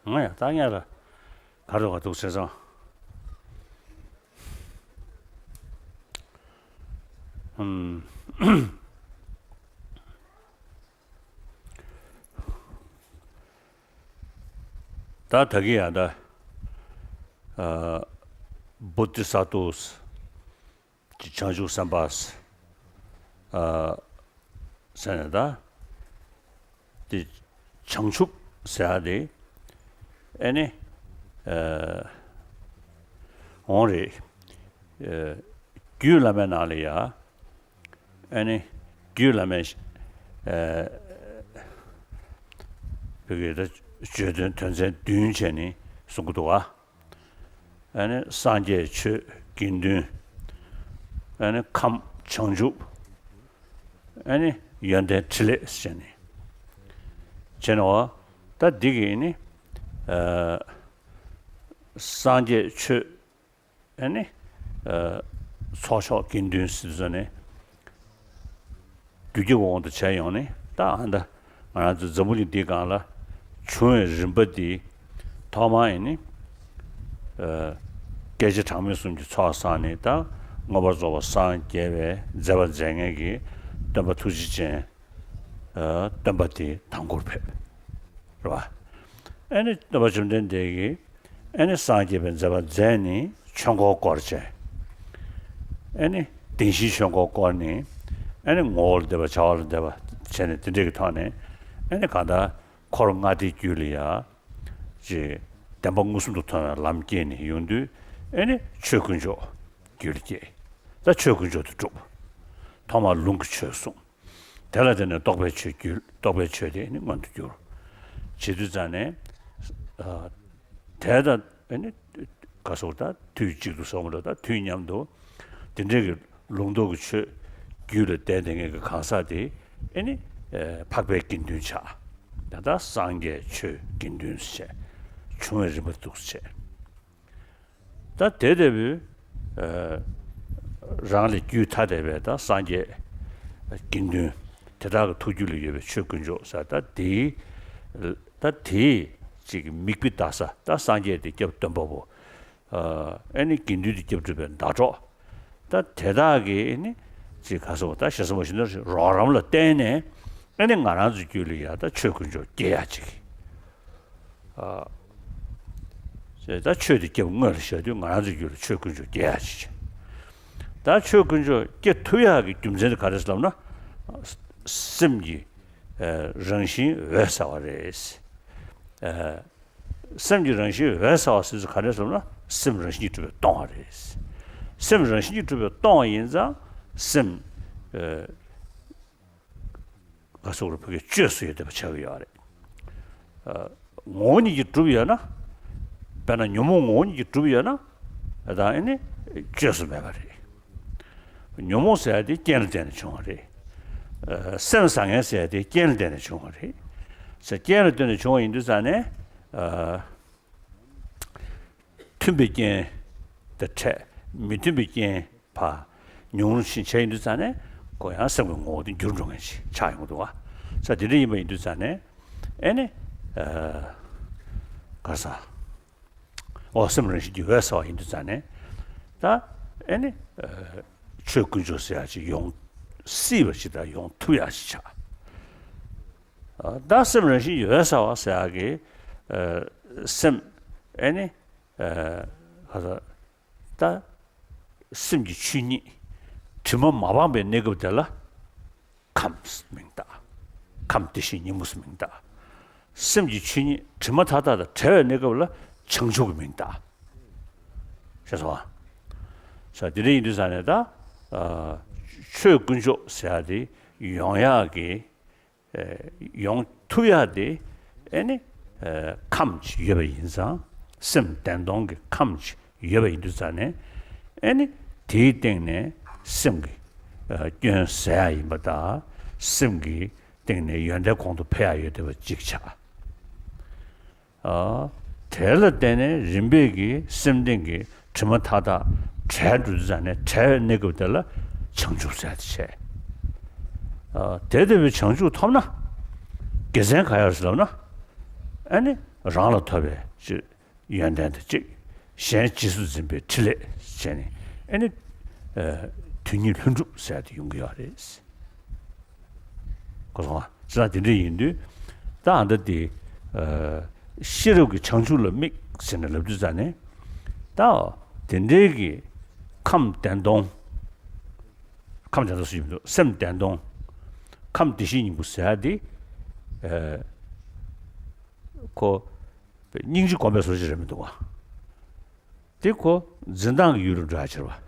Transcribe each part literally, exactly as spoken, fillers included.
ང་ཡང་ད་ངས་ལ་ག་རེ་བ་འདུག་ཟེར་སོང་། ཨུམ། ད་ད་གི་ཡང་ད་ཨ་བོ་དྷི་ས་ཏྭ་བྱང་ཆུབ་སེམས་དཔའ་ཟེར་ནས་ད་དེ་བྱང་ཆུབ་ཟེར་ཡ་དེ་ཨེ་ནི་ཨ་འོང་རེད། ཨ་རྒྱུད་བླ་མའི་ནང་ལ་ཡ་ཨེ་ནི་རྒྱུད་བླ་མའི་ཨ་བོད་ཀྱི་ད་བརྗོད་དོན་དོན་ཚན་བདུན་བྱས་ནས་གསུང་གི་འདུག་ག་ཨ་ནི་སངས་རྒྱས་ཆོས་དགེ་འདུན། ཨ་ནི་ཁམས་བྱང་ཆུབ། ཨ་ནི་ཡོན་ཏན་ཕྲིན་ལས་ཟེར་ནས་བྱས་ནས་བ། ད་འདི་གི་ནི་ཨ་སངས་རྒྱས་ཆོས་ཨ་ནི་ཨ་ཚོགས་མཆོག་དགེ་འདུན་ཟེར་ནས། རྒྱུད་ཀྱི་དབང་དུ་བྱས་ཡོང་ནས་ད་ཨ་ད་ང་རང་ཚོ་འཛམ་བུ་གླིང་འདིའི་སྒང་ལ་བྱུང་བའི་རིམ་པ་འདི་ཐོག་མ་ཡིན་ནི། ཨ་སྐད་ཆ་གྲངས་མེད་གསུམ་གྱི་ཚོགས་བསགས་ནས་ད་མངོན་པར་རྫོགས་པར་སངས་རྒྱས་པའི་མཛད་པ་མཛད་མཁན་གྱི་སྟོན་པ་ཐུགས་རྗེ་ཅན། ཨ་སྟོན་པ་དེ་དང་པོར་ཕེབས། རེད་བ། ཨ་ནི་སྟོན་པ་བཅོམ་ལྡན་འདས་ཀྱིས་ཨ་ནི་སངས་རྒྱས་པའི་མཛད་པ་མཛད་ནས་ཆོས་འཁོར་བསྐོར་བྱས། ཨ་ནི་བདེན་བཞིའི་ཆོས་འཁོར་བསྐོར་ནས་ཨ་ནི་ངོ་བོ་ལ་འདས་པ་བྱ་བ་ལ་འདས་པ་བྱས་ནས་དེ་འདྲའི་གི་ཐོག་ནས་ཨ་ནི་གང་ལྟར་འཁོར་ལྔ་སྡེའི་རྒྱུད་ལ་ཡ་ཅིག་བདེན་པ་མངོན་སུམ་དུ་མཐོང་བའི་ལམ་སྐྱེས་ནས་ཡོང་དུས་ཨ་ནི་ཆོས་དཀོན་མཆོག་རྒྱུད་ལ་སྐྱེས། ད་ཆོས་དཀོན་མཆོག་དེ་གྲུབ། ཐོག་མར་ལུང་གི་ཆོས་གསུངས། དེ་ལ་བརྟེན་ནས་རྟོགས་པའི་ཆོས་རྒྱུད། རྟོགས་པའི་ཆོས་དེ་ནི་མངོན་དུ་གྱུར། བྱེད་དུས་ཙང་ནས། ཨ་དེ་དང་ཨ་ནི་ག་སོགས་ད་དུས་གཅིག་ཏུ་སོང་བ་ལ་ད་དུས་མཉམ་དུ་དེ་འདྲའི་གི་ལུང་རྟོགས་ཀྱི་ཆོས་རྒྱུད་ལ་ལྡན་དེ་ངེས་ཀྱི་གང་ཟག་དེ་ཨ་ནི་ཨ་འཕགས་པའི་དགེ་འདུན་ཆགས། ད་ལྟ་སངས་རྒྱས་ཆོས་དགེ་འདུན་ཟེར་བྱས། བྱུང་བའི་རིམ་པ་འདུག་ཟེར་བྱས། ད་དེ་ལྟ་བུའི་ཨ་རང་ལས་རྒྱུད་ཐ་དད་པའི་ད་སངས་རྒྱས་དགེ་འདུན་དེ་དག་གི་ཐུགས་རྒྱུད་ལ་ཡོད་པའི་ཆོས་དཀོན་མཆོག་ཟེར། ད་དེའི་ད་དེའི་ཅིག་མིག་དཔེ་ལྟ་ས། ད་སངས་རྒྱས་དེ་སྐྱབས་སྟོན་པ་པོ། ཨ་ནི་དགེ་འདུན་དེ་སྐྱབས་སྒྲུབ་པའི་ཟླ་གྲོགས། ད་དེ་དག་གིས་ནི་ཅིག་ག་སོགས་ད་ཞེ་ས་མ་ཞུ་ན་རོགས་རམ་ལ་བརྟེན་ནས་ཨ་ནི་ང་རང་ཚོའི་རྒྱུད་ལ་ཡ་ད་ཆོས་དཀོན་མཆོག་སྐྱེ་ཡ་ཅིག་ཨ། ད་ཆོས་དེ་སྐྱེ་བ་དངོས་ལ་བཞག་དུས་ང་རང་ཚོའི་རྒྱུད་ལ་ཆོས་དཀོན་མཆོག་སྐྱེ་ཡ་ཅིག་ད་ཆོས་དཀོན་མཆོག་སྐྱེ་ཐུབ་ཡག་གི་རྒྱུ་མཚན་དེ་ག་རེ་ཟེར་ལབ་ན། སེམས་ཀྱི་ཨ་རང་བཞིན་འོད་གསལ་བ་རེད། ཨ་སེམས་ཀྱི་རང་བཞིན་འོད་གསལ་བ་ཟེར་ཚུལ་ག་རེ་ཟེར་ན་སེམས་རང་བཞིན་གྱིས་གྲུབ་པས་སྟོང་བ་རེད། སེམས་རང་བཞིན་གྱིས་གྲུབ་པས་སྟོང་བ་ཡིན་ཙང་སེམས་ཨ། ག་སོགས་རུ་ཕ་གི་བཅོས་སུ་ཡོད་བསྡད་པ་ཆགས་ཀྱི་ཡོད་རེད། ཨ་ངོ་བོ་ཉིད་ཀྱིས་གྲུབ་ཡོད་ན། དཔེར་ན་ཉོན་མོངས་ངོ་བོ་ཉིད་ཀྱིས་གྲུབ་ཡོད་ན། ད་ཨ་ནི་བཅོས་སུ་མེད་པ་རེད། ཉོན་མོངས་ཟེར་ཡ་དེ་རྐྱེན་ལ་བརྟེན་ནས་བྱུང་བ་རེད། ཨ་སེམས་བཟང་ངན་ཟེར་ཡ་དེ་རྐྱེན་ལ་བརྟེན་ནས་བྱུང་བ་རེད། ཟེར་རྐྱེན་ལ་བརྟེན་ནས་བྱུང་བ་ཡིན་དུས་ཙང་ནས། ཨ། མཐུན་པའི་རྐྱེན་དང་འཕྲད། མི་མཐུན་པའི་རྐྱེན་ཕར་ཉུང་རུ་ཕྱིན་བྱས་ཡིན་དུས་ཙང་ནས་ཁོ་ཡང་སེམས་ཀྱི་ངོ་བོ་དེ་འགྱུར་འགྲོ་མཁན་ཞིག་ཆགས་ཡོང་གི་འདུག་བ། ས་དེ་འདྲ་ཡིན་པ་ཡིན་དུས་ཙང་ནས་ཨེ་ནི་ཨ་ག་ས་འོ་སེམས་རང་བཞིན་གྱིས་འོད་གསལ་བ་ཡིན་དུས་ཙང་ནས་ད་ཨེ་ནི་ཨ་ཆོས་དཀོན་མཆོག་ཟེར་ཡག་ཅིག་ཡོང་སྲིད་པ་ཞིག་དང་ཡོང་ཐུབ་ཡག་ཞིག་ཆགས། ཨ་ད་སེམས་རང་བཞིན་གྱིས་འོད་གསལ་བ་ཟེར་ཡག་གི་ཨ་སེམས་ཨེ་ནི། ཨ་ག་ས་ད་སེམས་ཀྱི་ཆོས་ཉིད་དྲི་མ་མ་སྤངས་པའི་གནས་སྐབས་དེ་ལ་ཁམས་མིང་བཏགས། ཁམས་བདེ་གཤེགས་ཉིད་མོ་ཟེར་མིང་བཏགས། སེམས་ཀྱི་ཆོས་ཉིད་དྲི་མ་མཐའ་དག་དང་བྲལ་བའི་གནས་སྐབས་ལ་བྱང་ཆུབ་ཀྱི་མིང་བཏགས། ཤེས་སོང་ཨ། ས་དེ་འདྲ་ཡིན་དུས་ས་ནས་ད་ཨ་ཆོས་དཀོན་མཆོག་ཟེར་ཡག་དེ་ཡོང་ཡག་གི་ཨེ་ཡོང་ཐུབ་ཡག་དེ་ཨེ་ནི་ཨེ་ཁམས་ཅིག་ཡོད་པ་ཡིན་ཙང་སེམས་བདེན་སྟོང་གི་ཁམས་ཅིག་ཡོད་པ་ཡིན་དུས་ཙང་ནས་ཨེ་ནི་དེའི་སྟེང་ནས་སེམས་ཀྱི་ཨེ་སྐྱོན་ཟ་ཡག་ཡིན་པ་དང་སེམས་ཀྱི་སྟེང་ནས་ཡོན་ཏན་གོང་དུ་འཕེལ་ཡག་ཡོད་བསྡད་པ་གཅིག་ཆགས། ཨ་དེ་ལ་བརྟེན་ནས་རིམ་པས་ཀྱིས་སེམས་སྟེང་གི་དྲི་མ་མཐའ་དག་བྲལ་འགྲོ་དུས་ཙང་ནས་བྲལ་བའི་གནས་སྐབས་དེ་ལ་བྱང་ཆུབ་ཟེར་ཏེ་བྱས། ཨ་དེ་ལྟ་བུའི་བྱང་ཆུབ་ཐོབ་ན་དགེ་མཚན་ག་ཡོད་ཟེར་ལབ་ན། ཨ་ནི་ རང་ལ་ཐོབ་པའི་ཅིག་ཡོན་ཏན་དང་གཅིག་གཞན་རྗེས་སུ་འཛིན་པའི་ཕྲིན་ལས་བྱས་ནས་ཨེ་ནི། ཨ། དོན་གཉིས་ལྷུན་གྲུབ་ཟེར་ཡ་དེ་ཡོང་གི་ཡོད་རེད། གོ་སོང་ང་། བྱས་ཙང་དེ་འདྲ་ཡིན་དུས། ད་ཨ་ད་དེ། ཨ། ཤེས་རབ་ཀྱི་བྱང་ཆུབ་ལ་དམིགས་ཟེར་ནས་ལབ་དུས་ཙ་ནས། ད་དེ་འདྲའི་གི་ཁམས་བདེན་སྟོང་། ཁམས་བདེན་སྟོང་ཟེར་གྱི་མི་འདུག་སེམས་བདེན་སྟོང་། ཁམས་བདེ་གཤེགས་སྙིང་པོ་ཟེར་ཡ་དེ། ཨ། ཁོ་སྙིང་རྗེ་སྒོམ་པའི་བཟོ་ཅིག་རེད་མི་འདུག་ག་དེ་ཁོ་འཛིན་སྟངས་ཀྱི་ཡུལ་དུ་འགྲོ་ཡ་ཕྱིར་བ། རེད་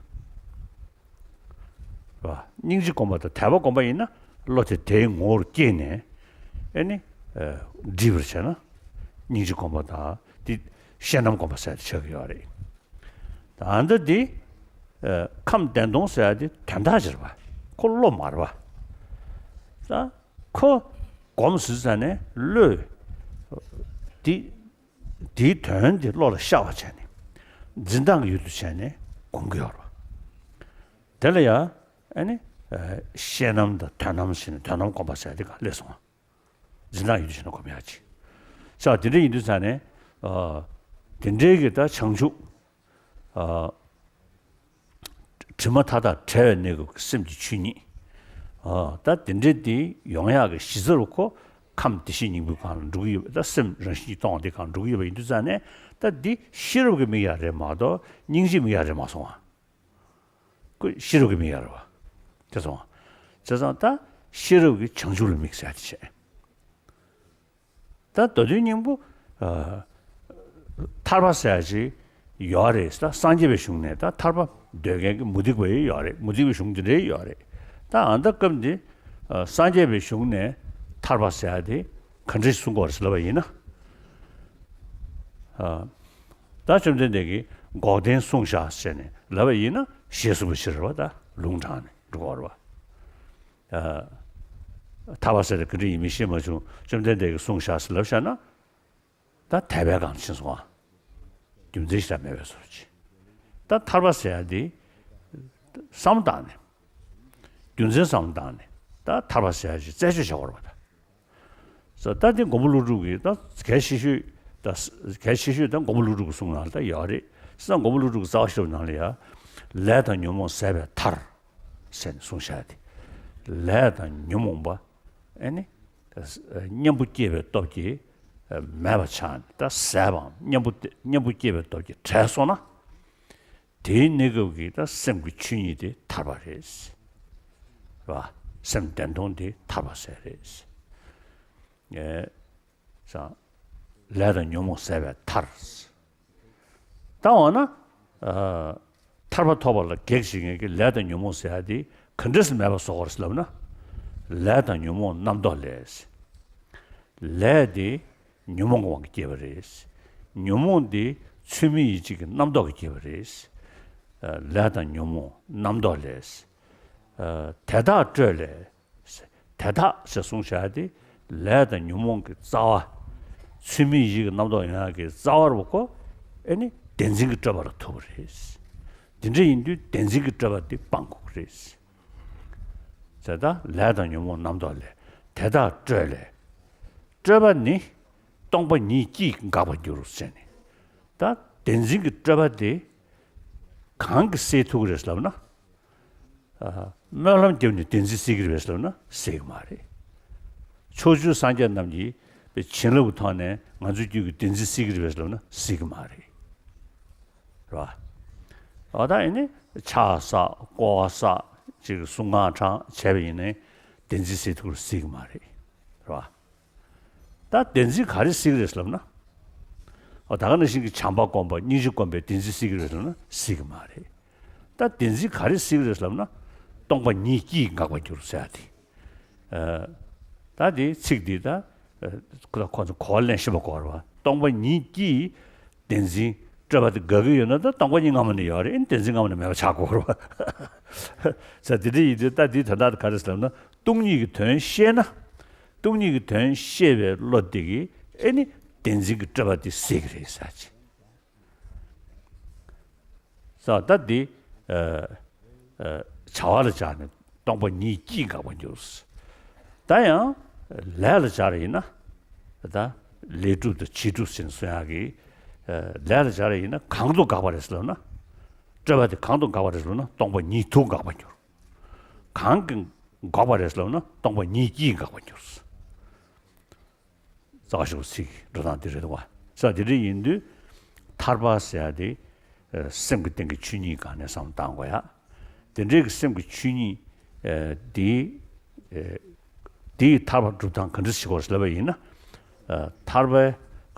བ། སྙིང་རྗེ་སྒོམ་པ་དང་དད་པ་སྒོམ་པ་ཡིན་ན་བློ་དེ་དེའི་ངོ་བོར་སྐྱེས་ནས། ཨེ་ནི། ཨ། འདྲིས་པར་བྱས་ན། སྙིང་རྗེ་སྒོམ་པ་དང་དེ་ཤེས་རྣམ་སྒོམ་པ་ཟེར་ཏེ་ཆགས་ཀྱི་ཡོད་རེད། ད་ཨ་ད་དེ། ཨ། ཁམས་བདེན་སྟོང་ཟེར་ཡ་དེ་དོན་དག་ཅིག་རེད་བ། ཁོ་བློ་མ་རེད་བ། ད་ཁོ་སྒོམ་ཟེར་ཙ་ནས་བློས་དེ། དེའི་དོན་དེ་བློ་ལ་ཤར་བ་བྱས་ནས། འཛིན་སྟངས་ཀྱི་ཡུལ་དུ་བྱས་ནས་སྒོམ་གྱི་ཡོད་རེད་བ། དེ་ལ་ཡང་ཨ་ནི། ཨ། ཤེས་རྣམ་དང་དོན་རྣམ་ཟེར་ནས་དོན་རྣམ་སྒོམ་པ་ཟེར་དེ་ག་སླེབས་སོང་བ། འཛིན་སྟངས་ཡུལ་དུ་བྱས་ནས་སྒོམ་ཡག་ཅིག་བྱས་དེ་འདྲ་ཡིན་དུས་ཙ་ནས། ཨ། དེ་འདྲའི་གི་ད་བྱང་ཆུབ། ཨ། དྲི་མ་མཐའ་དག་བྲལ་བའི་གནས་སྐབས་ཀྱི་སེམས་ཀྱི་ཆོས་ཉིད། ཨ། ད་དེ་འདྲའི་དེ་ཡོང་ཡག་གི་གཞི་རྩ་རུ་ཁོ་ཁམས་བདེ་གཤེགས་སྙིང་པོའི་སྒང་ལ་འགྲོ་གི་ཡོད་པ། ད་སེམས་རང་བཞིན་གྱིས་སྟོང་བ་དེ་སྒང་འགྲོ་གི་ཡོད་པ་ཡིན་དུས་ཙ་ནས། ད་འདི་ཤེས་རབ་ཀྱི་དམིགས་ཡག་རེད་མ་གཏོགས་སྙིང་རྗེའི་དམིགས་ཡག་རེད་མ་སོང་ང་། ཁོ་ཤེས་རབ་ཀྱི་དམིགས་ཡག་རེད་བ། དེ་སོང་ང་། བྱས་ཙང་ད་ཤེས་རབ་ཀྱི་བྱང་ཆུབ་ལ་དམིགས་ཟེར་ཡ་དེ་བྱས། ད་མདོ་དོན་སྙིང་པོ། ཨ། ཐར་པ་ཟེར་ཡ་ཅིག་ཡོད་རེད། ད་སངས་རྒྱས་པའི་གཞུང་ནས་ད་ཐར་པ་འདོད་མཁན་གྱི་མུ་སྟེགས་པ་ཡང་ཡོད་རེད། མུ་སྟེགས་པའི་གཞུང་དེ་འདྲ་ཡང་ཡོད་རེད། ད་ཨ་ད་སྐབས་འདི། ཨ། སངས་རྒྱས་པའི་གཞུང་ནས་ཐར་པ་ཟེར་ཡ་དེ་ག་འདྲ་ཞིག་གསུང་གི་ཡོད་རེད་ཟེར་ལབ་པ་ཡིན་ན། ཨ། ད་བཅོམ་ལྡན་འདས་ཀྱིས་འགོག་བདེན་གསུངས་བཞག་ཟེར་ནས་ལབ་པ་ཡིན་ན་ཞེས་གསུངས་པའི་ཕྱིར་རེད་བ། ད་ལུང་དྲངས་ནས་འགྲོ་གི་ཡོད་རེད་བ། ཨ། ཐར་པ་ཟེར་དེ་ག་འདྲ་ཡིན་མིན་ཤེས་མ་བྱུང་། བཅོམ་ལྡན་འདས་ཀྱིས་གསུངས་བཞག་ཟེར་ལབ་བཞག་ན། ད་དད་པའི་སྒང་ཕྱིན་སོང་ང་། རྒྱུ་མཚན་ཞིག་ད་མེད་པའི་བཟོ་ཅིག་ད་ཐར་པ་ཟེར་ཡ་འདི་བསམ་བློ་བཏང་ནས། རྒྱུ་མཚན་བསམ་བློ་བཏང་ནས་ད་ཐར་པ་ཟེར་ཡ་ཞིག་རྩད་གཅོད་བྱེད་དགོས་རེད་བ། ད་ད་འདི་མགོན་པོ་ཀླུ་སྒྲུབ་ཀྱིས་ད་གལ་ཆེ་ཤོས། ད་གལ་ཆེ་ཤོས་ད་མགོན་པོ་ཀླུ་སྒྲུབ་ཀྱི་གསུང་ནང་ལ་ད་ཡོད་རེད། བྱས་ཙང་མགོན་པོ་ཀླུ་སྒྲུབ་ཀྱི་རྩ་བ་ཤེས་རབ་ནང་ལ་ཡ། ལས་དང་ཉོན་མོངས་ཟད་པའི་མཐར། ཟེར་ནས་གསུངས་བཞག་དེ། ལས་དང་ཉོན་མོངས་པ། ཨེ་ནི། གཉེན་པོ་སྐྱེས་པའི་སྟོབས་ཀྱིས་མེད་པ་ཆགས་ནས། ད་ཟད་པའམ་གཉེན་པོ་སྟེ། གཉེན་པོ་སྐྱེས་པའི་སྟོབས་ཀྱིས་བྲལ་སོང་ན། དེའི་གནས་སྐབས་ཀྱི་ད་སེམས་ཀྱི་ཆོས་ཉིད་དེ་ཐར་པ་རེད། རེད་བ། སེམས་བདེན་སྟོང་དེ་ཐར་པ་ཟེར་རེད། ཨེ། ཙང་། ལས་དང་ཉོན་མོངས་ཟད་པའི་མཐར། ད་འོ་ན། ཨ། ཐར་པ་ཐོབ་པ་ལ་གེགས་བྱེད་མཁན་གྱི་ལས་དང་ཉོན་མོངས་ཟེར་ཡ་དེ་ག་འདྲས་སེ་མེད་པ་བཟོ་དགོས་རེད་ལབ་ན། ལས་དང་ཉོན་མོངས་རྣམ་རྟོག་ལས། ལས་དེ་ཉོན་མོངས་ཀྱི་དབང་གིས་སྐྱེས་པ་རེད། ཉོན་མོངས་དེ་ཚུལ་མིན་ཡིད་བྱེད་ཀྱི་རྣམ་རྟོག་གིས་སྐྱེས་པ་རེད། ཨ། ལས་དང་ཉོན་མོངས་རྣམ་རྟོག་ལས། ཨ། དེ་དག་སྤྲོས་ལས། དེ་དག་ཞེས་གསུངས་བཞག་དེ། ལས་དང་ཉོན་མོངས་ཀྱི་རྩ་བ། ཚུལ་མིན་ཡིད་བྱེད་ཀྱི་རྣམ་རྟོག་ཡོང་ཡག་གི་རྩ་བ་རུ་ཁོ། ཨེ་ནི། བདེན་འཛིན་གྱི་སྤྲོས་པ་ལ་ཐུག་པ་རེད། འདི་འདྲ་ཡིན་དུས་བདེན་འཛིན་གྱི་སྤྲོས་པ་དེ་སྤང་དགོས་ཀྱི་རེད། དེ་དག་ལས་དང་ཉོན་མོངས་རྣམ་རྟོག་ལས། དེ་དག་སྤྲོས་ལས། སྤྲོས་པ་ནི། སྟོང་པ་ཉིད་ཀྱིས་འགག་པར་འགྱུར་ཟེར་ནས། ད་བདེན་འཛིན་གྱི་སྤྲོས་པ་དེ། གང་གིས་སེལ་ཐུབ་ཀྱི་རེད་ལབ་ན། ཨ། སྨོན་ལམ་བརྒྱབ་ནས་བདེན་འཛིན་སེལ་གྱི་རེད་ལབ་ན་སེལ་གྱི་མ་རེད། ཕྱོགས་བཅུའི་སངས་རྒྱས་རྣམས་ཀྱིས་བྱིན་རླབས་ཀྱི་ཐོག་ནས་ང་ཚོའི་རྒྱུད་ཀྱི་བདེན་འཛིན་སེལ་གྱི་རེད་ལབ་ན་སེལ་གྱི་མ་རེད། རེད་བ། འོ་ད་ཡིན་ནའི་ཕྱག་བསགས། སྐོར་བ་བསགས། ཅིག་གསུང་ངག་བགྲང་བྱས་པ་ཡིན་ནའི་བདེན་འཛིན་སེལ་ཐུབ་ཀྱི་རེད་སེལ་གྱི་མ་རེད། རེད་བ། ད་བདེན་འཛིན་ག་རེ་སེལ་གྱི་རེད་ལབ་ན། འོ་ད་ག་ནང་བཞིན་གྱི་བྱམས་པ་སྒོམ་པ་སྙིང་རྗེ་སྒོམ་པས་བདེན་འཛིན་སེལ་གྱི་རེད་ལབ་ན་སེལ་གྱི་མ་རེད། ད་བདེན་འཛིན་ག་རེ་སེལ་གྱི་རེད་ལབ་ན། སྟོང་པ་ཉིད་ཀྱིས་འགག་པར་འགྱུར་ཟེར་ཡ་དེ། ཨ། ད་དེའི་ཚིག་འདི་ད། ཨ། ཁོ་ཚོ་གོ་བ་ལེན་ཤེས་པ་དགོས་རེད་བ། སྟོང་པ་ཉིད་ཀྱིས་བདེན་འཛིན་སྤྲོས་པ་དེ་འགག་གི་ཡོད་ན། ད་སྟོང་པ་ཉིད་སྔ་མོ་ནས་ཡོད་རེད། ཨེ་ནི་བདེན་འཛིན་སྔ་མོ་ནས་མེད་པ་ཆགས་དགོས་རེད་བ། ཟེར་དེ་འདྲ་ཡིན་དུས་ད་འདིའི་དོན་དག་དེ་ག་རེ་ཟེར་ལབ་ན། སྟོང་ཉིད་ཀྱི་དོན་ཤེས་ན། སྟོང་ཉིད་ཀྱི་དོན་ཤེས་པའི་བློ་དེ་གིས་ཨེ་ནི་བདེན་འཛིན་གྱི་སྤྲོས་པ་དེ་སེལ་གྱི་རེད་ཟེར་གྱི། ས་ད་འདི། ཨ། ཨ། བྱ་བ་ལ་སྦྱར་ནས་སྟོང་པ་ཉིད་ཀྱིས་འགག་པར་འགྱུར། ད་ཡང་ལས་ལ་སྦྱར་ཡིན་ན། ད་ ལས་གྲུབ་དང་བྱེད་གྲུབ་ཟེར་ནས་གསུང་ཡག་གི། ལས་ལ་སྦྱར་ཡིན་ན་གང་དུ་དགག་པ་རེད་ཟེར་ལབ་ན། སྤྲོས་པ་དེ་གང་དུ་དགག་པ་རེད་ཟེར་ལབ་ན་སྟོང་པ་ཉིད་དུ་དགག་པར་འགྱུར། གང་གིས་འགག་པ་རེད་ཟེར་ལབ་ན་སྟོང་པ་ཉིད་ཀྱིས་འགག་པར་འགྱུར། རྩ་བ་ཤེས་པའི་ཚིག་འགྲོ་སྟངས་འདི་རེད་འདུག་བ། ས་འདི་འདྲ་ཡིན་དུས། ཐར་པ་ཟེར་ཡ་དེ་སེམས་ཀྱི་སྟེང་གི་ཆོས་ཉིད་སྒང་ནས་བསམ་བློ་བཏང་དགོས་ཡ། དེ་འདྲའི་གི་སེམས་ཀྱི་ཆོས་ཉིད་དེ་དེའི་ཐར་པ་སྒྲུབ་སྟངས་ག་འདྲ་ཞིག་དགོས་ལབ་པ་ཡིན་ན། ཐར་པའི་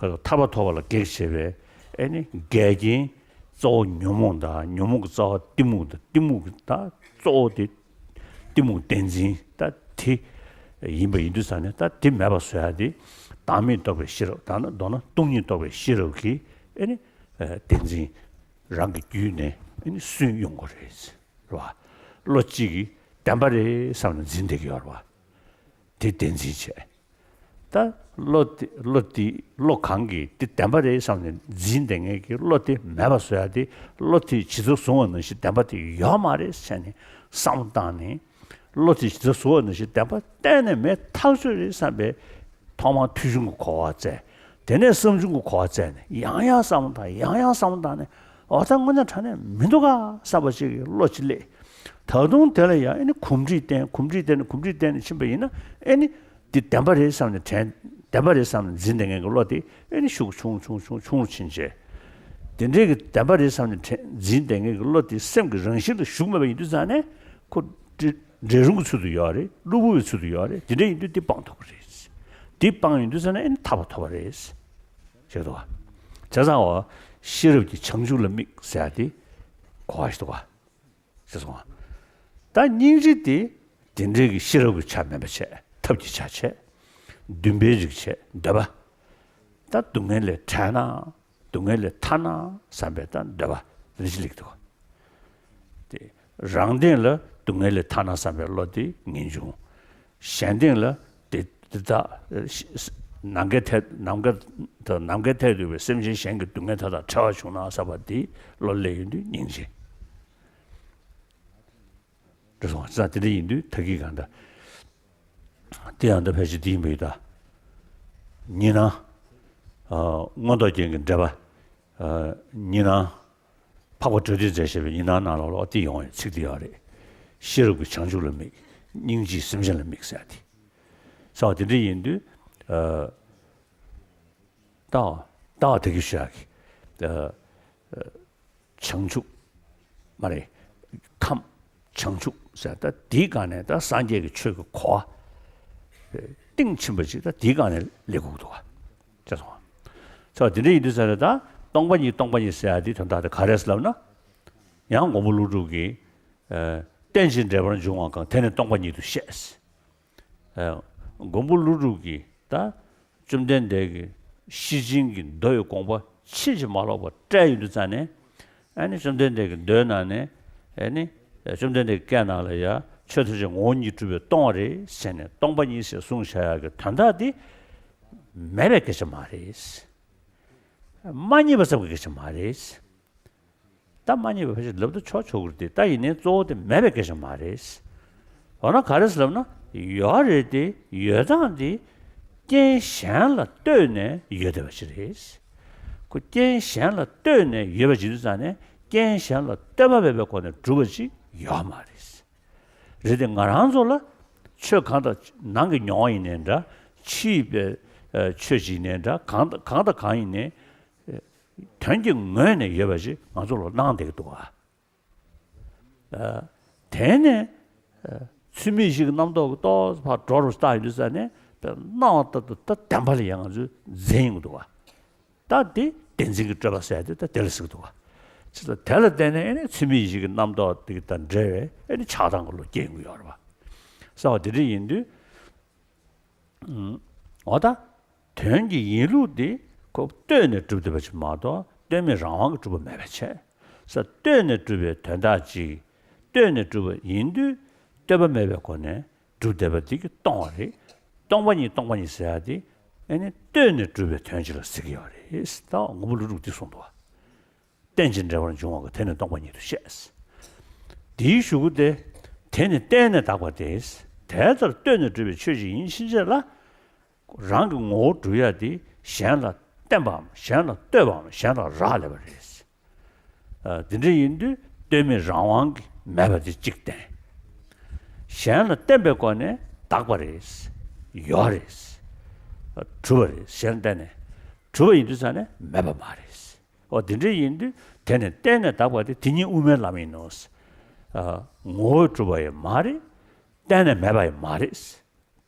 ཐར་པ་ཐོབ་པ་ལ་གེགས་བྱེད་པའི་ཨེ་ནི་འགལ་རྐྱེན་གཙོ་བོ་ཉོན་མོངས་དང་ཉོན་མོངས་ཀྱི་རྩ་བ་གཏི་མུག་དང་གཏི་མུག་གི་ད་གཙོ་བོ་དེ། གཏི་མུག་བདེན་འཛིན་ད་དེ་ཡིན་པ་ཡིན་དུས་ཙང་ནས་ད་དེ་མེད་པ་བཟོ་ཡ་དེ་བདག་མེད་རྟོགས་པའི་ཤེས་རབ་དང་མདོར་ན་སྟོང་ཉིད་རྟོགས་པའི་ཤེས་རབ་ཀྱིས་ཨེ་ནི་བདེན་འཛིན་རང་གི་རྒྱུད་ནས་ཨེ་ནི་སུན་ཡོང་གི་རེད། རེད་བ། བློ་གཅིག་གིས་བདེན་པ་རེད་བསམ་ནས་འཛིན་བསྡད་ཀྱི་ཡོད་རེད་བ། དེ་བདེན་འཛིན་བྱས། ད་བློ་དེ་བློ་དེ་བློ་གང་གིས་དེ་བདེན་པ་རེད་བསམ་ནས་འཛིན་བསྡད་མཁན་གྱི་བློ་དེ་མེད་པ་བཟོ་ཡ་དེ་བློ་དེ་ཇི་ལྟར་བཟུང་བ་ནང་བཞིན་བདེན་པ་དེ་ཡོད་མ་རེད་ཟེར་ནས་བསམ་བློ་བཏང་ནས་བློ་དེ་ཇི་ལྟར་བཟུང་བ་ནང་བཞིན་བདེན་པ་གཏན་ནས་མེད་ཐག་ཆོད་རེད་བསམ་པའི་ཐོག་མར་ཐོས་བྱུང་གི་གོ་བ་བཙལ། དེ་ནས་བསམ་བྱུང་གི་གོ་བ་བཙལ་ནས་ཡང་ཡང་བསམ་བློ་བཏང་ཡང་ཡང་བསམ་བློ་བཏང་ནས་འོ་ད་དངོས་གནས་དྲང་གནས་མི་འདུག་ག་བསམ་པ་ཅིག་གི་བློ་ཅིག་སླེབས། ད་དུང་དེ་ལ་ཡང་ཨེ་ནི་གོམས་འདྲིས་བསྟེན་གོམས་འདྲིས་བསྟེན་ནས་གོམས་འདྲིས་བསྟེན་ནས་ཕྱིན་པ་ཡིན་ན་ཨེ་ནི། འདི་བདེན་པ་རེད་བསམ་ནས་དྲན། བདེན་པ་རེད་བསམ་ནས་འཛིན་བསྡད་མཁན་གྱི་བློ་དེ་ཨེ་ནི་ཤུགས་ཆུང་ཆུང་ཆུང་ཆུང་རུ་ཕྱིན་བྱས། དེ་འདྲའི་གི་བདེན་པ་རེད་བསམ་ནས་དྲན་འཛིན་བསྡད་མཁན་གྱི་བློ་དེ་སེམས་ཀྱི་རང་བཞིན་ལ་ཞུགས་མེད་པ་ཡིན་དུས་ཙང་ནས་ཁོ་འདྲེ་འདྲེ་རུང་གི་ཚུལ་དུ་ཡོད་རེད། གློ་བུར་བའི་ཚུལ་དུ་ཡོད་རེད། དེ་འདྲ་ཡིན་དུས་འདི་སྤང་ཐུབ་ཀྱི་རེད། འདི་སྤང་ཡིན་དུས་ཙང་ནས་ཨེ་ནི་ཐར་པ་ཐོབ་པ་རེད། ཞེས་དོ། བྱས་ཙང་འོ། ཤེས་རབ་ཀྱི་བྱང་ཆུབ་ལ་དམིགས་ཟེར་ཡ་དེ་གོ་བ་ཞིག་འདུག་ག་ཞེས་གསུངས། ད་སྙིང་རྗེ་དེ་དེ་འདྲའི་གི་ཤེས་རབ་ཀྱི་ཆ་མེད་པ་བྱས། ཐབས་ཀྱི་ཆ་བྱས། འདུན་པའི་རིགས་བྱས། འདོད་པ། ད་སྡུག་བསྔལ་ལས་བྲལ་ན། སྡུག་བསྔལ་ལས་ཐར་ན་བསམ་པའི་ད་འདོད་པ་རེ་ཞིག་སླེབས་འདུག་དེ་རང་སྟེང་ལ་སྡུག་བསྔལ་ལས་ཐར་ན་བསམ་པའི་བློ་དེ་ངེས་འབྱུང་། གཞན་སྟེང་ལ་དེ་དེ་དག་ནམ་མཁའི་མཐས་ནམ་མཁའ་དང་ནམ་མཁའི་མཐས་གཏུགས་པའི་སེམས་ཅན་གཞན་གྱི་སྡུག་བསྔལ་དག་དང་བྲལ་བ་བྱུང་ན་བསམ་པ་དེ་བློ་སླེབས་ཡོང་དུས་སྙིང་རྗེ། རེད་སོང་ཙང་དེ་འདྲ་ཡིན་དུས་ད་གིན་གང་ལྟར། དེ་ཡང་ད་ཕལ་ཆེར་དེ་ཡིན་པ་ཡིན་ད། གཉིས་སྣང་། ཨ། མངོན་རྟོགས་རྒྱན་གྱི་འགྲེལ་པ། ཨ། གཉིས་སྣང་། འཕགས་པ་གྲོལ་སྡེས་མཛད་བཞག་པའི་གཉིས་སྣང་ནང་ལོགས་ལ་དེ་ཡོང་བའི་ཚིག་དེ་ཡོད་རེད། ཤེས་རབ་ཀྱི་བྱང་ཆུབ་ལ་དམིགས། སྙིང་རྗེས་སེམས་ཅན་ལ་དམིགས་ཟེར་ཡ་དེ། ས་བ་དེ་འདྲ་ཡིན་དུས། ཨ། ལྟ་བ་ལྟ་བ་དེ་གི་ཤོད་ཡ་གི། ཨ། བྱང་ཆུབ། མ་རེད། ཁམས། བྱང་ཆུབ་ཟེར་ད་དེའི་སྒང་ནས་ད་སངས་རྒྱས་ཀྱི་ཆོས་ཀྱི་གོ་བ། གཏིང་ཕྱིན་པ་ཅིག་ད་དེའི་སྒང་ནས་སླེབས་དགོས་འདུག་བ། ཅེས་གསུངས། ཚོ་དེ་འདྲ་ཡིན་དུས་ཟེར་ད་སྟོང་པ་ཉིད་སྟོང་པ་ཉིད་ཟེར་ཡ་དེ་དོན་དག་དེ་ག་རེ་ཟེར་ལབ་ན། ཡང་མགོན་པོ་ཀླུ་སྒྲུབ་ཀྱིས། རྟེན་ཅིང་འབྲེལ་པར་འབྱུང་བ་གང་། དེ་ནི་སྟོང་པ་ཉིད་དུ་བཤད། མགོན་པོ་ཀླུ་སྒྲུབ་ཀྱིས་ད་བཅོམ་ལྡན་འདས་ཀྱི་ཤེར་ཕྱིན་གྱི་མདོ་ཡི་དགོངས་པ་ཕྱིན་ཅི་མ་ལོག་པར་བཀྲལ་ཡོང་དུས་ཙང་ནས། ཨ་ནི་བཅོམ་ལྡན་འདས་ཀྱི་མདོའི་ནང་ནས་ཨ་ནི་བཅོམ་ལྡན་འདས་ཀྱི་སྐད་ནང་ལ་ཡ་ཆོས་ཐམས་ཅད་ངོ་བོ་ཉིད་གྲུབ་པས་སྟོང་པ་རེད་ཟེར་ནས་སྟོང་པ་ཉིད་ཟེར་གསུངས་བཞག་ཡག་གི་དོན་དག་འདི་མེད་པའི་སྐད་ཆ་མ་རེད། མ་རྙེད་པ་ཙམ་གྱི་སྐད་ཆ་མ་རེད། ད་མ་རྙེད་པའི་ཕལ་ཆེར་ལབ་ཏུ་ཆོག་ཆོག་གི་རེད་དེ། ད་ཡིན་ནའི་གཙོ་བོ་དེ་མེད་པའི་སྐད་ཆ་མ་རེད། འོ་ན་ག་རེ་ཟེར་ལབ་ན་ཡོད་རེད་དེ། ཡོད་སྟངས་དེ་རྐྱེན་གཞན་ལ་ལྟོས་ནས་ཡོད་བསྡད་པ་ཅིག་རེད། ཁོ་རྐྱེན་གཞན་ལ་ལྟོས་ནས་ཡོད་པ་ཅིག་དུས་ཙང་ནས་རྐྱེན་གཞན་ལ་ལྟོས་པ་མེད་པའི་སྒོ་ནས་གྲུབ་པ་ཅིག་ཡོད་མ་རེད། རེད་དེ་ང་རང་ཚོ་ལ་ཆོས་གང་དང་ནང་གི་མྱོང་བ་ཡིན་ནའི་འདྲ། ཕྱིའི་པའི་ཆོས་ཅིག་ཡིན་ནའི་འདྲ། གང་དང་གང་དང་གང་ཡིན་ནའི། དོན་གྱི་ངོས་ནས་ཡོད་པ་ཞིག་ང་ཚོ་ལ་སྣང་བསྡད་ཀྱི་འདུག་ག་ཨ། དེ་ནས་ཨ། ཚུལ་མིན་བཞི་གི་རྣམ་རྟོག་གི་རྟོག་ཚོགས་ཕར་འགྲོ་རུ་བལྟ་ཡོང་དུས་ཙ་ནས་དཔེར་སྣང་བ་ལྟར་དུ་ད་བདེན་པ་ལ་ཡང་ང་ཚོས་འཛིན་ཡོང་གི་འདུག་ག་ད་དེ་བདེན་འཛིན་གྱི་སྤྲོས་པ་ཟེར་ཡ་དེ་ད་དེ་ལ་ཟེར་གྱི་འདུག་ག་ཅི་ལ་དེ་ལ་བརྟེན་ནས་ཨེ་ནི་ཚུལ་མིན་བཞི་གི་རྣམ་རྟོག་དེ་དང་འབྲེལ་བའི་ཨེ་ནི་ཆགས་སྡང་གི་བློ་སྐྱེ་ཡོང་གི་ཡོད་རེད་པ། ས་བ་དེ་འདྲ་ཡིན་དུས། འོ་ད། དོན་གྱི་ཡིན་ལུགས་འདི་ཁོ་ལྟོས་ནས་གྲུབ་བསྡད་པ་ཅིག་མ་གཏོགས་ལྟོས་མེད་རང་དབང་གིས་གྲུབ་པ་མེད་པ་བྱས། ས་ལྟོས་ནས་གྲུབ་པའི་དོན་དག་ཅིག་ལྟོས་ནས་གྲུབ་པ་ཡིན་དུས་ལྟོས་པ་མེད་པའི་སྒོ་ནས་གྲུབ་བསྡད་པ་འདི་གིས་སྟོང་བ་རེད། སྟོང་པ་ཉིད་སྟོང་པ་ཉིད་ཟེར་ཡ་འདི་ཨེ་ནི་ལྟོས་ནས་གྲུབ་པའི་དོན་ཅིག་ལ་ཟེར་གྱི་ཡོད་རེད། ད་མགོན་པོ་ཀླུ་སྒྲུབ་འདི་གསུངས་འདུག་བ། རྟེན་ཅིང་འབྲེལ་པར་འབྱུང་བ་གང་། དེ་ནི་སྟོང་པ་ཉིད་དུ་བཤད། འདིའི་གཞུག་གུ་དེ། དེ་ནི་བརྟེན་ནས་དག་པ་སྟེ། དེ་ལྟར་ལྟོས་ནས་གྲུབ་པའི་ཆོས་ཅིག་ཡིན་ཕྱིན་ཆད་ལ། རང་གི་ངོ་བོ་གྲུབ་ཡ་དེ་ གཞན་ལ་བརྟེན་པའམ་གཞན་ལ་ལྟོས་པའམ་གཞན་ལ་རག་ལས་པ་རེད། ཨ། དེ་འདྲ་ཡིན་དུས་ལྟོས་མེད་རང་དབང་གིས་མེད་པ་དེ་གཅིག་བསྟན། གཞན་ལ་བརྟེན་པའི་སྒོ་ནས་དག་པ་རེད། ཡོད་རེད། གྲུབ་པ་རེད། གཞན་ལ་བརྟེན་ནས་གྲུབ་པ་ཡིན་དུས་ཙང་ནས་མེད་པ་མ་རེད། ཨོ། དེ་འདྲ་ཡིན་དུས་དེ་ནི་བརྟེན་ནས་དག་པ་དེ་དེ་ཉིད་དབུ་མའི་ལམ་ཡིན་ནོ། ཨ། ངོ་བོས་གྲུབ་པ་ཡང་མ་རེད། བརྟེན་ནས་མེད་པ་ཡང་མ་རེད།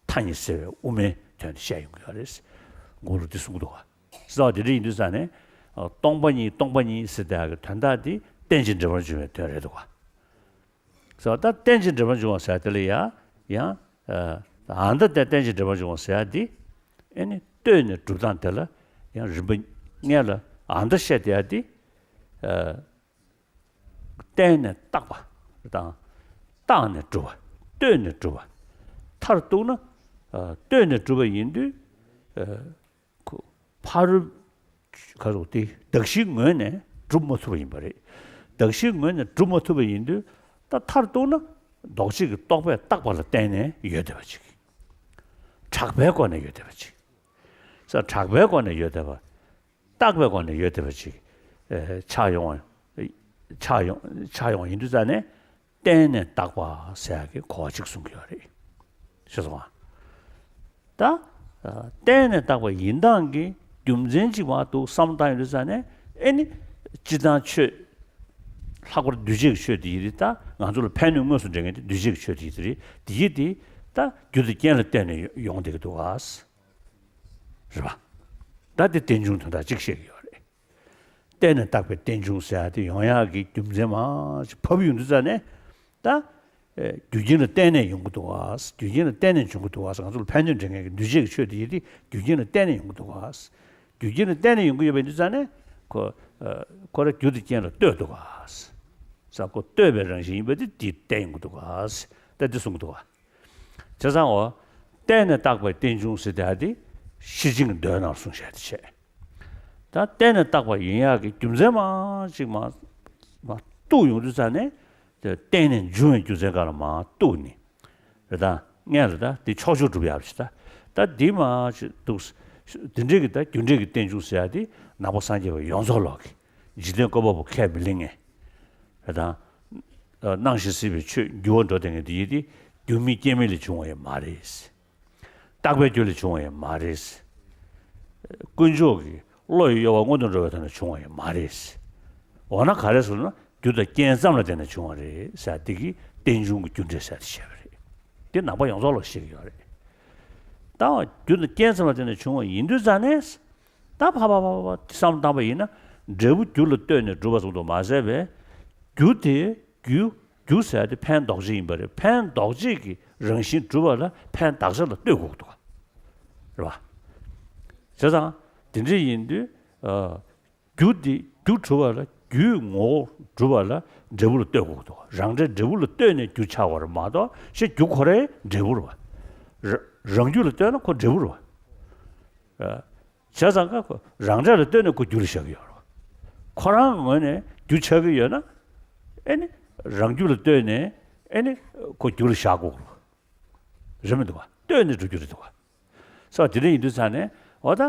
ཐ་སྙད་ཟེར་བའི་དབུ་མའི་དོན་དེ་བཤད་ཡོང་གི་ཡོད་རེད། མགོ་ལོག་འདི་གསུང་གི་འདུག་བ། ཟེར་བ་དེ་འདྲ་ཡིན་དུས་ཙང་ནས། ཨ། སྟོང་པ་ཉིད་སྟོང་པ་ཉིད་ཟེར་དེ་གི་དོན་དག་དེ་རྟེན་ཅིང་འབྲེལ་པར་འབྱུང་བའི་དོན་རེད་འདུག་བ། ཟེར་བ་ད་རྟེན་ཅིང་འབྲེལ་པར་འབྱུང་བ་ཟེར་དེ་ལ་ཡང་ཡང་། ཨ། ཨ་མཐའ་དེ་རྟེན་ཅིང་འབྲེལ་པར་འབྱུང་བ་ཟེར་ཡ་དེ། ཨེ་ནི་ལྟོས་ནས་གྲུབ་སྟངས་དེ་ལ་ཡང་རིམ་པ་ལྔ་ལ་ཨ་མཐའ་བཤད་དེ་ཡ་དེ། ཨ། བརྟེན་ནས་བཏགས་པ་དང་། བཏགས་ནས་གྲུབ་པ། ལྟོས་ནས་གྲུབ་པ། མཐར་གཏུགས་ན། ཨ། ལྟོས་ནས་གྲུབ་པ་ཡིན་དུས། ཨ། ཁོ་ཕ་རོལ། ག་རེ་ཟེར་དགོས་རེད། གདགས་གཞིའི་ངོས་ནས་གྲུབ་མ་ཐུབ་པ་ཡིན་པ་རེད། གདགས་གཞིའི་ངོས་ནས་གྲུབ་མ་ཐུབ་པ་ཡིན་དུས། ད་མཐར་གཏུགས་ན་ལྡོག་ཕྱིས་ཀྱི་རྟོག་པས་བཏགས་པ་ལ་བརྟེན་ནས་ཡོད་བསྡད་པ་ཅིག་གྲགས་པའི་སྒོ་ནས་ཡོད་བསྡད་པ་ཅིག་ས། གྲགས་པའི་སྒོ་ནས་ཡོད་བསྡད་པ། བཏགས་པའི་སྒོ་ནས་ཡོད་བསྡད་པ་ཅིག་ཨེ། ཆགས་ཡོང་བ། ཆགས་ཡོང་། ཆགས་ཡོང་བ་ཡིན་དུས་ཙང་ནས་བརྟེན་ནས་བཏགས་པ་ཟེར་ཡག་གི་གོ་བ་ཅིག་གསུང་གི་ཡོད་རེད། ཤེས་སོང་ང་། ད། ཨ། བརྟེན་ནས་བཏགས་པ་ཡིན་སྟངས་ཀྱི་རྒྱུ་མཚན་ཅིག་མར་འདུག་བསམ་བློ་བཏང་ཡོང་དུས་ཙང་ནས། ཨེ་ནི། སྤྱིར་བཏང་ཆོས། ལྷག་པར་འདུས་བྱས་ཀྱི་ཆོས་དེ་ཡིན་དུས། ད་ང་ཚོ་ལ་ཕན་གནོད་དངོས་སུ་འབྲེལ་མཁན་དེ་འདུས་བྱས་ཀྱི་ཆོས་དེ་ཡིན་དུས་རེད། དེ་ཡིན་དུས། ད་རྒྱུ་དང་རྐྱེན་ལ་བརྟེན་ནས་ཡོང་བསྡད་ཀྱི་འདུག་ག་རེད་པ། ད་དེ་རྟེན་འབྱུང་དོན་དག་གཅིག་བཤད་ཀྱི་ཡོད་རེད། བརྟེན་ནས་བཏགས་པའི་རྟེན་འབྱུང་ཟེར་ཡ་དེ་ཡོང་ཡག་གི་རྒྱུ་མཚན་མར་ཅིག་བབས་ཡོང་དུས་ཙང་ནས། ད། ཨེ། རྒྱུ་རྐྱེན་ལ་བརྟེན་ནས་ཡོང་གི་འདུག་ག་རྒྱུ་རྐྱེན་ལ་བརྟེན་ནས་འབྱུང་གི་འདུག་ག་ང་ཚོ་ལ་ཕན་གནོད་འབྲེལ་མཁན་གྱི་འདུས་བྱས་ཀྱི་ཆོས་དེ་ཡིན་དུས་རྒྱུ་རྐྱེན་ལ་བརྟེན་ནས་ཡོང་གི་འདུག་ག་རྒྱུ་རྐྱེན་ལ་བརྟེན་ནས་ཡོང་གི་ཡོད་པ་ཡིན་དུས་ཙང་ནས། ཁོ། ཨ། ཁོ་རང་རྒྱུ་དང་རྐྱེན་ལ་ལྟོས་འདུག་ག་ས། ཁོ་ལྟོས་པའི་རང་བཞིན་ཡིན་པ་དེ་དེས་བརྟེན་ཡོང་གི་འདུག་ག་ད་འདི་གསུང་གི་འདུག་ག་བྱས་ཙང་འོ། བརྟེན་ནས་བཏགས་པའི་རྟེན་འབྱུང་ཟེར་དེ་ཨ་དེ་ཤེར་ཕྱིན་གྱི་མདོའི་ནང་གསུངས་བཞག་དེ་བྱས། ད་བརྟེན་ནས་བཏགས་པ་ཡིན་ཡག་གི་རྒྱུ་མཚན་མར་ཅིག་མར་མར་གཏུགས་ཡོང་དུས་ཙང་ནས། དེ་བརྟེན་ནས་འབྱུང་བའི་རྒྱུ་མཚན་སྒང་ལ་མར་གཏུགས་ནས། རེད་ད། སྔོན་ལ་ད་དེ་ཕྱོགས་ཆོས་སྒྲུབ་ཡག་ཅིག་ད། ད་འདི་མར་ཅིག་འདུག་དེ་འདྲའི་གི་ད་རྒྱུ་འབྲས་ཀྱི་རྟེན་འབྱུང་ཟེར་ཡག་དེ་ནང་པ་སངས་རྒྱས་པ་ཡོངས་རྫོགས་ལོག་གི། འཇིག་རྟེན་བཀོད་པ་པོ་ཁས་མི་ལེན་མཁན། རེད་ད། སྣང་ཞིང་སྲིད་པའི་ཆོས་འགྱུར་བར་འགྲོ་བསྡད་མཁན་དེ་ཡིན་དུས། རྒྱུ་མེད་རྐྱེན་མེད་ལས་བྱུང་བ་ཡང་མ་རེད། རྟག་པའི་རྒྱུ་ལས་བྱུང་བ་ཡང་མ་རེད། དཀོན་མཆོག་གི་བློ་ཡི་གཡོ་བ་སྔོན་དུ་འགྲོ་བའི་ཐོག་ནས་བྱུང་བ་ཡང་མ་རེད། འོ་ན་ག་རེ་ཟེར་ན། རྒྱུ་དང་རྐྱེན་ཙམ་ལ་བརྟེན་ནས་བྱུང་བ་རེད་ཟེར། དེ་གི་རྟེན་འབྱུང་གི་རྒྱུ་འབྲས་ཟེར་དེ་བཤད་པ་རེད། དེ་ནང་པ་ཡོངས་རྫོགས་ལ་བཤད་ཀྱི་ཡོད་རེད། ད་རྒྱུ་དང་རྐྱེན་ཙམ་ལ་བརྟེན་ནས་བྱུང་བ་ཡིན་དུས་ཙང་ནས། ད་ཕ་ཕ་ཕ་ཕ་བསམ་བློ་བཏང་པ་ཡིན་ན། འབྲས་བུ་རྒྱུ་ལ་ལྟོས་ནས་གྲུབ་པ་ཙམ་དུ་མ་ཟད་པའི། རྒྱུ་དེ། རྒྱུ། རྒྱུ་ཟེར་དེ་ཕན་འདོགས་བྱེད་ཡིན་པ་རེད། ཕན་འདོགས་བྱེད་ཀྱི་རང་བཞིན་གྲུབ་པ་ལ་ཕན་འདོགས་བྱ་ལ་ལྟོས་དགོས་འདུག་ག་རེད་པ། བྱས་ཙང་། དེ་འདྲ་ཡིན་དུས། ཨ། རྒྱུ་དེ། རྒྱུ་གྲུབ་པ་ལ། རྒྱུའི་ངོ་བོ་གྲུབ་པ་ལ་འབྲས་བུ་ལ་ལྟོས་དགོས་འདུག་ག་རང་འབྲས་འབྲས་བུ་ལ་ལྟོས་ནས་རྒྱུ་ཆགས་པ་རེད་མ་གཏོགས། ཞེས་རྒྱུ་ཁོ་རའི་འབྲས་བུ་རེད་པ། ར། རང་རྒྱུ་ལ་ལྟོས་ན་ཁོ་འབྲས་བུ་རེད་པ། ཨ། བྱས་ཙང་ཀ་ཁོ་རང་འབྲས་ལ་ལྟོས་ནས་ཁོ་རྒྱུ་ལ་བཞག་གི་ཡོད་རེད། ཁོ་རང་གི་ངོས་ནས་རྒྱུ་ཆགས་ཀྱི་ཡོད་ན། ཨེ་ནི། རང་རྒྱུ་ལ་ལྟོས་ནས། ཨེ་ནི། ཁོ་རྒྱུ་ལ་བཞག་དགོས་རེད། རེད་མི་འདུག་ག་ལྟོས་ནས་འགྲོ་རྒྱུ་རེད་འདུག་ག་ས། དེ་འདྲ་ཡིན་དུས་ཙང་ནས། འོ་ད།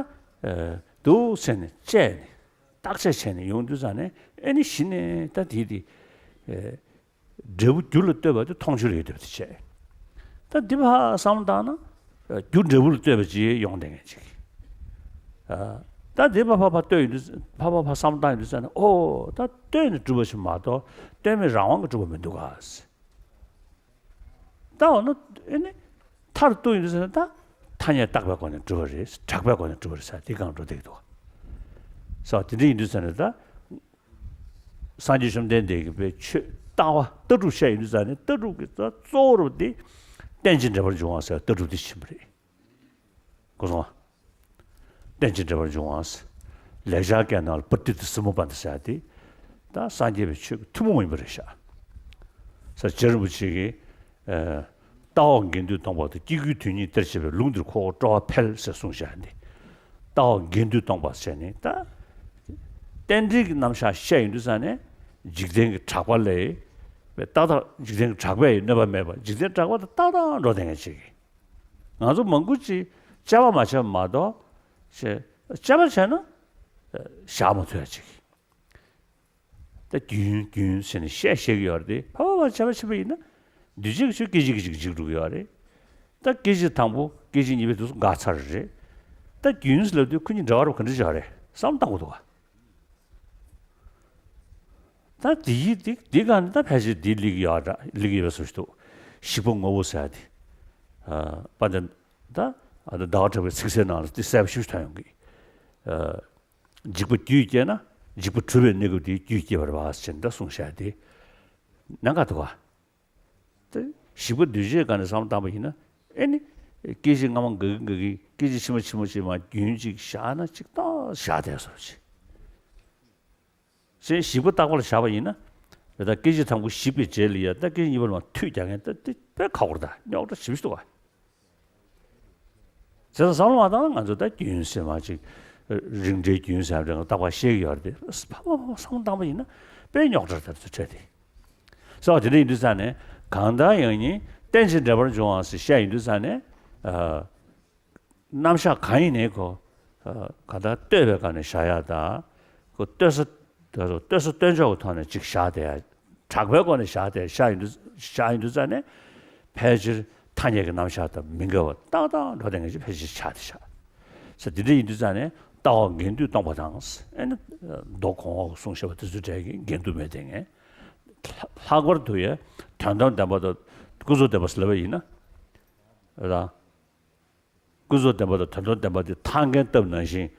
ཨ། འདུག་ཟེར་ནས་དཔྱད་ནས། བརྟག་དཔྱད་བྱས་ནས་ཡོང་དུས་ཙང་ནས། ཨེ་ནི་གཞི་ནས་ད་དེ་དེ། ཨ། འབྲས་བུ་རྒྱུ་ལ་ལྟོས་པ་དེ་མཐོང་ཆོས་ལ་ཡོད་བསྡད་པ་དེ་བྱས། ད་འདི་ཕར་བསམ་བློ་བཏང་ན། རྒྱུ་འབྲས་བུ་ལ་ལྟོས་པ་ཅིག་ཡོང་བསྡད་མཁན་ཅིག་ཨ། ད་འདི་ཕར་ཕར་ཕར་ལྟོས་ཡོང་དུས། ཕར་ཕར་ཕར་བསམ་བློ་བཏང་ཡོང་དུས་ཙང་ནས། ཨོ། ད་ལྟོས་ནས་གྲུབ་པ་ཞིག་མ་གཏོགས་ལྟོས་མེད་རང་དབང་གིས་གྲུབ་པ་མི་འདུག་ག་ད་འོ་ན། ཨེ་ནི། མཐར་གཏུགས་ཡོང་དུས་ཙང་ནས། ད་ཐ་སྙད་བཏགས་པའི་སྒོ་ནས་གྲུབ་པ་རེད། གྲགས་པའི་སྒོ་ནས་གྲུབ་པ་རེད་ཟེར་དེ་སྒང་འགྲོ་བསྡད་ཀྱི་འདུག་ག་ས། དེ་འདྲ་ཡིན་དུས་ཙང་ནས་ད། སངས་རྒྱས་བཅོམ་ལྡན་འདས་ཀྱིས་པའི་ཆོས་ལྟ་བ་ལྟ་གྲུབ་བཤད་ཡོང་དུས་ཙང་ནས། ལྟ་གྲུབ་ཀྱི་རྩ་གཙོ་བོ་རུ་དེ་རྟེན་ཅིང་འབྲེལ་པར་འབྱུང་བ་ཟེར་ལྟ་གྲུབ་དེ་ཕྱིན་པ་རེད། གོ་སོང་ང་། རྟེན་ཅིང་འབྲེལ་པར་འབྱུང་བ་ཟེར། ལེགས་སྦྱར་སྐད་ནང་ལ་པྲ་ཏི་ཏི་སུ་མུ་པ་ཏ་ཟེར་ཡ་དེ། ད་སངས་རྒྱས་པའི་ཆོས་ཀྱི་ཐུན་མོང་ཡིན་པ་རེད་ཤག་ས། རྗེ་རིན་པོ་ཆེ་གིས། ཨ། ལྟ་བ་དགེ་འདུན་སྟོང་པ་དང་། སྐྱེ་དགུའི་དོན་གཉིས་གཏེར་བྱེད་པའི། ལུང་འདིར་ཁོ་བོ་སྤྲོ་བ་འཕེལ་ཟེར་གསུངས་བཞག་འདི། ལྟ་བ་དགེ་འདུན་སྟོང་པ་ཟེར་ནས། ད་རྟེན་འབྲེལ་གྱི་རྣམ་གཞག་བཤད་ཡོང་དུས་ཙང་ནས། འཇིག་རྟེན་གྱི་གྲགས་པ་ལས་ཏག་ཏག་འཇིག་རྟེན་གྱི་གྲགས་པས་གནོད་པ་མེད་པ། འཇིག་རྟེན་གྲགས་པ་དང་ཏག་ཏག་འགྲོ་བསྡད་མཁན་ཅིག་ང་ཚོ་མང་པོ་ཅིག་དཔྱད་པ་མ་བྱས་པ་མ་གཏོགས། ཞེས་ དཔྱད་པ་བྱས་ན་བཞག་མ་ཐུབ་ཡ་ཅིག་ད་རྒྱུན་རྒྱུན་ཟེར་ནས་བཤད་བཤད་ཀྱི་ཡོད་རེད་དེ། ཕ་བ་བ་བྱས་པ་བྱས་པ་ཡིན་ན། འདུས་བྱས་ཀྱི་ཆོས་སྐད་ཅིག་གིས་ཅིག་འཇིག་འགྲོ་གི་ཡོད་རེད། ད་སྐད་ཅིག་དང་པོ་སྐད་ཅིག་གཉིས་པའི་དུས་སུ་འགག་ཚར་རེད། ད་རྒྱུན་ཟེར་ལབ་དུས་ཁོ་གཉིས་འབྲེལ་བ་རུ་ག་འདྲ་ཅིག་ཡོད་རེད་བསམ་བློ་བཏང་དགོས་འདུག་ག་ད་དེ་ཡིས་དེ་དེ་ག་ནི་ད་ཕལ་ཆེར་དེ་སླེབས་ཀྱི་ཡོད་ར་སླེབས་ཀྱི་ཡོད་པའི་བཟོ་ཞིག་འདུག་ཞིག་པ་ངོ་བོ་ཟེར་ཡ་དེ། ཨ་པ་དེ་ད་ཨ་ད་ཟླ་བ་གྲགས་པའི་ཚིག་གསལ་ནང་ལ་དེ་གསལ་པོ་ཞིག་ཐོན་ཡོང་གི་ཨ་འཇིག་པ་རྒྱུས་བསྐྱེད་ན་འཇིག་པ་གྲུབ་པའི་གནས་སྐབས་དེའི་རྒྱུས་བསྐྱེད་པར་བ་ཟེར་ད་གསུངས་བཞག་དེ། གནད་འགག་འདུག་ག་ད་ཞིག་པ་འདུས་བྱས་སྒང་ནས་བསམ་བློ་བཏང་པ་ཡིན་ན། ཨེ་ནི། སྐད་ཅིག་སྔ་མ་འགག་གི་འགག་གི་སྐད་ཅིག་ཕྱི་མ་ཕྱི་མ་ཅིག་མ་རྒྱུན་ཅིག་བཞག་ན་ཅིག་ཏོག་བཞག་བསྡད་བཟོ་ཅིག་ཞེས་ཞིག་པ་རྟག་པར་བཞག་པ་ཡིན་ན། དེ་ལྟར་སྐད་ཅིག་དང་པོ་ཞིག་པའི་རྗེས་ལ་ཡ་ད་སྐད་ཅིག་གཉིས་པ་ལ་མ་མཐུད་རྒྱག་མཁན་ད་དེ་དཔེ་ཁག་པོ་རེད་ད། རྙོག་དྲ་ཞེ་པོ་ཞིག་འདུག་ག་བྱས་ཙང་བསམ་བློ་མ་བཏང་ན་ང་ཚོ་ད་རྒྱུན་ཟེར་མ་ཅིག་རིགས་འགྲེའི་རྒྱུན་ཟེར་བ་རེད། ང་ཏག་ཏག་བཤད་ཀྱི་ཡོད་རེད་དེ། ཕ་མ་བསམ་བློ་བཏང་པ་ཡིན་ན་དཔེ་རྙོག་དྲ་ལྟར་དུ་འཕྲད་དེ། ས་བ་དེ་འདྲ་ཡིན་དུས་ཙང་ནས་གང་ལྟར་ཡང་ཉིད་རྟེན་ཅིང་འབྲེལ་པར་འབྱུང་བ་ཟེར་བཤད་ཡོང་དུས་ཙང་ནས། རྣམ་གཞག་གང་ཡིན་ནའི་ཁོ། གང་ལྟར་ལྟོས་པའི་སྒང་ནས་བཞག་ཡ་དང་། ཁོ་ལྟོས་ས། ལྟོས་ས་ལྟོས་འཇོག་གི་ཐོག་ནས་ཅིག་བཞག་བསྡད་ཡ། གྲགས་པའི་སྒོ་ནས་བཞག་བསྡད་བཞག་ཡོང་དུས་བཞག་ཡོང་དུས་ཙང་ནས། ཕལ་ཆེར་ཐ་སྙད་ཀྱི་རྣམ་གཞག་དང་མི་འགལ་བ་ཏག་ཏག་འགྲོ་བསྡད་མཁན་ཅིག་ཕལ་ཆེར་ཆགས་བསྡད་བཞག་ས་དེ་འདྲ་ཡིན་དུས་ཙང་ནས་ལྟ་བ་འགལ་འདུས་སྟོང་པ་དང་། ཨེ་ནི། མདོ་གོང་འོག་གསུངས་བཞག་པ་དེ་ཚོའི་གྲས་ཀྱི་འགལ་འདུ་མེད་བསྡད་མཁན། ལྷག་པར་དུ་ཡང་དོན་དམ་བདེན་པ་དང་ཀུན་རྫོབ་བདེན་པ་ཟེར་ལབ་པ་ཡིན་ན། རང་། ཀུན་རྫོབ་བདེན་པ་དང་དོན་དམ་བདེན་པ་དེ་ཐག་འགན་བཏབ་ནང་བཞིན།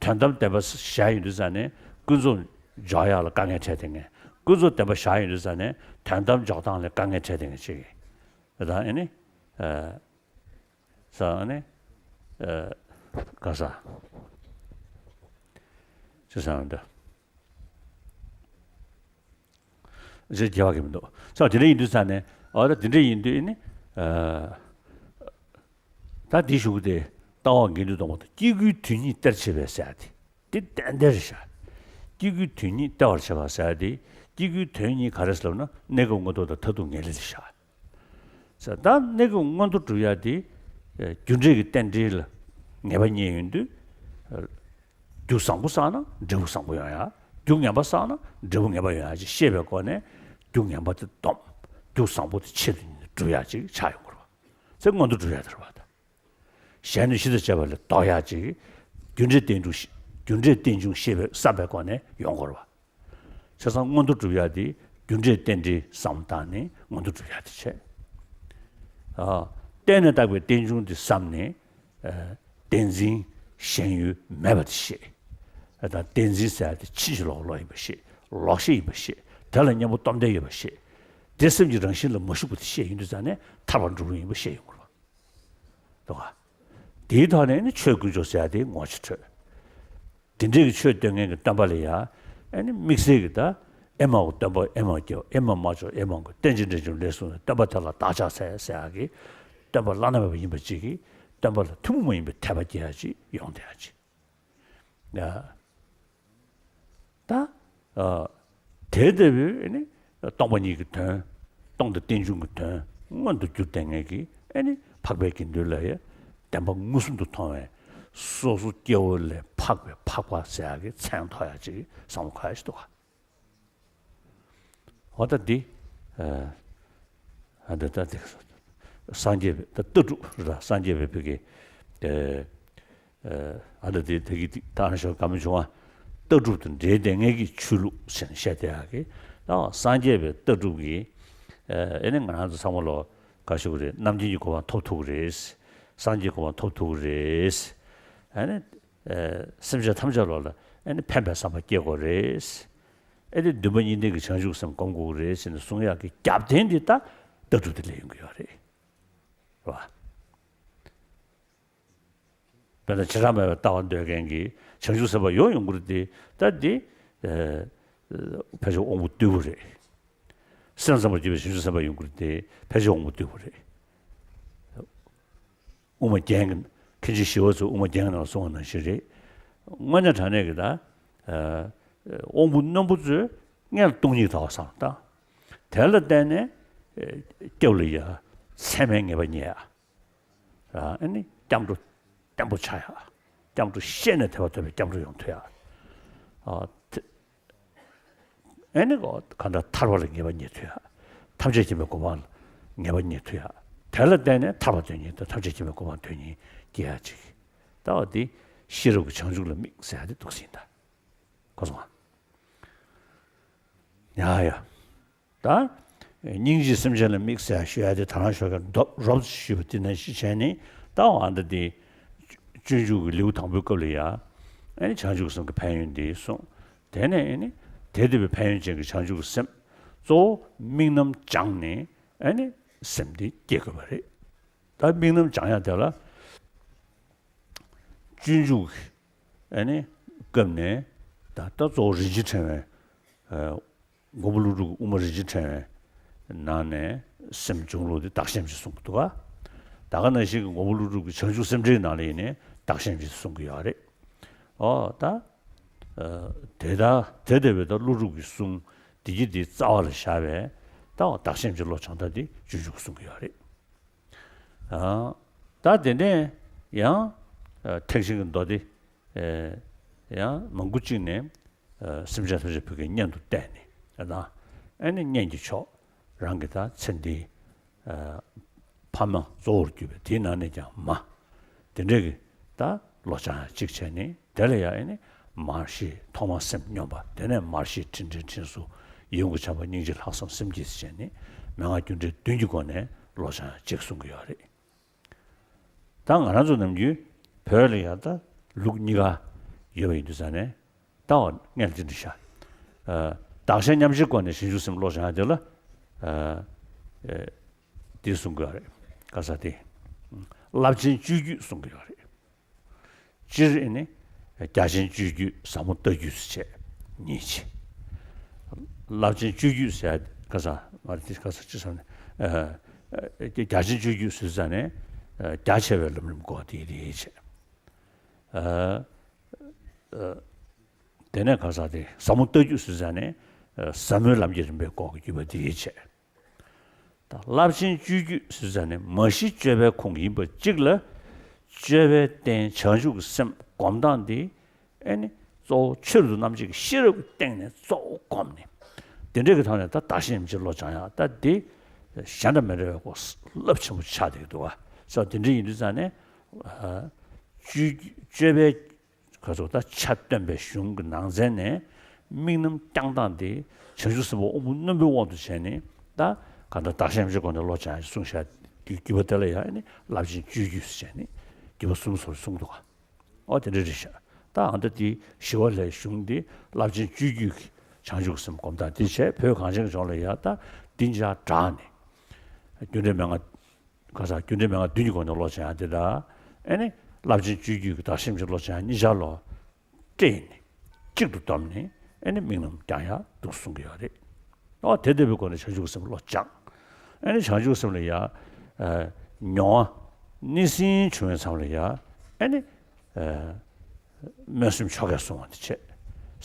དོན་དམ་བདེན་པ་བཞག་ཡོང་དུས་ཙང་ནས་ཀུན་རྫོབ་འཇོག་ཡག་ལ་དཀའ་ངལ་འཕྲད་བསྡད་མཁན། ཀུན་རྫོབ་བདེན་པ་བཞག་ཡོང་དུས་ཙང་ནས་དོན་དམ་འཇོག་སྟངས་ལ་དཀའ་ངལ་འཕྲད་བསྡད་མཁན་ཅིག་ད་ཨེ་ནི། ས་ཨེ་ནི། ག་ས། ཅི་ས་འདི། ཅེས་རྒྱལ་བ་གིས་མི་འདུག་ས་དེ་འདྲ་ཡིན་དུས་ཙང་ནས། ཨོ་ད་དེ་འདྲ་ཡིན་དུས་ནི། ད་འདི་ཞུ་གི་དེ། ལྟ་བ་འགལ་འདུ་སྟོང་པ་དང་སྐྱེ་དགུའི་དོན་གཉིས་སྟེར་བྱེད་པའི་ཟེར་ཡ་དེ། དེ་ཏན་ཏན་རེད་ཤག་སྐྱེ་དགུའི་དོན་གཉིས་སྟེར་བར་བྱེད་པ་ཟེར་ཡ་དེ། སྐྱེ་དགུའི་དོན་གཉིས་ག་རེ་ཟེར་ལབ་ན་གནས་སྐབས་མངོན་རྟོགས་དང་མཐར་ཐུག་ངེས་ལེགས་རེད་ཤག་ས་ད་གནས་སྐབས་མངོན་མཐོ་སྒྲུབ་ཡ་དེ། རྒྱུ་འབྲས་ཀྱི་རྟེན་འབྲེལ་ལ་ངེས་པ་རྙེད་ཡོང་དུས། རྒྱུ་བཟང་པོ་བསགས་ན་འབྲས་བུ་བཟང་པོ་ཡོང་ཡ། རྒྱུ་ངན་པ་བསགས་ན་འབྲས་བུ་ངན་པ་ཡོང་ཡ་ཅིག་ཤེས་པའི་སྒོ་ནས། རྒྱུ་ངན་པ་དེ་སྡོམ། རྒྱུ་བཟང་པོ་དེ་ཆེད་དུ་སྒྲུབ་ཡ་ཅིག་ཆགས་ཡོང་དགོས་རེད་བ། ཚེ་མངོན་མཐོ་སྒྲུབ་ཡ་དེ་རེད་བ་ད། གཞན་ནི་གཞི་དང་བཅས་པ་ལས་ལྡོག་ཡ་ཅིག་རྒྱུ་འབྲས་རྟེན་འབྱུང་ཤེས། རྒྱུ་འབྲས་རྟེན་འབྱུང་ཤེས་པའི་བསམ་པའི་སྒོ་ནས་ཡོང་དགོས་རེད་བ། བྱས་ཙང་མངོན་མཐོ་སྒྲུབ་ཡ་དེ་རྒྱུ་འབྲས་རྟེན་འབྲེལ་བསམ་བཏང་ནས་མངོན་མཐོ་སྒྲུབ་ཡ་དེ་བྱས། ཨ། བརྟེན་ནས་བཏགས་པའི་རྟེན་འབྱུང་དེ་བསམ་ནས། ཨ། བདེན་འཛིན་ཞེན་ཡུལ་མེད་པ་དེ་ཤེས། ཨ། ད་བདེན་འཛིན་ཟེར་ཡ་དེ་ཕྱིན་ཅི་ལོག་ལོག་ཡིན་པ་ཤེས། ལོག་ཤེས་ཡིན་པ་ཤེས། དེ་ལ་གཉེན་པོ་སྟོབས་ལྡན་ཡོད་པ་ཤེས། དེ་སེམས་ཀྱི་རང་བཞིན་ལ་མ་ཞུགས་པ་དེ་ཤེས་ཡོང་དུས་ཙང་ནས་ཐར་པར་འགྲོ་གི་ཡིན་པ་ཤེས་ཡོང་དགོས་རེད་བ། འདུག་ག་དེའི་ཐོག་ནས་ནི་ཆོས་དཀོན་མཆོག་ཟེར་ཡ་དེ་ངོ་ཆ་འཕྲོད། དེ་འདྲའི་གི་ཆོས་སྟོན་མཁན་གྱི་སྟོན་པ་ལ་ཡ། ཨ་ནི་དམིགས་བསལ་གྱི་ད། ཨེ་མའོ་སྟོན་པ་ཨེ་མའོ་སྐྱེ་བོ་ཨེ་མ་མ་ཆོག་ཨེ་མའོ་གི་རྟེན་ཅིང་འབྲེལ་འབྱུང་ལས་གསུངས་ནས་སྟོན་པ་དེ་ལ་བདག་ཕྱག་འཚལ་ཟེར་ཡ་གི། སྟོན་པ་བླ་ན་མེད་པ་ཡིན་པ་ཅིག་གིས་སྟོན་པ་ལ་ཐུན་མོང་མ་ཡིན་པའི་དད་པ་སྐྱེ་ཡ་ཅིག་ཡོང་བསྡད་ཡ་ཅིག་ཡ། ད། ཨ། དེ་ལྟ་བུའི་ཨེ་ནི། སྟོང་པ་ཉིད་ཀྱི་དོན། སྟོང་དང་རྟེན་འབྱུང་གི་དོན་མངོན་དུ་གྱུར་བསྡད་མཁན་གྱི་ཨེ་ནི་འཕགས་པའི་དགེ་འདུན་ལ་ཡ། བདེན་པ་མངོན་སུམ་དུ་མཐོང་བའི། སོ་སོ་སྐྱེ་བོ་ལས་འཕགས་པའི་འཕགས་པ་ཟེར་ཡག་གི་མཚན་ཐོགས་ཡག་ཅིག་བསམ་བློ་འཁོར་ཡག་ཅིག་འདུག་ག་འོ་ད་འདི། ཨ། ཨ་འདི་ད་འདི། སངས་རྒྱས་པའི་ད་ལྟ་གྲུབ་རེད་ལ། སངས་རྒྱས་པའི་བོད་ཀྱི། ཨ། ཨ་འདི་དེ་དེ་གི་ད་ཨ་ནི་ཞོ་ག་མི་བྱུང་བ། ལྟ་གྲུབ་དང་འབྲེལ་ལྡན་ངེས་ཀྱི་ཆོས་ལུགས་ཟེར་ནས་བཤད་བསྡད་ཡག་གི། ད་སངས་རྒྱས་པའི་ལྟ་གྲུབ་ཀྱི། ཨ་ནི་ང་རང་ཚོ་ཚང་མ་ལོ་ག་ཞུ་གི་རེད། རྣམ་མཁྱེན་གྱི་གོ་འཕང་ཐོབ་ཐུབ་ཀྱི་རེད། སངས་རྒྱས་གོ་འཕང་ཐོབ་ཐུབ་ཀྱི་རེད། ཨ་ནི། ཨ། སེམས་ཅན་ཐམས་ཅད་ལོག་ལ་ཨ་ནི་ཕན་པའི་བསམ་པ་སྐྱེ་དགོས་རེད། ཨ་ནི་འདུན་པ་གཉིས་ལྡན་གྱི་བྱང་ཆུབ་སེམས་བསྒོམ་དགོས་རེད་ཟེར་ནས་གསུང་ཡག་གི་རྒྱབ་རྟེན་འདི་ད་ལྟ་གྲུབ་དེ་ལས་ཡོང་གི་ཡོད་རེད། རེད་བ། དཔེར་ན་བྱེ་བྲག་སྨྲ་བའི་ལྟ་བ་འདོད་མཁན་གྱི་བྱང་ཆུབ་སེམས་དཔའ་ཡོང་ཡོང་གི་རེད་དེ། ད་འདི། ཨ། ཕལ་ཆེར་དབང་པོ་རྟུལ་པོ་རེད། སེམས་ཙམ་པར་གྱུར་པའི་བྱང་ཆུབ་སེམས་དཔའ་ཡོང་གི་རེད་དེ། ཕལ་ཆེར་དབང་པོ་རྟུལ་པོ་རེད། དབུ་མ་རྒྱན་གྱི། མཁན་ཆེན་ཞི་བ་འཚོས་དབུ་མ་རྒྱན་གྱི་ནང་ལ་གསུངས་པ་ནང་བཞིན་རེད། དངོས་གནས་དྲང་གནས་ཀྱི་ད། ཨ། དབང་པོ་རྣོན་པོ་ཚོས་སྔོན་ལ་སྟོང་ཉིད་ལྟ་བ་བསམ་བློ་བཏང་། དེ་ལ་བརྟེན་ནས། ཨ། སྐྱབས་ལ་ཡ། མཚན་མའི་ངེས་པ་རྙེད་ཡ། ཨ་ནི་སྐྱབས་འགྲོ་བརྟན་པོ་ཆགས་ཡ། སྐྱབས་འགྲོ་ཤེས་ནས་ཐེག་པ་ཐོབ་པའི་སྐྱབས་འགྲོ་ཡོང་ཐུབ་ཡ། ཨ། དེ་ཨེ་ནི་གོ་གང་ལྟར་ཐར་པ་ལ་ངེས་པ་རྙེད་ཐུབ་ཡ། ཐམས་ཅད་མཁྱེན་པའི་གོ་འཕང་ལ་ངེས་པ་རྙེད་ཐུབ་ཡ། དེ་ལ་བརྟེན་ནས་ཐར་པ་དོན་གཉེར་དང་ཐམས་ཅད་མཁྱེན་པའི་གོ་འཕང་དོན་གཉེར་སྐྱེ་ཡ་ཅིག་ད་བ་འདི་ཤེས་རབ་ཀྱི་བྱང་ཆུབ་ལ་དམིགས་ཟེར་ཡ་དེ་འདུག་ཟིན་ད། གོ་སོང་ང་། ཡ་ཡ། ད་སྙིང་རྗེས་སེམས་ཅན་ལ་དམིགས་ཟེར་ཡ་ཞུ་ཡ་དེ་ད་རང་ཞོགས་ཀྱང་རྡོབ་རོབ་ཞུས་པ་དེ་ནང་བཞིན་བྱས་ནས་ད་བ་འདི་དེ་སྤྱོད་འཇུག་གི་ལེའུ་དང་པོའི་སྐབས་ལ་ཡ། ཨེ་ནི་བྱང་ཆུབ་སེམས་ཀྱི་ཕན་ཡོན་འདི་གསུངས། དེ་ནས་ཨེ་ནི་དེ་ལྟ་བུའི་ཕན་ཡོན་ཅན་གྱི་བྱང་ཆུབ་སེམས་གཙོ་བོ་དམིགས་རྣམ་སྦྱངས་ནས་ཨེ་ནི་སེམས་འདི་སྐྱེ་དགོས་པ་རེད། ད་དམིགས་རྣམ་སྦྱང་ཡ་དེ་ལ་སྤྱོད་འཇུག་གི་ཨེ་ནི་སྐབས་ནས་ད་ད་གཙོ་བོ་རིན་ཆེན་ཕྲེང་བའི་མགོན་པོ་ཀླུ་སྒྲུབ་ཀྱི་དབུ་མ་རིན་ཆེན་ཕྲེང་བའི་ནང་ནས་སེམས་སྦྱོང་ལུགས་དེ་བདག་གཞན་སྦྱོང་གསུང་གི་འདུག་ག་ད་ག་ནང་བཞིན་གྱི་མགོན་པོ་ཀླུ་སྒྲུབ་ཀྱི་བྱང་ཆུབ་སེམས་འགྲེལ་ནང་ལ་ཡིན་ནའི་བདག་གཞན་སྦྱོང་གསུང་གི་ཡོད་རེད། ཨོ་ད། ཨ། དེ་ལྟར་དེ་ལྟ་བུའི་ད་ཀླུ་སྒྲུབ་ཀྱི་གསུང་འདི་གི་འདི་རྩ་བ་ལ་བཞག་པའི་ད་བདག་གཞན་སྦྱོང་བློ་སྦྱང་ད་འདི་སྤྱོད་འཇུག་གསུང་གི་ཡོད་རེད། ཨ། ད་དེ་ནས་ཡང་། ཨ། ཐེག་ཆེན་གྱི་མདོ་སྡེ། ཨེ། ཡང་མང་པོ་གཅིག་ནས། ཨ། སེམས་ཅན་ཐམས་ཅད་བོད་ཀྱི་གཉེན་དུ་བསྟེན་ནས་ཨ་ན། ཨེ་ནི་གཉེན་གྱི་མཆོག་རང་གི་ད་ཚེ་འདིའི། ཨ། ཕ་མ་གཙོ་བོར་གྱུར་པའི་དེའི་ནང་ནས་ཀྱང་མ། དེ་འདྲའི་གི་ད་བློ་སྦྱང་ཡ་གཅིག་བྱས་ནས་དེ་ལ་ཡ་ཨེ་ནི་མར་ཤེས་ཐོག་མར་སེམས་སྙོམས་པ། དེ་ནས་མར་ཤེས་དྲིན་དྲན་དྲིན་གཟོ། ཡི་དམ་གྱི་བྱམས་པ་སྙིང་རྗེ་ལྷག་བསམ་སེམས་བསྐྱེད་ཟེར་བྱས་ནས་མན་ངག་རྒྱུ་འབྲས་བདུན་གྱི་སྒོ་ནས་བློ་སྦྱང་ཡ་གཅིག་གསུང་གི་ཡོད་རེད། ད་ང་རང་ཚོ་ནམ་རྒྱུན་བོད་ལ་ཡང་ད་ལུགས་གཉིས་ཀ་ཡོད་པ་ཡིན་དུས་ཙང་ནས་ད་འོ་སྔོན་ལ་ཅི་འདྲ་ཤག་ཨ། བདག་གཞན་མཉམ་བརྗེའི་སྒོ་ནས་བྱང་ཆུབ་སེམས་བློ་སྦྱང་ཡ་དེ་ལ། ཨ། ཨེ། འདི་གསུང་གི་ཡོད་རེད། ག་ས་དེ། རླབས་ཆེན་སྤྱོད་བརྒྱུད་གསུང་གི་ཡོད་རེད། སྤྱིར་ཨེ་ནི། རྒྱ་ཆེན་སྤྱོད་བརྒྱུད་ཟབ་མོ་ལྟ་བརྒྱུད་ཟེར་བྱས་གཉིས་བྱས། རླབས་ཆེན་སྤྱོད་བརྒྱུད་ཟེར་ཡ་ག་ས་ང་རང་དེ་ག་ས་ཅི་བསམ་ནས། ཨ། རྒྱ་ཆེན་སྤྱོད་བརྒྱུད་ཟེར་ཙང་ནས། ཨ། རྒྱ་ཆེ་བའི་ལམ་རིམ་གོ་བ་དེ་དེ་བྱས། ཨ། ཨ། དེ་ནས་ག་ས་དེ་ཟབ་མོ་ལྟ་བརྒྱུད་ཟེར་ཙང་ནས། ཨ། ཟབ་མོའི་ལམ་གྱི་རིམ་པས་འགོག་གི་བརྒྱུད་པ་དེ་བྱས། ད་རླབས་ཆེན་སྤྱོད་བརྒྱུད་ཟེར་ཙང་ནས་མ་གཞི་སྤྱོད་པའི་ཁུངས་ཡིན་པ་གཅིག་ལ། སྤྱོད་པའི་རྟེན་བྱང་ཆུབ་ཀྱི་སེམས་སྒོམ་སྟངས་འདི། ཨེ་ནི་གཙོ་བོ་ཆོས་རབ་ཏུ་རྣམ་འབྱེད་ཀྱི་ཤེས་རབ་ཀྱི་སྟེང་ནས་གཙོ་བོ་སྒོམ་ནས། དེ་འདྲའི་གི་ཐོག་ནས་ད་བདག་གཞན་མཉམ་བརྗེའི་བློ་སྦྱང་ཡག་ད་འདི་གཞན་དང་མི་འདྲ་བའི་སྐོར་རླབས་ཆེན་པོ་ཆགས་བསྡད་ཀྱི་འདུག་བ། སོ་དེ་འདྲ་ཡིན་དུས་ཙང་ནས། ཨ། སྤྱོད་སྤྱོད་པའི་ག་ཚོད་ད་ཆ་སྟོན་པའི་གཞུང་གི་ནང་ཚན་ནས་དམིགས་རྣམ་བསྐྱང་སྟངས་དེ་བྱང་ཆུབ་སེམས་དཔའ་དབང་པོ་རྣོན་པོའི་དབང་དུ་བྱས་ནས་ད་གང་ལྟར་བདག་གཞན་མཉམ་བརྗེའི་སྒོ་ནས་བློ་སྦྱང་ཡག་གསུངས་བཞག་གི་བརྒྱུད་པ་དེ་ལ་ཡང་ནི་རླབས་ཆེན་སྤྱོད་བརྒྱུད་ཟེར་བྱས་ནས་བརྒྱུད་པ་གསུམ་སོགས་གསུངས་འདུག་ག་ཨོ་དེ་འདྲ་རེད་ཤག་ད་ཨ་ད་དེ་ཞི་བ་ལྷའི་གཞུང་འདི་རླབས་ཆེན་སྤྱོད་བརྒྱུད་ཀྱི་བྱང་ཆུབ་སེམས་སྒོམ་སྟངས་དེ་བྱས། བོད་གངས་ཅན་གྱི་ལྗོངས་ལ་ཡ་ད་འདི་འཇགས་དྲག་ནས་རྒྱུ་འབྲས་མན་ངག་ག་ས་རྒྱུ་འབྲས་མན་ངག་བདུན་གྱི་སྒོ་ནས་བློ་སྦྱང་ཡག་དེ་དང་། ཨེ་ནི་རླབས་ཆེན་སྤྱོད་བརྒྱུད་ཀྱི་བདག་གཞན་མཉམ་བརྗེའི་བློ་སྦྱང་ཡག་གཉིས་ཆར་ལོ་སྤྲད་ནས་གཅིག་ཏུ་བསྡོམས་ནས་ཨེ་ནི་དམིགས་རྣམ་སྦྱང་ཡག་འདུག་གསུང་གི་ཡོད་རེད། ཨོ་དེ་ལྟ་བུའི་སྒོ་ནས་བྱང་ཆུབ་སེམས་བློ་སྦྱང་། ཨེ་ནི་བྱང་ཆུབ་སེམས་ལ་ཡ། ཨ། མྱོང་བ་སྣང་སེམས་བྱུང་བའི་མཚམས་ལ་ཡ། ཨེ་ནི། ཨ། སྨོན་སེམས་ཆོ་གས་བཟུང་བ་དེ་བྱས།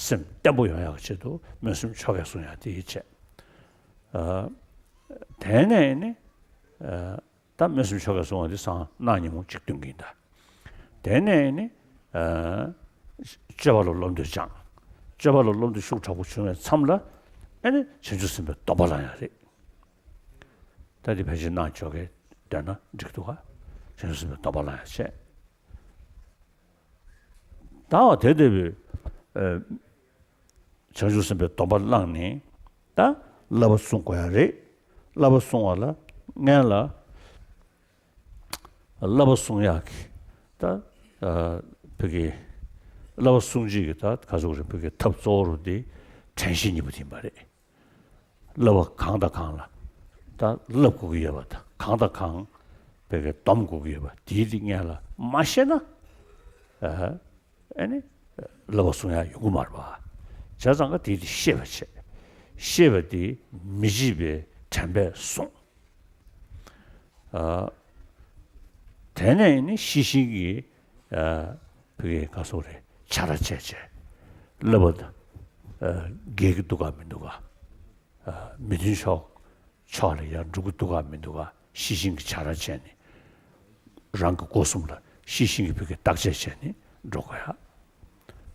སེམས་བརྟན་པོ་ཡོང་ཡག་གི་ཆེད་དུ་སྨོན་སེམས་ཆོ་གས་བཟུང་ཡག་དེ་བྱས། ཨ། དེ་ནས་ནི། ཨ། ད་སྨོན་སེམས་ཆོ་གས་བཟུང་བ་འདི་སང་གནངས་ཉིན་མོ་གཅིག་སྟོན་གྱི་ཡིན་ད། དེ་ནས་ནི། ཨ། སྤྱོད་པ་ལ་བློ་འདོད་སྦྱང་། སྤྱོད་པ་ལ་བློ་འདོད་ཤུགས་དྲག་པོ་བྱུང་བའི་མཚམས་ལ། ཨེ་ནི་བྱང་ཆུབ་སེམས་དཔའི་སྡོམ་པ་བླང་ཡག་རེད། ད་འདི་ཕལ་ཆེར་གནངས་ཆོ་གས་འདོན་ན་འགྲིག་འདུག་ག་བྱང་ཆུབ་སེམས་དཔའི་སྡོམ་པ་བླང་ཡག་བྱས། ད་བ་དེ་ལྟ་བུའི། ཨ། བྱང་ཆུབ་སེམས་དཔའི་སྡོམ་པ་བླངས་ནས་ད་བསླབ་པ་བསྲུང་དགོས་ཡག་རེད། བསླབ་པ་བསྲུང་བ་ལ་སྔོན་ལ་བསླབ་པ་བསྲུང་ཡག་གི་ད། ཨ། བོད་ཀྱི་བསླབ་པ་བསྲུང་བྱེད་ཀྱི་ད་ག་ཚོད་རེད། བོད་ཀྱི་ཐབས་གཙོ་བོ་རུ་དེ་དྲན་ཤེས་གཉིས་པོ་དེ་ཡིན་པ་རེད། བསླབ་པ་གང་དང་གང་ལ་ད་བསླབ་དགོས་ཀྱི་ཡོད་པ་དང་། གང་དང་གང་བོད་ཀྱི་སྡོམ་དགོས་ཀྱི་ཡོད་པ་དེའི་དེ་སྔོན་ལ་མ་ཤེས་ན། ཨ། ཨེ་ནི་བསླབ་པ་བསྲུང་ཡག་ཡོང་གི་མ་རེད་པ། བྱས་ཙང་ཀ་དེ་དེ་ཤེས་པ་བྱས། ཤེས་པ་དེ་མི་བརྗེད་པའི་དྲན་པས་བསྲུང་། ཨ། དེ་ནས་ནི་ཤེས་བཞིན་གྱི། ཨ། བོད་ཀྱི་ག་སོགས་རེད། ཆ་ར་བྱས་བྱས། བསླབ་པ་དང་། ཨ། འགལ་གྱི་འདུག་ག་མི་འདུག་ག་ཨ། མི་མཐུན་ཕྱོགས་ཕྱོགས་ལ་ཡར་འགྲོ་གི་འདུག་ག་མི་འདུག་ག་ཤེས་བཞིན་གྱི་ཆ་ར་བྱས་ནས། རང་གི་སྒོ་གསུམ་ལ་ཤེས་བཞིན་གྱི་བོད་ཀྱི་བརྟག་དཔྱད་བྱས་ནས་ འགྲོ་དགོས་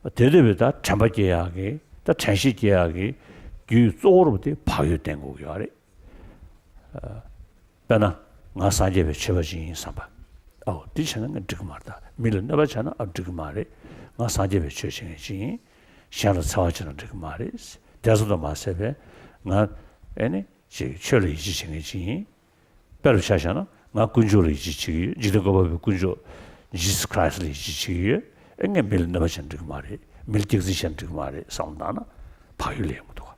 ཡ། དེ་དེ་བས་ད་དྲན་པ་སྐྱེ་ཡག་གི་ད་དྲན་ཤེས་སྐྱེ་ཡག་གི་རྒྱུའི་གཙོ་བོ་རུ་དེ་བག་ཡོད་བསྟེན་དགོས་ཀྱི་ཡོད་རེད། དཔེར་ན། ང་སངས་རྒྱས་པའི་ཆོས་པ་ཅིག་ཡིན་བསམ་པ། ཨའོ་འདི་བྱས་ན་ང་འགྲིག་གི་མ་རེད། ད་མི་ལ་གནོད་པ་བྱས་ན་ཨ་འགྲིག་གི་མ་རེད། ང་སངས་རྒྱས་པའི་ཆོས་བྱེད་མཁན་ཅིག་ཡིན། གཞན་ལ་འཚེ་བ་བྱས་ན་འགྲིག་གི་མ་རེད། དེ་ཙམ་དུ་མ་ཟད་པའི་ང་ཨེ་ནི་ཅིག་ཆོས་ལ་ཡིད་ཆེས་བྱེད་མཁན་ཅིག་ཡིན། དཔེ་རུ་ཆ་བཞག་ན་ང་དཀོན་མཆོག་ལ་ཡིད་ཆེས་བྱེད་ཀྱི་ཡོད། འཇིག་རྟེན་བཀོད་པ་པོའི་དཀོན་མཆོག་Jesus Christ ལ་ཡིད་ཆེས་བྱེད་ཀྱི་ཡོད། ཨེ་ངས་མི་ལ་གནོད་པ་བྱས་ན་འགྲིག་གི་མ་རེད། མི་ལ་སྐྱག་རྫུན་བཤད་ན་འགྲིག་གི་མ་རེད་བསམ་བློ་བཏང་ན་བག་ཡོད་ལེན་གྱི་འདུག་ག་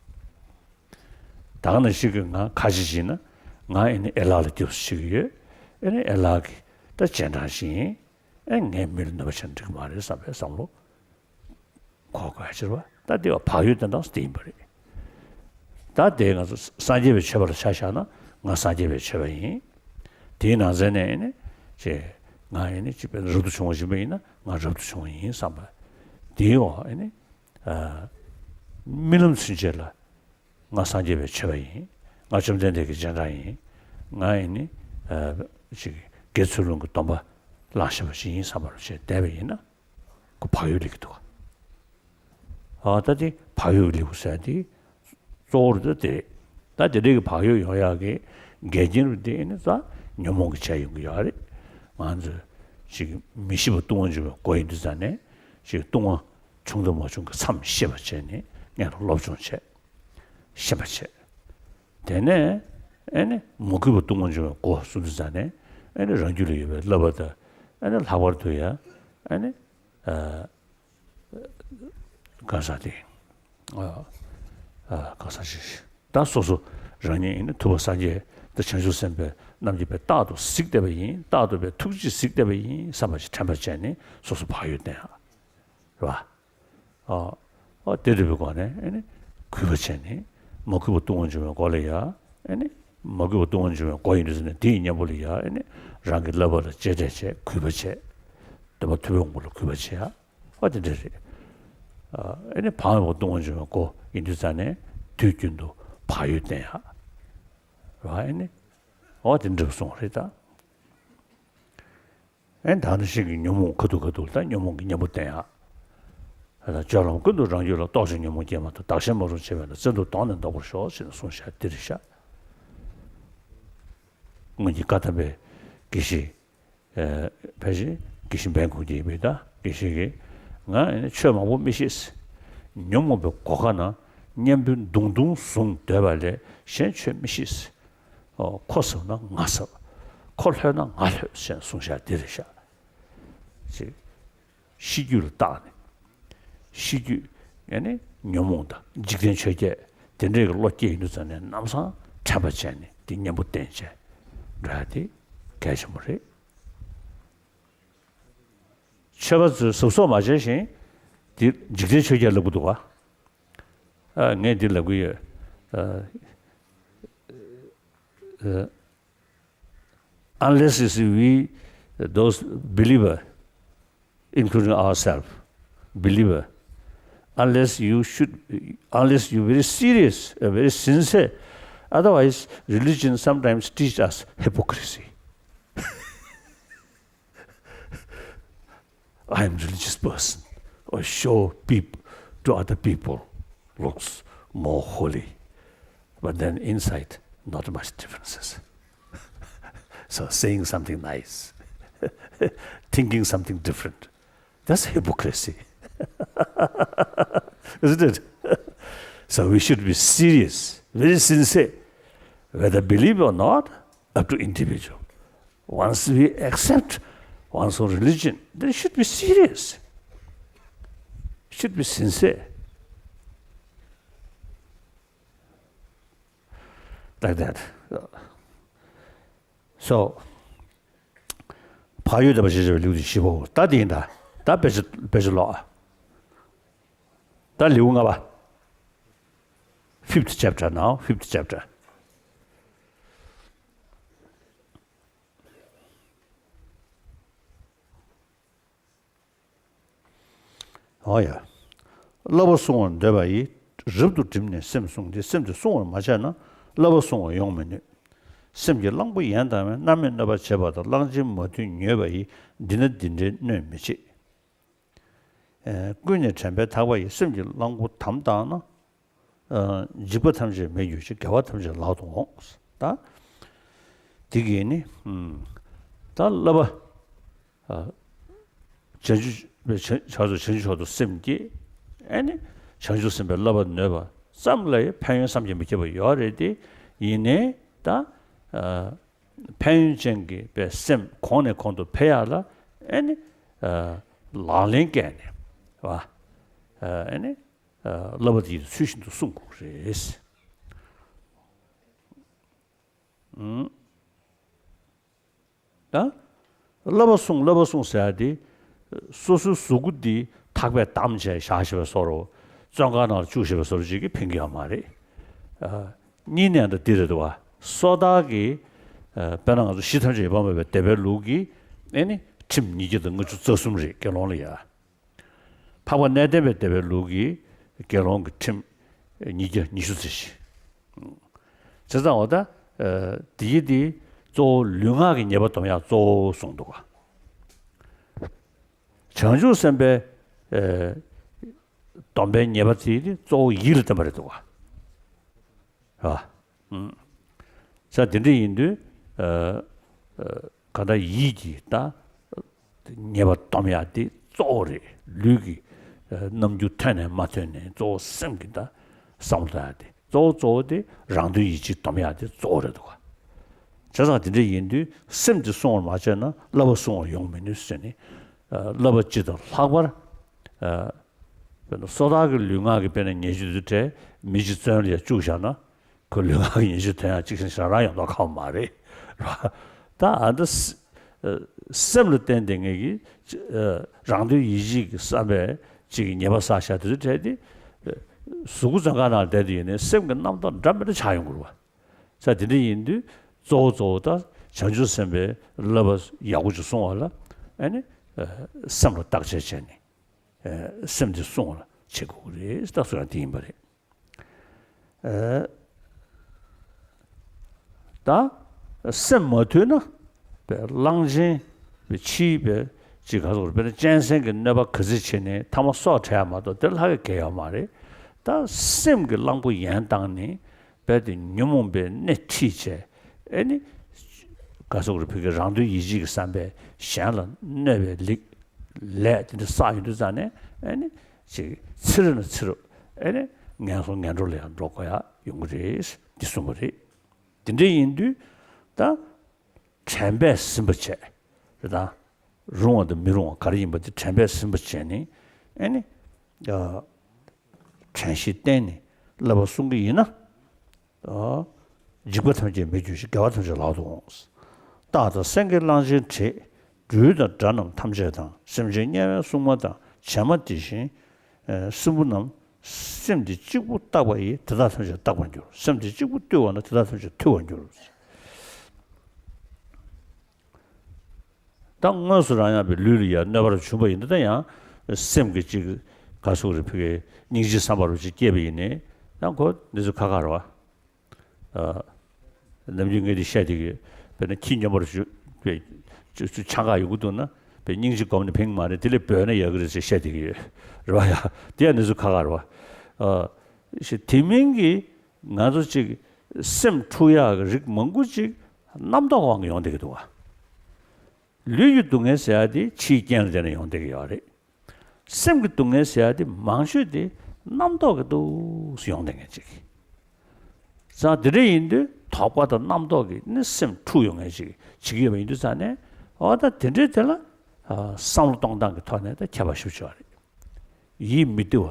ད་ག་ནང་བཞིན་གྱི་ང་ཁ་ཆེ་ཅིག་ཡིན་ན་ང་ཨེ་ནི་ཨེ་ལགས་ལ་སྐྱབས་སུ་མཆི་གི་ཡོད། ཨེ་ནི་ཨེ་ལགས་ཀྱི་ད་རྗེས་འབྲང་ཞིག་ཡིན། ཨེ་ངས་མི་ལ་གནོད་པ་བྱས་ན་འགྲིག་གི་མ་རེད་བསམ་པའི་བསམ་བློ་འཁོར་དགོས་ཡ་ཕྱིར་བ། ད་དེ་བ་བག་ཡོད་དེ་འདྲ་དེ་ཡིན་པ་རེད། ད་དེ་ང་ཚོ་སངས་རྒྱས་པའི་ཆོས་པ་ལ་ཆ་བཞག་ན་ང་སངས་རྒྱས་པའི་ཆོས་པ་ཡིན། དེའི་ནང་ཚན་ནས་ཨེ་ནི་ཅེ་ང་ཨེ་ནི་ཅེ་དཔེར་ན་རབ་ཏུ་བྱུང་བ་ཞིག་ཡིན་པ་ཡིན་ན་ང་རབ་ཏུ་བྱུང་བ་ཡིན་བསམ་པ། དེའི་འོག་ཨེ་ནི་རྨི་ལམ་ཚུན་ཆད་ལ་ང་སངས་རྒྱས་པའི་ཆོས་པ་ཡིན། ང་བཅོམ་ལྡན་འདས་ཀྱི་རྗེས་འབྲང་ཡིན། ང་ཨེ་ནི་ཅིག་དགེ་ཚུལ་སློང་གི་སྡོམ་པ་བླངས་བཞིན་པ་ཞིག་ཡིན་བསམ་པ་བྱས་བསྡད་པ་ཡིན་ན། ཁོ་བག་ཡོད་ལེན་གྱི་འདུག་ག་ཨ་ད་དེ་བག་ཡོད་ལེན་དགོས་ཟེར་དེ་གཙོ་བོ་རེད། ད་དེ་རེད། ད་དེ་འདྲའི་གི་བག་ཡོད་ཡོང་ཡག་གི་འགལ་རྐྱེན་རེད་དེ་ནི་ད་ཉོན་མོངས་ཀྱི་བྱས་ཡོང་གི་ཡོད་རེད། ང་ཚོས་ཅིག་མི་ཤི་བ་ལྟུང་བ་འབྱུང་བའི་སྒོ་ཡིན་དུས་ཙང་ནས་ཅིག་ལྟུང་བ་བྱུང་དང་མ་བྱུང་གི་མཚམས་ཤེས་པ་བྱས་ནས་སྔོན་ལ་སློབ་སྦྱོང་བྱས། ཤེས་པ་བྱས། དེ་ནས་ཨེ་ནི་མ་གུས་པ་ལྟུང་བ་འབྱུང་བའི་སྒོ་གསུངས་དུས་ཙང་ནས་ཨེ་ནི་རང་རྒྱུད་ལ་ཡོད་པའི་བསླབ་པ་དང་ཨེ་ནི་ལྷག་པར་དུ་ཡང་ཨེ་ནི། གང་ཟག་དེ། གང་ཟག་ཞིག་ད་སོ་སོ་རང་ཉིད་ཡིན་ན་ཐུབ་པ་སངས་རྒྱས་དང་བྱང་ཆུབ་སེམས་དཔའ་རྣམས་ཀྱིས་དཔེ་རྟག་ཏུ་གཟིགས་བསྡད་པ་ཡིན། རྟག་ཏུ་དཔེ་ཐུགས་རྗེས་གཟིགས་བསྡད་པ་ཡིན་བསམ་པ་ཞིག་དྲན་པ་བྱས་ནས་སོ་སོ་བག་ཡོད་བསྟེན་ཡག་རེད་བ། ཨ་དེ་འདྲ་བའི་སྒོ་ནས་ཨེ་ནི་གུས་པ་བྱས་ནས་མ་གུས་པ་ལྟུང་བ་འབྱུང་བའི་སྒོ་ལ་ཡ་ཨེ་ནི་མ་གུས་པ་ལྟུང་བ་འབྱུང་བའི་སྒོ་ཡིན་དུས་ནས་དེའི་གཉེན་པོ་ལ་ཡ་ཨེ་ནི་རང་གི་བསླབ་པ་ལ་གཅེས་སྤྲས་བྱས་གུས་པ་བྱས། སྟོན་པ་ཐུབ་པའི་དབང་པོ་ལ་གུས་པ་བྱེད་ཡ། ཨ་དེ་འདྲ་རེད། ཨ་ཨེ་ནི་བག་མེད་པ་ལྟུང་བ་འབྱུང་བའི་སྒོ་ཡིན་དུས་ཙང་ནས་དུས་རྒྱུན་དུ་བག་ཡོད་བསྟེན་ཡ། ར་ཨེ་ནི། ཨ་དེ་འདྲ་གསུངས་རེད་ད། ཨེ་ད་ནི་ཤིང་གི་ཉོན་མོངས་ཁ་ཐུག་ཁ་ཐུག་ད་ཉོན་མོངས་ཀྱི་གཉེན་པོ་བསྟེན་ཡ། ཨ་ད་སྤྱོད་ལམ་ཀུན་ཏུ་རང་རྒྱུད་ལ་རྟོག་ཅིང་ཉོན་མོངས་སྐྱེས་མ་ཐག་བདག་གཞན་མ་རུངས་བྱེད་པས་ན་བཙན་དུག་གདོང་ནས་འདོགས་པར་ཤོག་ཅེས་གསུངས་ཤག་འདི་རེད་ཤག་སྔོན་གྱི་བཀའ་གདམས་པའི་དགེ་བཤེས། ཨེ་ཕལ་ཆེར་དགེ་བཤེས་འབན་གུང་རྒྱལ་ཡིན་པས་ད་དགེ་བཤེས་ཀྱིས་ང་ཨེ་ནི་ཆོས་མང་པོ་མི་ཤེས། ཉོན་མོངས་པའི་སྒོ་ཁ་ན་གཉེན་པོ་མདུང་མདུང་བཟུང་སྡོད་པ་ལས་གཞན་ཆོས་མི་ཤེས། ཨོ་ཁོ་ཟབ་ན་ང་ཟབ། ཁོ་ལྷོད་ན་ང་ལྷོད་ཅེས་གསུངས་ཤག་འདི་རེད་ཤག་ཅེས། ཤེས་རྒྱུད་ལ་བརྟགས་ནས། ཤེས་རྒྱུད་ཡང་ན་ཉོན་མོངས་དང་འཇིག་རྟེན་ཆོས་བརྒྱད་དེ་འདྲའི་གི་བློ་སྐྱེས་ཡོང་དུས་ཙམ་ནས་ལམ་སང་དྲན་པ་བྱས་ནས་དེ་གཉེན་པོ་བསྟེན་བྱས་འགྲོ་ཡ་དེ་གལ་ཆེན་པོ་རེད། ཆོས་པ་ཚོས་གཟབ་གཟབ་མ་བྱས་ཤིང་དེ་འཇིག་རྟེན་ཆོས་བརྒྱད་ལབ་ཀྱི་འདུག་ག་ཨ་ངས་འདི་ལབ་ཀྱི་ཡོད། ཨ། ཨ། Unless you see we, those believer, including ourselves, believer, unless you should, unless you very serious, uh, very sincere, otherwise religion sometimes teach us hypocrisy. I am religious person, or show peop- to other people looks more holy, but then inside not much differences. So saying something nice, thinking something different, that's hypocrisy. Isn't it? So we should be serious, very sincere, whether believe or not, up to individual. Once we accept one's own religion, then it should be serious. It should be sincere. Like that. So, བག་ཡོད་བསྟེན་པ་ཞེས་བྱ་བའི་ལེའུ་སྟེ་བཞི་པའོ། ད་འདི་ཡིན་ད། ད་དཔེ་ཆ་དཔེ་ཆ་ཀློག་ཨ། ད་ལེའུ་ལྔ་པ། Fifth chapter now, fifth chapter. ཨོ་ཡ། བསླབ་པ་བསྲུང་བར་འདོད་པ་ཡིས། རབ་ཏུ་བསྒྲིམས་ནས་སེམས་བསྲུང་སྟེ། སེམས་དེ་བསྲུང་བར་མ་བྱས་ན། བསླབ་པ་བསྲུང་བར་ཡོང་མི་ནུས། སེམས་ཀྱིས་གླང་པོ་ཡན་དང་བས། མནར་མེད་གནོད་པ་བྱེད་པ་དང་། གླང་ཆེན་མ་ཐུལ་མྱོས་པ་ཡིས། འདི་ན་འདི་འདྲའི་གནོད་མི་བྱེད། ཨ། ཀུན་ནས་དྲན་པས་ཐག་པ་ཡི། སེམས་ཀྱི་གླང་པོ་དམ་བཏགས་ན། ཨ། འཇིགས་པ་ཐམས་ཅད་མེད་གྱུར་ཅིག་དགེ་བ་ཐམས་ཅད་ལག་ཏུ་འོང་། ད་དེ་གིས་ནི། ཨུམ། ད་བསླབ་པ། ཨ། བྱང་ཆུབ་པའི་བྱང་བྱང་ཆུབ་བྱང་ཆུབ་མཆོག་ཏུ་སེམས་བསྐྱེད། ཨེ་ནི། བྱང་ཆུབ་སེམས་དཔའི་བསླབ་པ་ནོད་པ་ཙམ་ལ་ཡང་ཕན་ཡོན་བསམ་གྱིས་མི་ཁྱབ་པ་ཡོད་རེད་དེ། ཡིན་ནའི་ད། ཨ། ཕན་ཡོན་ཅན་གྱི་པའི་སེམས་གོང་ནས་གོང་དུ་འཕེལ་ཡག་ལ། ཨེ་ནི། ཨ། ལག་ལེན་བཀལ་ནས། བ། ཨ། ཨེ་ནི། ཨ། བསླབ་པ་དེ་ཚུལ་བཞིན་དུ་སྲུང་དགོས་རེད། ཨུམ། ད་བསླབ་པ་སྲུང་བསླབ་པ་སྲུང་ཟེར་ཡ་དེ། སོ་སོའི་གཟུགས་པོ་འདི་ཐག་པས་བསྡམས་བྱས་བཞག་བྱས་པའི་བཟོ་འདྲ། བཙོན་ཁང་ནང་ལ་བཅུག་བྱས་པའི་བཟོ་འདྲ་ཅིག་གིས་ཕན་གྱི་ཡོད་མ་རེད། ཨ། གཉིས་ནས་ད་འདི་རེད་འདུག་བ། སོ་ཐར་གྱི། ཨ། དཔེར་ན་ང་ཚོ་གཞི་ཐམས་ཅད་ཡོད་པར་སྨྲ་བའི་སྡེ་པའི་ལུགས་ཀྱི། ཨེ་ནི། ཁྲིམས་ཉིས་བརྒྱ་དང་ལྔ་བཅུ་རྩ་གསུམ་རེད། དགེ་སློང་ལ་ཡ། འཕགས་པ་གནས་བརྟན་པའི་སྡེ་པའི་ལུགས་ཀྱི་དགེ་སློང་གི་ཁྲིམས་ཉིས་བརྒྱ་ཉི་ཤུ་རྩ་བཞི། བྱས་ཙང་འོ་ད། ཨ། འདི་ཡི་འདི་གཙོ་བོ་ལུས་ངག་གི་ཉེས་པ་སྡོམ་ཡག་གཙོ་བོ་གསུངས་འདུག་ག། བྱང་ཆུབ་སེམས་དཔའི། ཨ། སྡོམ་པའི་ཉེས་པ་དེ་ནི་གཙོ་བོ་ཡིད་ལ་བརྟེན་པ་རེད་འདུག་ག། ཨ། ཨུམ། ས་དེ་འདྲ་ཡིན་དུས། ཨ། ཨ། གང་ལྟར་ཡིད་ཀྱི་ད་ཉེས་པ་སྡོམ་ཡག་དེ་གཙོ་བོ་རེད། ལུས་ཀྱི། ཨ། རྣམ་འགྱུར་ཐོན་ནས་མ་ཐོན་ནས་གཙོ་བོ་སེམས་ཀྱི་ད་བསམ་བློ་གཏོང་ཡག་དེ་གཙོ་བོ་གཙོ་བོ་དེ་རང་དོན་ཡིད་བྱེད་སྡོམ་ཡག་དེ་གཙོ་བོ་རེད་འདུག་ག། བྱས་ཙང་དེ་འདྲ་ཡིན་དུས་སེམས་དེ་བསྲུང་བར་མ་བྱས་ན་བསླབ་པ་བསྲུང་བར་ཡོང་མི་ནུས་ཟེར་ནས། ཨ། བསླབ་པ་སྤྱི་དང་ལྷག་པར། ཨ། དཔེར་ན་སོ་ཐར་གྱི་ལུས་ངག་གི་དཔེར་ན་ཉེས་སྤྱོད་དེ་ཚོ་མི་གཅིག་བཙོན་ལ་ཡ་བཅུག་བཞག་ན། ཁོ་ལུས་ངག་གི་ཉེས་སྤྱོད་ཐོན་ཡག་གཅིག་ཤིང་ཤང་རང་ཡོང་མདོག་ཁ་པོ་མ་རེད། རེད་བ། ད་ཨ་འདི་ས་ཨ་སེམས་ལ་བརྟེན་ཏེ་ངེད་ཀྱིས་ཨ་རང་དོན་ཡིད་བྱེད་ཀྱི་བསམ་པས་གཅིག་གི་ཉེས་པ་བསགས་བཞག་དེ་ཚོ་བྲལ་ཏེ། ཨ་གཟུགས་པོ་བཙོན་ཁང་ནང་བསྡད་དུས་ཡིན་ནའི་སེམས་ཀྱི་རྣམ་རྟོག་འདྲ་མི་འདྲ་ཆགས་ཡོང་གི་རེད་བ། ས་དེ་འདྲ་ཡིན་དུས་གཙོ་བོ་གཙོ་བོ་ད་བྱང་ཆུབ་སེམས་དཔའི་བསླབ་པ་ཡག་པོ་ཅིག་སྲུང་བ་ལ་ཨ་ནི་ཨ་སེམས་ལ་བརྟག་དཔྱད་བྱས་ནས། ཨ་སེམས་དེ་སྲུང་བ་ལ་བྱེད་དགོས་ཀྱི་རེད། རྟགས་སུ་ཡང་དེ་ཡིན་པ་རེད། ཨ་ད་སེམས་མ་དུལ་ན་པའི་གླང་ཆེན་པའི་ཕྱིའི་པའི་ཅིག་ག་སོགས་པའི་གཅན་གཟན་གྱི་གནོད་པ་ག་ཚོད་བྱས་ནས་ཐ་མ་སྲོག་བྲལ་ཡ་མ་གཏོགས་དེ་ལྷག་གི་གལ་ཡོད་མ་རེད། ད་སེམས་ཀྱི་གླང་པོ་ཡན་བཏང་ནས། རྦད་དེ་ཉོན་མོངས་པའི་སྣེ་ཁྲིད་བྱས། ཨེ་ནི། ག་སོགས་རེ་ཕ་གི་རང་དོན་ཡིད་བྱེད་ཀྱི་བསམ་པས་གཞན་ལ་གནོད་པའི་ལིག་ལས་དེ་འདྲ་བསགས་ཡོང་དུས་ཙང་ནས་ཨེ་ནི། ཅིག་ཚེ་རབས་ནས་ཚེ་རབས་ཨེ་ནི། ངན་སོང་ངན་འགྲོ་ལ་ཡང་འགྲོ་དགོས་ཡ་ཡོང་གི་རེད། འདི་གསུངས་པ་རེད། དེ་འདྲ་ཡིན་དུས་ད། དྲན་པས་ཟིན་པ་བྱས། རེད་དང་། རུང་བ་དང་མི་རུང་བ་ག་རེ་ཡིན་པ་དེ་དྲན་པས་ཟིན་པ་བྱས་ནས། ཨེ་ནི། ཨ་དྲན་ཤེས་བསྟེན་ནས་བསླབ་པ་སྲུང་གི་ཡིན་ན། ཨ་འཇིགས་པ་ཐམས་ཅད་མེད་གྱུར་ཅིག་དགེ་བ་ཐམས་ཅད་ལག་ཏུ་འོང་། སྟག་དང་སེང་གེ་གླང་ཆེན་དྲེད། སྦྲུལ་དང་དགྲ་རྣམས་ཐམས་ཅད་དང་། སེམས་ཅན་དམྱལ་བའི་སྲུང་མ་དང་། བྱད་མ་དེ་བཞིན་སྲིན་པོ་རྣམས། སེམས་དེ་གཅིག་པུ་བརྟགས་པ་ཡིས། དེ་དག་ཐམས་ཅད་རྟག་པར་འགྱུར། སེམས་དེ་གཅིག་པུ་བཏུལ་བ་ན། དེ་དག་ཐམས་ཅད་ཐུལ་བར་འགྱུར། ད་དངོས་སུ་རང་ཡང་པའི་ལུས་ལ་ཡང་གནོད་པ་བྱུང་བ་ཡིན་ན། ད་ཡང་སེམས་ཀྱི་ཅིག་ག་སོགས་རེ་ཕ་གི་སྙིང་རྗེ་བསམ་པ་རུ་ཅིག་སྐྱེས་པ་ཡིན་ནའི། ཡང་ཁོ་འདི་ཚོ་ཁ་ཁ་རེད་བ། ཨ་ནམ་རྒྱུན་ངས་འདི་བཤད་བསྡད་ཀྱི་ཡོད། དཔེར་ན་ཁྱི་སྨྱོན་པ་རུ་ཅིག་པའི་ཆང་ཁ་ཡོང་གི་འདུག་ན། པའི་སྙིང་རྗེ་སྒོམ་ནས་ཕན་གྱི་མ་རེད། དེ་ལས་འབོད་ན་ཡག་གི་རེད་ཅེས་བཤད་བསྡད་ཀྱི་ཡོད་རེད་བ། ཡ་དེ་ཡང་འདི་ཚོ་ཁ་ཁ་རེད་བ། ཨ་ཞེ་དེ་མིན་གྱི་ང་ཚོ་ཅིག་སེམས་འཁྲུག་ཡག་གི་རིགས་མང་པོ་ཅིག་རྣམ་རྟོག་གི་དབང་གིས་ཡོང་བསྡད་ཀྱི་འདུག་བ། ལུས་ཀྱི་སྡུག་བསྔལ་ཟེར་ཡག་དེ་ཕྱིའི་རྐྱེན་ལ་བརྟེན་ནས་ཡོང་བསྡད་ཀྱི་ཡོད་རེད། སེམས་ཀྱི་སྡུག་བསྔལ་ཟེར་ཡག་དེ་མང་ཤོས་དེ་རྣམ་རྟོག་གིས་འདུག་སེ་ཡོང་བསྡད་མཁན་ཅིག་ཙང་དེ་འདྲ་ཡིན་དུས་དོགས་པ་དང་རྣམ་རྟོག་གིས་ནི་སེམས་འཁྲུག་ཡོང་མཁན་ཅིག་བྱེད་ཀྱི་ཡོད་པ་ཡིན་དུས་ཙང་ནས། འོ་ད་དེ་འདྲའི་དེ་ལ་ཨ་བསམ་བློ་གཏོང་སྟངས་ཀྱི་ཐོག་ནས་ད་ཁྱད་པར་ཞེ་པོ་ཅིག་ཡོད་རེད། ཡིད་མི་བདེ་བ་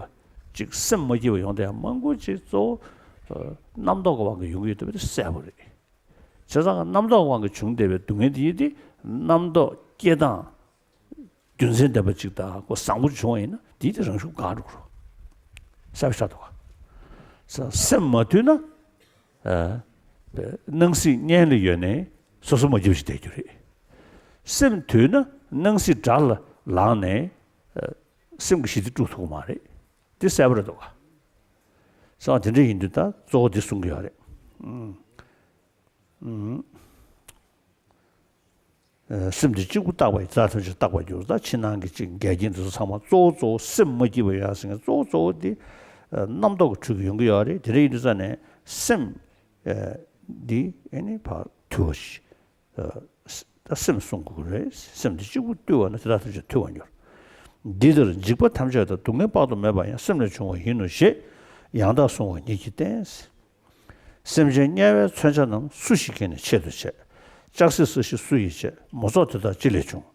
ཅིག་སེམས་མ་སྐྱིད་པ་ཡོང་བསྡད་ཡག་མང་པོ་ཅིག་གཙོ་བོ་ཨ་རྣམ་རྟོག་གི་དབང་གིས་ཡོང་གི་ཡོད་འདུག་པ་དེ་གསལ་པོ་རེད། བྱས་ཙང་རྣམ་རྟོག་དབང་གིས་བྱུང་བསྡད་པའི་སྡུག་བསྔལ་དེ་ཡིན་ཏེ། རྣམ་རྟོག་སྐྱེ་སྟངས་རྒྱུ་མཚན་ལྡན་པ་ཅིག་དང་ཁོ་བཟང་པོ་བྱུང་བ་ཡིན་ན་དེའི་དེ་རང་ཤུགས་འགག་འགྲོ་གི་རེད། གསལ་པོ་ཆགས་འདུག་ག་ས་སེམས་མ་དུལ་ན། ཨ་སྣང་སྲིད་གཉེན་ལ་ཡོད་ནའི་སོ་སོ་མ་སྐྱིད་པ་ཞིག་བསྡད་རྒྱུ་རེད། སེམས་དུལ་ན་སྣང་སྲིད་དགྲ་ལ་ལངས་ནས་ཨ་སེམས་ཀྱི་ཞི་བདེ་དཀྲུག་ཐུབ་ཀྱི་མ་རེད། དེ་གསལ་པོ་རེད་འདུག་ག་ས་དེ་འདྲ་ཡིན་དུས་ད་གཙོ་བོ་འདི་གསུང་གི་ཡོད་རེད། ཨུམ། ཨུམ། སེམས་འདི་གཅིག་པུ་བརྟགས་པ་ཡིས། དེ་དག་ཐམས་ཅད་བརྟགས་པར་འགྱུར། ད་ཕྱི་ནང་གི་ཅིག་འགལ་རྐྱེན་འདི་ཚོ་ཚང་མ་གཙོ་བོ་གཙོ་བོ་སེམས་མ་སྐྱིད་པ་ཡོང་ཡ་ཟེར་མཁན་གཙོ་བོ་གཙོ་བོ་འདི་རྣམ་རྟོག་གི་ཁྲོད་ཀྱི་ཡོང་གི་ཡོད་རེད། དེ་འདྲ་ཡིན་དུས་ཙང་ནས་སེམས་འདི་ཨ་ནི་ཕར་ཐུལ་བ་ཞིག་ད་སེམས་བསྲུང་དགོས་ཀྱི་རེད། སེམས་འདི་གཅིག་པུ་བཏུལ་བ་ན་དེ་དག་ཐམས་ཅད་ཐུལ་བར་འགྱུར། འདི་ལྟར་འཇིགས་པ་ཐམས་ཅད་དང་། སྡུག་བསྔལ་དཔག་ཏུ་མེད་པ་ཡང་། སེམས་ལས་བྱུང་བ་ཡིན་ནོ་ཞེས། ཡང་དག་བསྲུང་བ་ཉིད་ཀྱིས་བསྟན། སེམས་ཅན་དམྱལ་བའི་མཚོན་ཆ་རྣམས། སུ་ཞིག་གིས་ནི་ཆེད་དུ་བྱས། ལྕགས་སྲེག་ས་གཞི་སུ་ཡིས་བྱས། མོ་ཚོགས་དེ་དག་ཅི་ལས་བྱུང་།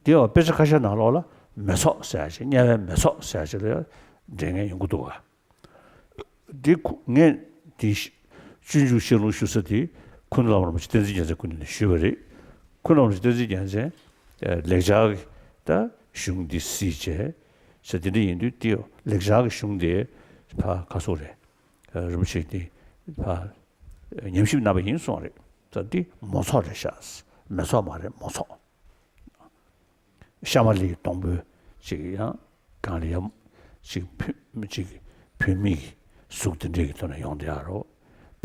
འདི་ཡང་དཔེ་ཆ་ཁ་ཤས་ནང་ལོགས་ལ་མེ་ཚོགས་ཟེར་ཡ་ཅིག་དམྱལ་བའི་མེ་ཚོགས་ཟེར་ཡ་ཅིག་ལ་འདྲེན་མཁན་ཡོང་གི་འདུག་ག་འདི་ཁོ་ངས་འདི་ཤ་སྤྱོད་འཇུག་ཤར་ལུང་ཞུ་ས་དེ་ཁུངས་ལུང་བླ་མ་རིན་པོ་ཆེ་བསྟན་འཛིན་རྒྱལ་མཚན་སྐུ་མདུན་ནས་ཞུས་པ་རེད། ཁུངས་ལུང་བླ་མ་རིན་པོ་ཆེ་བསྟན་འཛིན་རྒྱལ་མཚན་ལེགས་སྦྱར་གྱི་ད་གཞུང་འདི་གཟིགས་བྱས་ཟེར། དེ་འདྲ་ཡིན་དུས་དེ་ལེགས་སྦྱར་གྱི་གཞུང་དེ་ཕར་ག་སོགས་རེད། རིན་པོ་ཆེ་དེ་ཕར་ཉམས་ཞིབ་གནང་བ་ཡིན་གསུངས་རེད། ད་འདི་མོ་ཚོགས་རེད་ཤག་མེ་ཚོགས་མ་རེད། མོ་ཚོགས། ཤ་མ་ལི་སྡོང་པོ་ཅིག་ཡང་གང་ལ་ཡང་ཅིག་བུད་ཅིག་བུད་མེད་ཀྱི་གཟུགས་དེ་འདྲའི་གི་ཐོག་ནས་ཡོང་བསྡད་ཡ་རོ།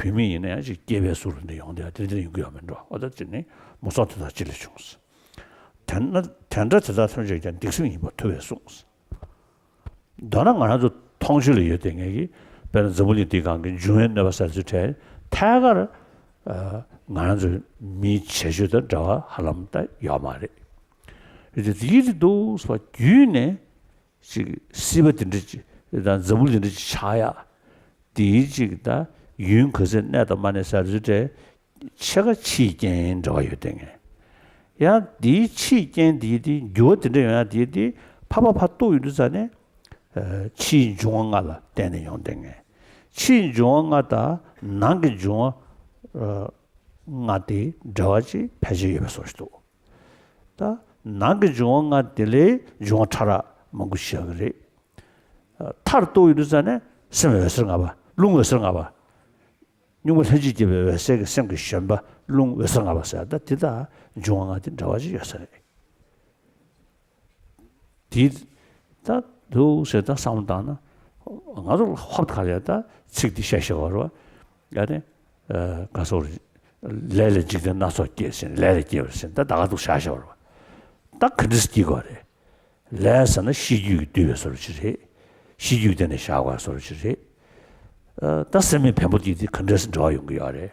བུད་མེད་ཡིན་ན་ཡང་ཅིག་སྐྱེས་པའི་གཟུགས་དེ་འདྲ་ཡོང་བསྡད་ཡ་དེ་འདྲ་ཡོང་གི་ཡོད་མེད་འགྲོ། འོ་ད་དེ་ནི་མོ་ཚོགས་དེ་དག་ཅི་ལས་བྱུང་། དེ་ན་དེ་འདྲ་དེ་དག་ཐམས་ཅད་ཀྱང་སྡིག་སེམས་ཡིན་པར་ཐུབ་པས་གསུངས། མདོར་ན་ང་རང་ཚོ་མཐོང་ཆོས་ལ་ཡོད་དེ་ངེས་ཀྱི། དཔེར་ན་འཛམ་བུ་གླིང་འདིའི་སྒང་གི་འབྱུང་བའི་གནོད་པ་ཟེར་ཚུལ་ཐད་ཐད་ཀར་ང་རང་ཚོ་མིའི་བྱེད་སྤྱོད་དང་འབྲེལ་བ་ཧ་ལམ་ད་ཡོད་མ་རེད། རེད་དེ་དེའི་དེ་འདུག་སེ་བརྒྱུད་ནས་ཅིག་སྲིད་པ་འདི་འདྲ་ཅིག་དང་འཛམ་བུ་གླིང་འདི་འདྲ་ཅིག་ཆགས་ཡ། དེའི་ཅིག་ད་ཡུན་ག་ཚོད་གནས་དང་མ་གནས་ཟེར་ཚུལ་ཐད་ཕྱེད་ཀ་ཕྱིའི་རྐྱེན་འབྲེལ་བ་ཡོད་དེ་ངེས། ཡང་དེའི་ཕྱིའི་རྐྱེན་དེའི་དེ་འགྱུར་བ་དེ་འདྲ་ཡོང་ཡ་དེའི་དེ་ཕར་ཕར་ཕར་གཏུགས་ཡོང་དུས་ཙ་ནས་ཕྱིའི་འབྱུང་བ་ལྔ་ལ་བརྟེན་ནས་ཡོང་དེ་ངེས། ཕྱིའི་འབྱུང་བ་ལྔ་དང་ནང་གི་འབྱུང་བ་ལྔ་དེ་འབྲེལ་བ་ཅིག་ཕལ་ཆེར་ཡོད་པའི་བཟོ་ཞིག་འདུག་ད་ནང་གི་འབྱུང་བ་ལྔ་དེ་ལས་འབྱུང་བ་ཕྲ་རགས་མང་པོ་ཞིག་ཡོད་ཀྱི་རེད། མཐར་གཏུགས་ཡོང་དུས་ཙ་ནས་སེམས་འོད་གསལ་ལྔ་པ། རླུང་འོད་གསལ་ལྔ་པ། གཉུག་མ་ལྷན་ཅིག་སྐྱེས་པའི་འོད་གསལ་གྱི་སེམས་ཀྱི་བཞོན་པ་རླུང་འོད་གསལ་ལྔ་པ་ཟེར། ད་དེ་དག་འབྱུང་བ་ལྔ་དེ་འབྲེལ་བ་ཅིག་ཡོད་ས་རེད། དེ་ད་འདུག་ཟེར་ད་བསམ་བློ་བཏང་ན་ང་ཚོ་ཧོབ་ག་ལ་ཡ་ད་ཚིག་འདི་བཤད་བཤད་པ་རེད་བ། ཡ་ནི་ག་སོགས་རེད། ལས་ལས་འཇིག་རྟེན་སྣ་ཚོགས་སྐྱེས་ཟེར་ནས་ལས་ལས་སྐྱེས་པ་ཟེར་ནས་ད་ད་ག་འདུག་བཞག་བཞག་པ་རེད་བ། ད་ག་འདྲས་སྐྱེ་དགོས་རེད། ལས་ཟེར་ན་ཤེས་རྒྱུད་ཀྱིས་བསྡུས་པའི་བཟོ་འདྲ་ཅིག་རེད། ཤེས་རྒྱུད་དེ་ནས་བཞག་པའི་བཟོ་འདྲ་ཅིག་རེད། ཨ། ད་སེམས་མེད་བེམ་པོ་དེ་དེ་ག་འདྲས་སེ་འབྲེལ་བ་ཡོང་གི་ཡོད་རེད།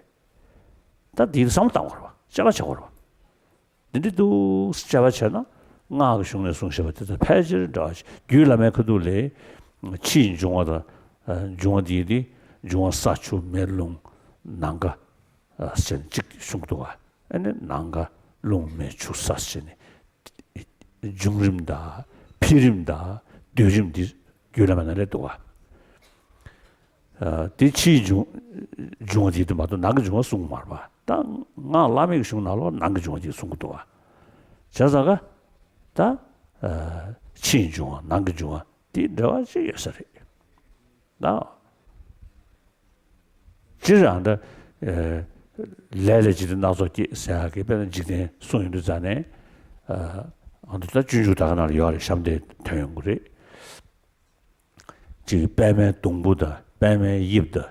ད་དེ་བསམ་བློ་བཏང་དགོས་རེད་བ། དཔྱད་པ་བྱེད་དགོས་རེད་བ། འདི་འདྲ་འདུག་སེ་དཔྱད་པ་བྱས་ན་སྔགས་ཀྱི་གཞུང་ནས་གསུངས་བཞག་པ་དེ་དང་ཕལ་ཆེར་འདྲ་བ་ཞིག་རྒྱུད་བླ་མའི་ཁ་ཐུག་ལས་ཕྱིའི་འབྱུང་བ་དང་། ཨ། འབྱུང་བ་དེ་དེ་འབྱུང་བ་ས་ཆུ་མེ་རླུང་ནམ་མཁའ། ཨ། ཟེར་ནས་གཅིག་གསུངས་འདུག་བ། ཨ་ནི་ནམ་མཁའ་རླུང་མེ་ཆུ་ས་ཟེར་ནས་འབྱུང་རིམ་དང་འཕེལ་རིམ་དང་སྡོད་རིམ་འདི་རྒྱུད་བླ་མའི་ནང་ལ་འདུག་བ། ཨ། དེ་ཕྱིའི་འབྱུང་འབྱུང་བ་དེ་དེ་མ་གཏོགས་ནང་གི་འབྱུང་བ་གསུངས་མ་རེད་བ། ད་སྔགས་བླ་མེད་ཀྱི་གཞུང་ནང་ལོགས་ནང་གི་འབྱུང་བ་དེ་གསུང་གི་འདུག་བ། བྱས་ཙང་ཀ་ད། ཨ། ཕྱིའི་འབྱུང་བ་ནང་གི་འབྱུང་བ་དེ་འབྲེལ་བ་ཅིག་ཡོད་ས་རེད། ད། སྤྱིར་ཡང་ད། ཨ། ལས་ལས་འཇིག་རྟེན་སྣ་ཚོགས་སྐྱེས་ཟེར་ཡག་གི་དཔེར་ན་འཇིག་རྟེན་གསུངས་ཡོང་དུས་ཙ་ནས། ཨ། ང་ཚོ་ད་སྤྱོད་འཇུག་ད་ག་ནང་ལ་ཡོད་རེད། གཤམ་དེ་ཐོན་ཡོང་གི་རེད། ཅིག་པདྨའི་སྡོང་བུ་དང་པདྨའི་དབྱིབས་དང་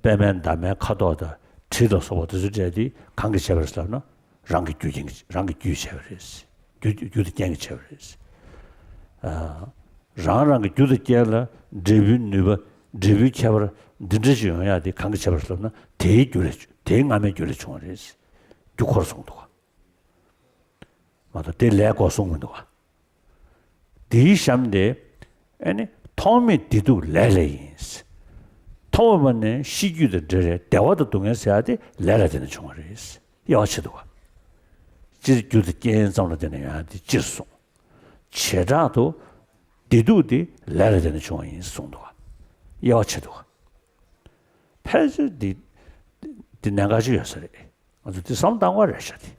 པདྨའི་འདབ་མའི་ཁ་དོག་དང་དྲི་དང་སོགས་པ་དེ་ཚོ་སྤྲས་ཏེ་གང་གིས་བྱས་པ་རེད་ཟེར་ན་རང་གི་རྒྱུ་རྐྱེན་གྱིས། རང་གི་རྒྱུས་བྱས་པ་རེད། རྒྱུ་རྒྱུ་དང་རྐྱེན་གྱིས་བྱས་པ་རེད། ཨ། རང་རང་གི་རྒྱུ་དང་རྐྱེན་ལ་འབྲས་བུའི་ནུས་པ། འབྲས་བུའི་ཁྱད་པར་འདི་འདྲ་ཞིག་ཡོང་ཡག་དེ་གང་གིས་བྱས་པ་རེད་ཟེར་ན་དེའི་རྒྱུ་ལས། དེའི་སྔ་མའི་རྒྱུ་ལས་བྱུང་བ་རེད། རྒྱུ་འཁོར་གསུངས་འདུག་ག་མ་གཏོགས་དེ་ལས་འགོ་གསུངས་མི་འདུག་ག་དེའི་གཤམ་དེ། ཨ་ནི་ཐོག་མེད་བདེ་སྡུག་ལས་ལས་ཡིན། ཐོག་མ་ནས་ཤེས་རྒྱུད་དང་འབྲེལ་བའི་བདེ་བ་དང་སྡུག་བསྔལ་ཟེར་ཡག་དེ་ལས་ལ་བརྟེན་ནས་བྱུང་བ་རེད། དབྱེ་བ་ཕྱེ་འདུག་ག་སྤྱིར་རྒྱུ་དང་རྐྱེན་ཙམ་ལ་བརྟེན་ནས་ཡོང་ཡག་དེ་སྤྱིར་གསུངས། བྱེ་བྲག་ཏུ་བདེ་སྡུག་དེ་ལས་ལ་བརྟེན་ནས་བྱུང་བ་ཡིན་གསུངས་འདུག་ག་དབྱེ་བ་ཕྱེ་འདུག་ག་ཕལ་ཆེར་འདི་འདི་གནད་འགག་ཅིག་ཡོད་ས་རེད། ང་ཚོ་འདི་བསམ་བློ་བཏང་དགོས་རེད་ཤག་དེ་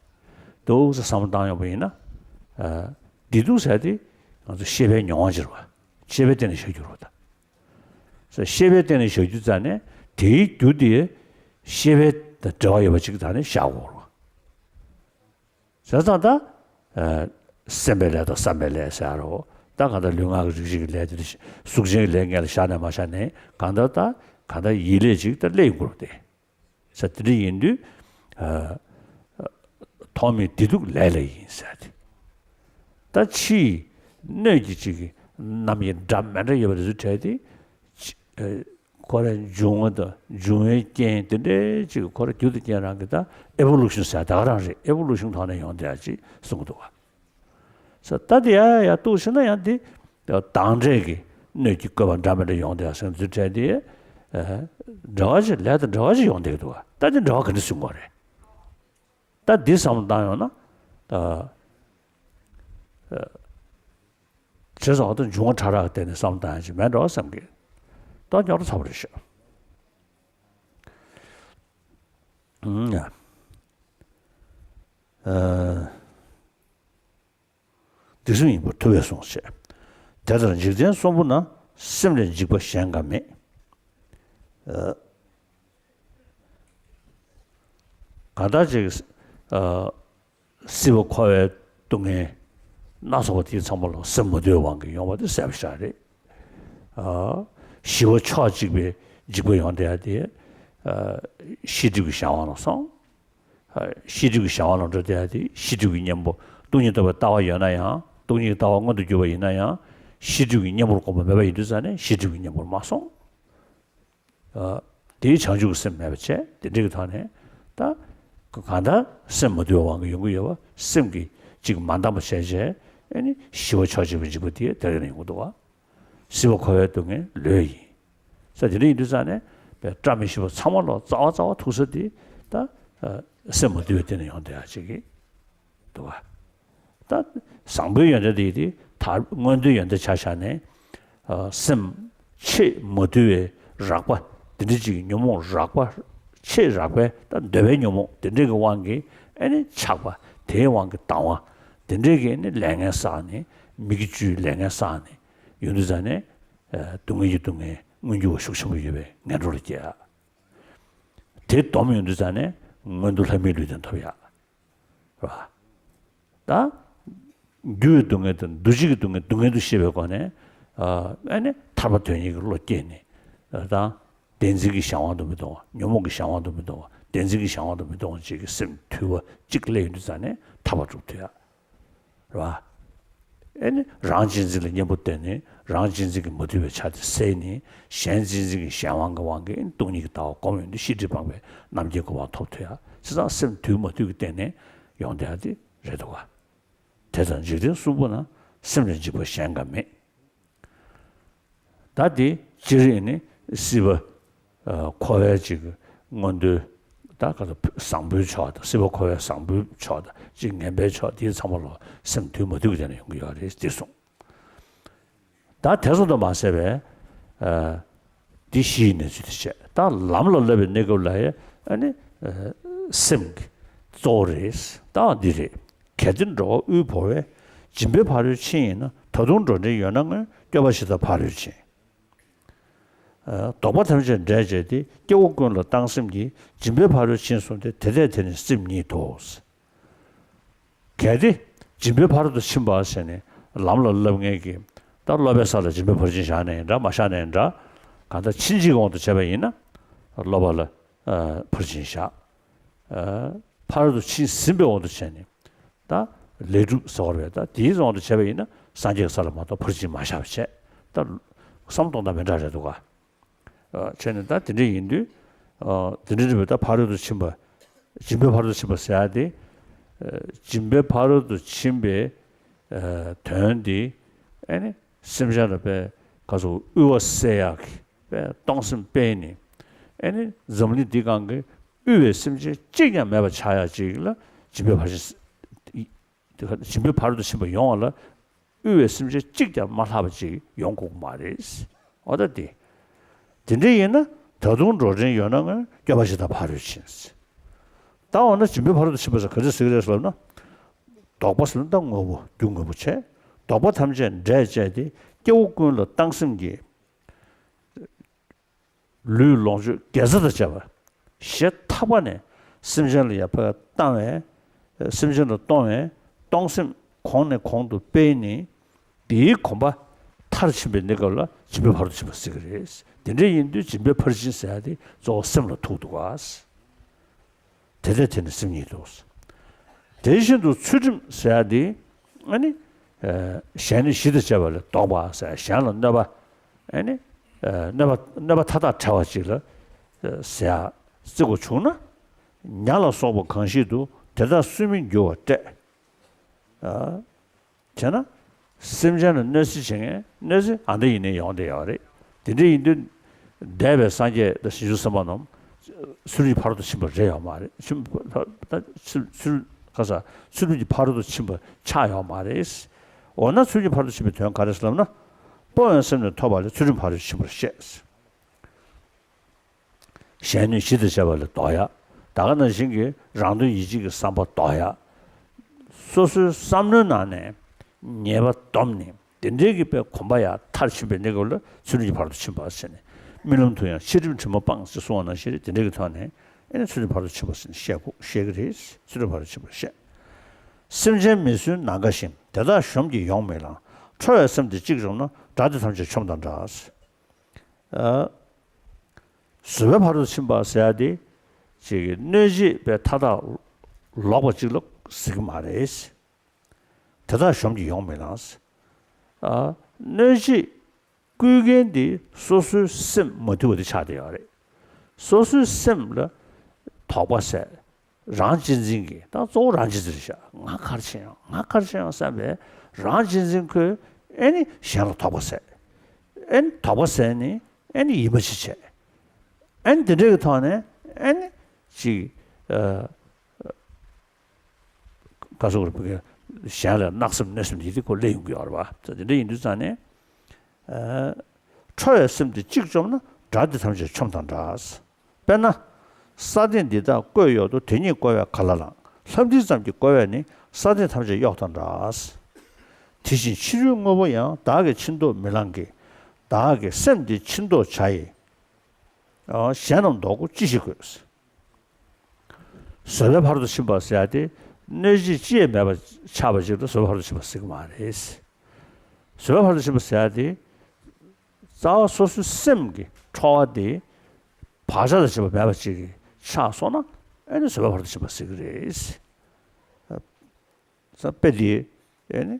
འདུག་སེ་བསམ་བློ་བཏང་ཡོང་བ་ཡིན་ན། ཨ། བདེ་སྡུག་ཟེར་དེ་ང་ཚོ་ཤེས་པའི་མྱོང་བ་ཅིག་རེད་བ། ཤེས་པའི་སྟེང་ནས་བཞག་རྒྱུ་རེད་བ་ད། ཤེས་པའི་སྟེང་ནས་བཞག་རྒྱུ་ཙ་ནས་དེའི་རྒྱུ་དེ་ཤེས་པའི་དང་འབྲེལ་བ་ཡོད་པ་ཅིག་ད་ནས་བཞག་དགོས་རེད་བ། བྱས་ཙང་ད། ཨ། སེམས་པའི་ལས་དང་བསམ་པའི་ལས་ཟེར་རོ། ད་གང་ལྟར་ལུས་ངག་གི་རིག་བྱེད་ཀྱི་ལས་དེ་གཟུགས་ཅན་གྱི་ལས་ངན་ལ་བཞག་ནས་མ་བཞག་ནས་གང་ལྟར་ད་གང་ལྟར་ཡིད་ལས་ཅིག་ད་སླེབས་ཡོང་གི་རེད་དེ། ས་དེ་འདྲ་ཡིན་དུས། ཨ། ཐོག་མའི་བདེ་སྡུག་ལས་ལ་ཡིན་ཟེར་ཏེ། ད་ཕྱིའི་སྣོད་ཀྱི་ཅིག་གི་རྣམ་དབྱེ་འདྲ་མི་འདྲ་ཡོད་པ་དེ་ཚོའི་གྲས་དེ། ཁོ་རའི་འབྱུང་བ་དང་འབྱུང་བའི་རྐྱེན་དེ་འདྲའི་ཅིག་ཁོ་ར་རྒྱུ་དང་རྐྱེན་རང་གི་ད་ཨེ་བོ་ལུ་ཤོན་ཟེར་ད་ག་རང་རེད། ཨེ་བོ་ལུ་ཤོན་ཐོག་ནས་ཡོང་བསྡད་ཡ་ཅིག་གསུང་གི་འདུག་བ། ས་ད་དེ་ཡ་ཡ་ཡ་གཏུགས་ཕྱིན་ན་ཡང་དེ་དང་འབྲས་ཀྱི་སྣོད་ཀྱི་བཀོད་པ་འདྲ་མི་འདྲ་ཡོང་བསྡད་ཡ་ཟེར་འདུག་གྲས་དེ། འབྲེལ་བ་ཞིག་ལས་དང་འབྲེལ་བ་ཞིག་ཡོང་བསྡད་ཀྱི་འདུག་བ། ད་དེ་འབྲེལ་བ་ག་འདྲ་བཟུང་དགོས་རེད། ད་འདི་བསམ་བློ་བཏང་ཡོང་ན། ད་ཨ་བྱས་ཙང་འོ་ད་འབྱུང་བ་ཕྲ་རགས་བརྟེན་ནས་བསམ་བློ་བཏང་ཡ་ཅིག་མེད་འགྲོ་བསམ་གི། ད་རྙོག་དྲ་ཚ་པོ་རེད་ཤག་ཨུམ་ཡ། ཨ། དེ་བཞིན་ཡིན་པར་ཐུབ་པས་གསུངས་ཤིང་། དེ་ལྟར་འཇིག་རྟེན་གསུམ་པོ་ན་སེམས་ལས་འཇིགས་པ་གཞན་འགའ་མེད། ཨ། གང་ལྟར་ཅིག་ཨ། སྲིད་པ་འཁོར་བའི་སྡུག་བསྔལ་སྣ་ཚོགས་པ་དེ་ཚང་མ་ལ་སེམས་མ་དུལ་བའི་དབང་གིས་ཡོང་བ་དེ་གསལ་པོ་ཞིག་རེད། ཨ། ཞི་བ་ཕྱོགས་གཅིག་པའི་འཇིགས་པ་ཡོང་བསྡད་ཡ་དེ། ཨ། ཤེས་སྒྲིབ་ཀྱི་གཞན་དབང་ལ་སོང་། ཤེས་སྒྲིབ་ཀྱི་གཞན་དབང་ལ་འགྲོ་བསྡད་ཡ་དེ་ཤེས་སྒྲིབ་ཀྱི་གཉེན་པོ་སྟོང་ཉིད་རྟོགས་པའི་ལྟ་བ་ཡོད་ན་ཡང་། སྟོང་ཉིད་ཀྱི་ལྟ་བ་མངོན་དུ་གྱུར་པ་ཡིན་ན་ཡང་། ཤེས་སྒྲིབ་ཀྱི་གཉེན་པོར་གོམས་པ་མེད་པ་ཡིན་དུས་ཙང་ནས་ཤེས་སྒྲིབ་ཀྱི་གཉེན་པོར་མ་སོང་། ཨ། དེའི་བྱང་ཆུབ་ཀྱི་སེམས་མེད་པ་བྱས། དེ་འདྲ་གི་ཐོག་ནས་ད་གང་ལྟར་སེམས་མ་དུལ་བའི་དབང་གིས་ཡོང་གི་ཡོད་པ། སེམས་ཀྱིས་ཅིག་མ་འདང་བ་བྱས་བྱས། ཨ་ནི་ཞི་བ་ཕྱོགས་གཅིག་པའི་འཇིགས་པ་དེ་དེ་ལ་ཡོང་གི་འདུག་བ། སྲིད་པ་འཁོར་བའི་སྡུག་བསྔལ་ལོས་ཡིན་ས། དེ་འདྲ་ཡིན་དུས་ཙང་ནས་པའི་བཀྲ་མི་ཤིས་པ་ཚང་མ་ལ་རྩ་བ་རྩ་བ་ཐུག་ས་དེ་ད་ཨ་སེམས་མ་དུལ་བའི་སྟེང་ནས་ཡོང་བསྡད་ཡ་ཅིག་གི་འདུག་བ། ད་བཟང་པོའི་ཡོན་ཏན་དེ་དེ་ད་མངོན་མཐོའི་ཡོན་ཏན་ཆ་བཞག་ནས། ཨ། སེམས་ཆེས་མ་དུལ་བའི་རགས་པ་དེ་འདྲ་ཅིག་ཉོན་མོངས་རགས་པ། ཆེས་རགས་པའི་ད་འདོད་པའི་ཉོན་མོངས་དེ་འདྲ་གི་དབང་གིས། ཨ་ནི་ཆགས་པ་དེའི་དབང་གིས་སྡང་བ་དེ་འདྲ་གི་ཨ་ནི་ལས་ངན་བསགས་ནས། མི་དགེ་བཅུའི་ལས་ངན་བསགས་ནས་ཡོང་དུས་ཙང་ནས། ཨ། སྡུག་བསྔལ་གྱི་སྡུག་བསྔལ་མངོན་གྱུར་བ་ཤུགས་ཆེན་པོ་ཡོད་པའི་ངན་འགྲོ་ལ་སྐྱེ་ཡ། དེ་སྡོམ་ཡོང་དུས་ཙང་ནས་མངོན་མཐོ་ལྷ་མིའི་ལུས་རྟེན་ཐོབ་ཡ། རེད་བ། ད་འགྱུར་བའི་སྡུག་བསྔལ་དང་འདུ་བྱེད་ཀྱི་སྡུག་བསྔལ། སྡུག་བསྔལ་དུ་ཤེས་པའི་སྒོ་ནས། ཨ། ཨ་ནི་ཐར་པ་དོན་གཉེར་གྱི་བློ་སྐྱེས་ནས། ད་བདེན་འཛིན་གྱི་གཞན་དབང་དུ་མི་གཏོང་བ། ཉོན་མོངས་ཀྱི་གཞན་དབང་དུ་མི་གཏོང་བ། བདེན་འཛིན་གྱི་གཞན་དབང་དུ་མི་གཏོང་བ་བཅས་ཀྱི་སེམས་དུལ་བ་གཅིག་སླེབས་ཡོང་དུས་ཙང་ནས་ཐར་པ་སྒྲུབ་ཐུབ་ཡ། རེད་བ། ཨེ་ནི་རང་གཅེས་འཛིན་ལ་གཉེན་པོ་བསྟེན་ནས། རང་གཅེས་འཛིན་གྱི་མ་དུལ་བའི་ཆ་དེ་སེལ་ནས། གཞན་གཅེས་འཛིན་གྱི་གཞན་དབང་གི་དབང་གིས་སྟོང་ཉིད་ཀྱི་ལྟ་བ་སྒོམ་ཡོང་དུས་ཤེས་སྒྲིབ་སྤངས་པའི་རྣམ་མཁྱེན་གོ་འཕང་ཐོབ་ཐུབ་ཡ། བྱས་ཙང་སེམས་དུལ་མ་དུལ་གྱི་སྟེང་ནས་ཡོང་བསྡད་ཡ་དེ་རེད་འདུག་ག། དེ་ལྟར་འཇིག་རྟེན་གསུམ་པོ་ན་སེམས་ལས་འཇིགས་པ་གཞན་འགའ་མེད། ད་དེ་སྤྱིར་ཨེ་ནི་སྲིད་པ་ཨ་འཁོར་བའི་ཅིག་མངོན་མཐོའི་ད་ག་ཚོད་བཟང་པོའི་ཕྱོགས་དང་། སྲིད་པ་འཁོར་བའི་བཟང་པོའི་ཕྱོགས་དང་། ཅིག་ངན་པའི་ཕྱོགས། དེ་ཚང་མ་ལ་སེམས་དུལ་མ་དུལ་གྱི་སྟེང་ནས་ཡོང་གི་ཡོད་རེད་ཅེས་གསུངས། ད་དེ་ཙམ་དུ་མ་ཟད་པའི་ཨ་འདི་གཞིའི་གནས་ཚུལ་དེ་བཤད། ད་ལམ་ལ་བསླབ་པའི་གནས་སྐབས་ལ་ཡང་ཨ་ནི་ཨ་སེམས་ཀྱི་གཙོ་བོ་རེད། ད་འདི་རེད། གལ་ཏེ་འགྲོ་བ་དབུལ་བོར་བས། སྦྱིན་པའི་ཕ་རོལ་ཕྱིན་ཡིན་ན། ད་དུང་འགྲོ་འདྲེན་ཡོད་ན་སྔོན། སྐྱོབ་པ་ཞིག་དང་ཕ་རོལ་ཕྱིན། ཨ་བདོག་པ་ཐམས་ཅད་འབྲས་བཅས་ཏེ། སྐྱེ་བོ་ཀུན་ལ་བཏང་སེམས་ཀྱིས། སྦྱིན་པའི་ཕ་རོལ་ཕྱིན་བཟུང་སྟེ། དེ་ལྟས་དེ་ནི་སེམས་ཉིད་དོ། གལ་ཏེ་སྦྱིན་པའི་ཕ་རོལ་ཏུ་ཕྱིན་པ་ཟེར་ནས་ལམ་ལ་བསླབ་མཁན་གྱིས། ད་སློབ་པའི་ས་ལ་སྦྱིན་པའི་ཕར་ཕྱིན་བཞག་ནའི་འདྲ། མ་བཞག་ནའི་འདྲ། གང་ལྟར་ཕྱིན་ཅི་གི་དབང་དུ་བྱས་པ་ཡིན་ན། སློབ་པ་ལ་ཨ་ཕར་ཕྱིན་བཞག་ཨ་ཕ་རོལ་ཏུ་ཕྱིན་ཟིན་པའི་དབང་དུ་བྱས་ནས། ད་ལས་སྒྲུབ་ཟེར་བ་རེད། ད་དེའི་དབང་དུ་བྱས་པ་ཡིན་ན་སངས་རྒྱས་ཀྱི་ས་ལ་མ་གཏོགས་ཕར་ཕྱིན་མ་བཞག་པ་བྱས། ད་བསམ་བློ་གཏོང་སྟངས་མི་འདྲ་རེད་འདུག་ག། ཨ་བྱས་ནས་ད་དེ་འདྲ་ཡིན་དུས། ཨ་དེ་འདྲ་འདྲ་བའི་ད་ཕ་རོལ་ཏུ་ཕྱིན་པ། སྦྱིན་པའི་ཕ་རོལ་ཏུ་ཕྱིན་པ་ཟེར་ཡ་དེ། ཨ་སྦྱིན་པའི་ཕ་རོལ་ཏུ་ཕྱིན་པའི་ཨ་དོན་དེ། ཨ་ནི་སེམས་ཅན་ལ་དཔེ་ག་ཚོད་དབུལ་བ་སེལ་ཡག་གི་དཔེ་གཏོང་སེམས་སྤེལ་ནས། ཨ་ནི་འཛམ་གླིང་འདི་སྒང་གི་དབུལ་བའི་སེམས་ཅན་གཅིག་ཀྱང་མེད་པ་ཆགས་ཡག་ཅིག་ལ་སྦྱིན་པའི་ཕར་ཕྱིན། སྦྱིན་པའི་ཕ་རོལ་ཏུ་ཕྱིན་པ་ཡོང་བ་ལ་དབུལ་བའི་སེམས་ཅན་གཅིག་ཀྱང་མ་ལྷག་པ་ཅིག་ཡོང་དགོས་ཀྱི་མ་རེད། འོ་ད་དེ། དེ་འདྲ་ཡིན་ན་ད་དུང་འགྲོ་འདྲེན་ཡོད་ན་སྔོན། སྐྱོབ་པ་ཞིག་དང་ཕ་རོལ་ཕྱིན། ད་འོ་ན་སྦྱིན་པའི་ཕ་རོལ་ཏུ་ཕྱིན་པ་ཟེར་ག་ཚོད་ཟེར་གི་རེད་ལབ་ན། བདོག་པ་ཟེར་ན་ད་དངོས་པོ་རྒྱུ་དངོས་པོ་བྱས། བདོག་པ་ཐམས་ཅད་འབྲས་བཅས་ཏེ། སྐྱེ་བོ་ཀུན་ལ་བཏང་སེམས་ཀྱིས། ལུས་ལོངས་སྤྱོད་དགེ་རྩ་དང་བཅས་པ་ཞེ་ཐག་པ་ནས་སེམས་ཅན་ལ་ཡར་ཕར་བཏང་བའི། སེམས་ཅན་ལ་གཏོང་བའི་གཏོང་སེམས་གོང་ནས་གོང་དུ་སྤེལ་ནས། དེའི་གོམས་པ་མཐར་ཕྱིན་པའི་གནས་སྐབས་ལ་སྦྱིན་པའི་ཕ་རོལ་ཏུ་ཕྱིན་པ་ཟེར་གྱི་རེད། དེ་འདྲ་ཡིན་དུས་སྦྱིན་པའི་ཕར་ཕྱིན་ཟེར་ཡ་དེ་གཙོ་བོ་སེམས་ལ་ཐུག་འདུག་ག། དེ་ལྟས་དེ་ནི་སེམས་ཉིད་དོ། དེ་བཞིན་དུ་ཚུལ་ཁྲིམས་ཟེར་ཡ་དེ་ཨ་ནི་གཞན་གནོད་གཞི་དང་བཅས་པ་ལས་ལྡོག་པ་ཟེར། གཞན་ལ་གནོད་པ་ཨ་ནི་གནོད་པ་གནོད་པ་མཐའ་དག་བྲལ་བ་ཅིག་ལ་ཟེར་ཡ་བརྩི་དགོས་བྱུང་ན། ཉ་ལ་སོགས་པ་གང་ཞིག་ཏུ་དེ་དག་སུན་མི་འགྱུར་བར་བསྐྲད། བྱས་ན། སེམས་ཅན་ལ་གནོད་འཚེ་བྱེད་མཁན་གནོད་འཚེ་གང་འདྲ་ཡིན་ནའི་ཡོང་བསྡད་ཡོད་རེད། དེ་འདྲ་ཡིན་དུས། འདས་པའི་སངས་རྒྱས་དང་བྱང་ཆུབ་སེམས་དཔའ་རྣམས་ཚུལ་ཁྲིམས་ཕ་རོལ་ཏུ་ཕྱིན་པ་རེད་ཡོད་མ་རེད། ཕྱིན་པ་ད་ཚུལ་ཚུལ་ཁ་ས་ཚུལ་ཁྲིམས་ཀྱི་ཕ་རོལ་ཏུ་ཕྱིན་པ་ཆགས་ཡོད་མ་རེད། འོ་ན་ཚུལ་ཁྲིམས་ཕ་རོལ་ཏུ་ཕྱིན་པའི་དོན་ག་རེ་ཟེར་ལབ་ན། སྤོང་བའི་སེམས་ནི་ཐོབ་པ་ལས་ཚུལ་ཁྲིམས་ཕ་རོལ་ཏུ་ཕྱིན་པར་བཤད། གཞན་གནོད་གཞི་དང་བཅས་པ་ལས་ལྡོག་ཡ། ད་ག་ནང་བཞིན་གྱི་རང་དོན་ཡིད་བྱེད་ཀྱི་བསམ་པ་ལྡོག་ཡ། སོ་སོའི་བསམ་བློའི་ནང་ནས་ཉེས་པ་བསྡོམས་ནས་དེ་འདྲའི་གི་པའི་གོམས་པ་ཡང་མཐར་ཕྱིན་པའི་གནས་སྐབས་ལ་ཚུལ་ཁྲིམས་ཀྱི་ཕ་རོལ་ཏུ་ཕྱིན་པ་ཟེར་ནས། རྨི་ལམ་དུ་ཡང་ཕྱི་རིམ་དྲི་མ་སྤངས་ཞེས་གསུངས་པ་ནང་བཞིན་རེད། དེ་འདྲའི་གི་ཐོག་ནས་ཨེ་ནི་ཚུལ་ཁྲིམས་ཕ་རོལ་ཏུ་ཕྱིན་པ་ཟེར་ནས་བཤད་དགོས་བཤད་ཀྱི་རེད། ཚུལ་ཁྲིམས་ཕ་རོལ་ཏུ་ཕྱིན་པར་བཤད། སེམས་ཅན་མི་བསྲུན་ནམ་མཁའ་བཞིན། དེ་དག་གཞོམ་གྱིས་ཡོང་མི་ལང་། ཁྲོ་བའི་སེམས་དེ་གཅིག་བཅོམ་ན། དགྲ་དེ་ཐམས་ཅད་ཆོམས་དང་འདྲ། ཨ། བཟོད་པའི་ཕ་རོལ་ཏུ་ཕྱིན་པ་ཟེར་ཡ་དེ། ཅིག་གི་གནོད་བྱེད་པའི་མཐའ་དག་ལོག་པ་ཅིག་ལ་ཟེར་གྱི་མ་རེད། དེ་དག་གཞོམ་གྱིས་ཡོང་མི་ལང་། ཨ། གནོད་བྱེད་བསྐུལ་མཁན་དེ་སོ་སོའི་སེམས་མ་དུལ་བ་དེ་ཆགས་བསྡད་ཡོད་རེད། སོ་སོའི་སེམས་ལ་དོགས་པ་ཟེར། རང་གཅེས་འཛིན་གྱི་ད་གཙོ་བོ་རང་གཅེས་འཛིན་རེད་ཤག་ང་ག་རེ་བྱས་ཡོང་། ང་ག་རེ་བྱས་ཡོང་བསམ་པའི་རང་གཅེས་འཛིན་ཁོས་ཨེ་ནི་གཞན་ལ་དོགས་པ་ཟེར། ཨེ་ནི་དོགས་པ་ཟེར་ནི་ཨེ་ནི་ཡིད་མ་ཆེས་བྱས། ཨེ་ནི་དེ་འདྲའི་གི་ཐོག་ནས་ཨེ་ནི་ཅིག་ཨ། ག་སོགས་རེ་བུ་གའི་གཞན་ལ་བརྣག་སེམས་གནོད་སེམས་དེ་དེ་ཁོ་སླེབས་ཡོང་གི་ཡོད་རེད་བ། དེ་འདྲ་ཡིན་དུས་ཙང་ནས། ཨ། ཁྲོ་བའི་སེམས་དེ་གཅིག་བཅོམ་ན། དགྲ་དེ་ཐམས་ཅད་ཆོམས་དང་འདྲ། དཔེར་ན། ས་སྟེང་འདི་དག་བཀོད་ཡོད་དོ། དེ་ཉིད་བཀོལ་བས་ག་ལ་ལང་། ལྷ་མཐིལ་ཙམ་གྱིས་བཀོལ་བས་ནི། ས་སྟེང་ཐམས་ཅད་གཡོགས་དང་འདྲ། དེ་བཞིན་ཕྱི་རོལ་དངོས་པོ་ཡང་། བདག་གིས་ཕྱིར་བཟློག་མི་ལང་གི། བདག་གི་སེམས་འདི་ཕྱིར་བཟློག་བྱ་ཡི། གཞན་རྣམས་བཟློག་གོ་ཅི་ཞིག་དགོས། བཟོད་པའི་ཕ་རོལ་ཏུ་ཕྱིན་པ་ཟེར་ཡ་དེ་གནོད་བྱེད་ཅི་ཡང་མེད་པ་ཆགས་པ་ཅིག་ལ་བཟོད་པའི་ཕ་རོལ་ཏུ་ཕྱིན་པ་ཟེར་གྱི་མ་རེད། བཟོད་པའི་ཕ་རོལ་ཏུ་ཕྱིན་པ་ཟེར་ཡ་དེ་རྩ་བ་སོ་སོའི་སེམས་ཀྱི་ཁྲོ་བ་དེ་བག་ཆགས་དང་བཅས་པ་མེད་པ་ཅིག་གི་ཆགས་སོང་ན་ཨེ་ནི་བཟོད་པའི་ཕ་རོལ་ཏུ་ཕྱིན་པ་ཟེར་གྱི་རེད། ས་དཔེ་འདི་ཨེ་ནི།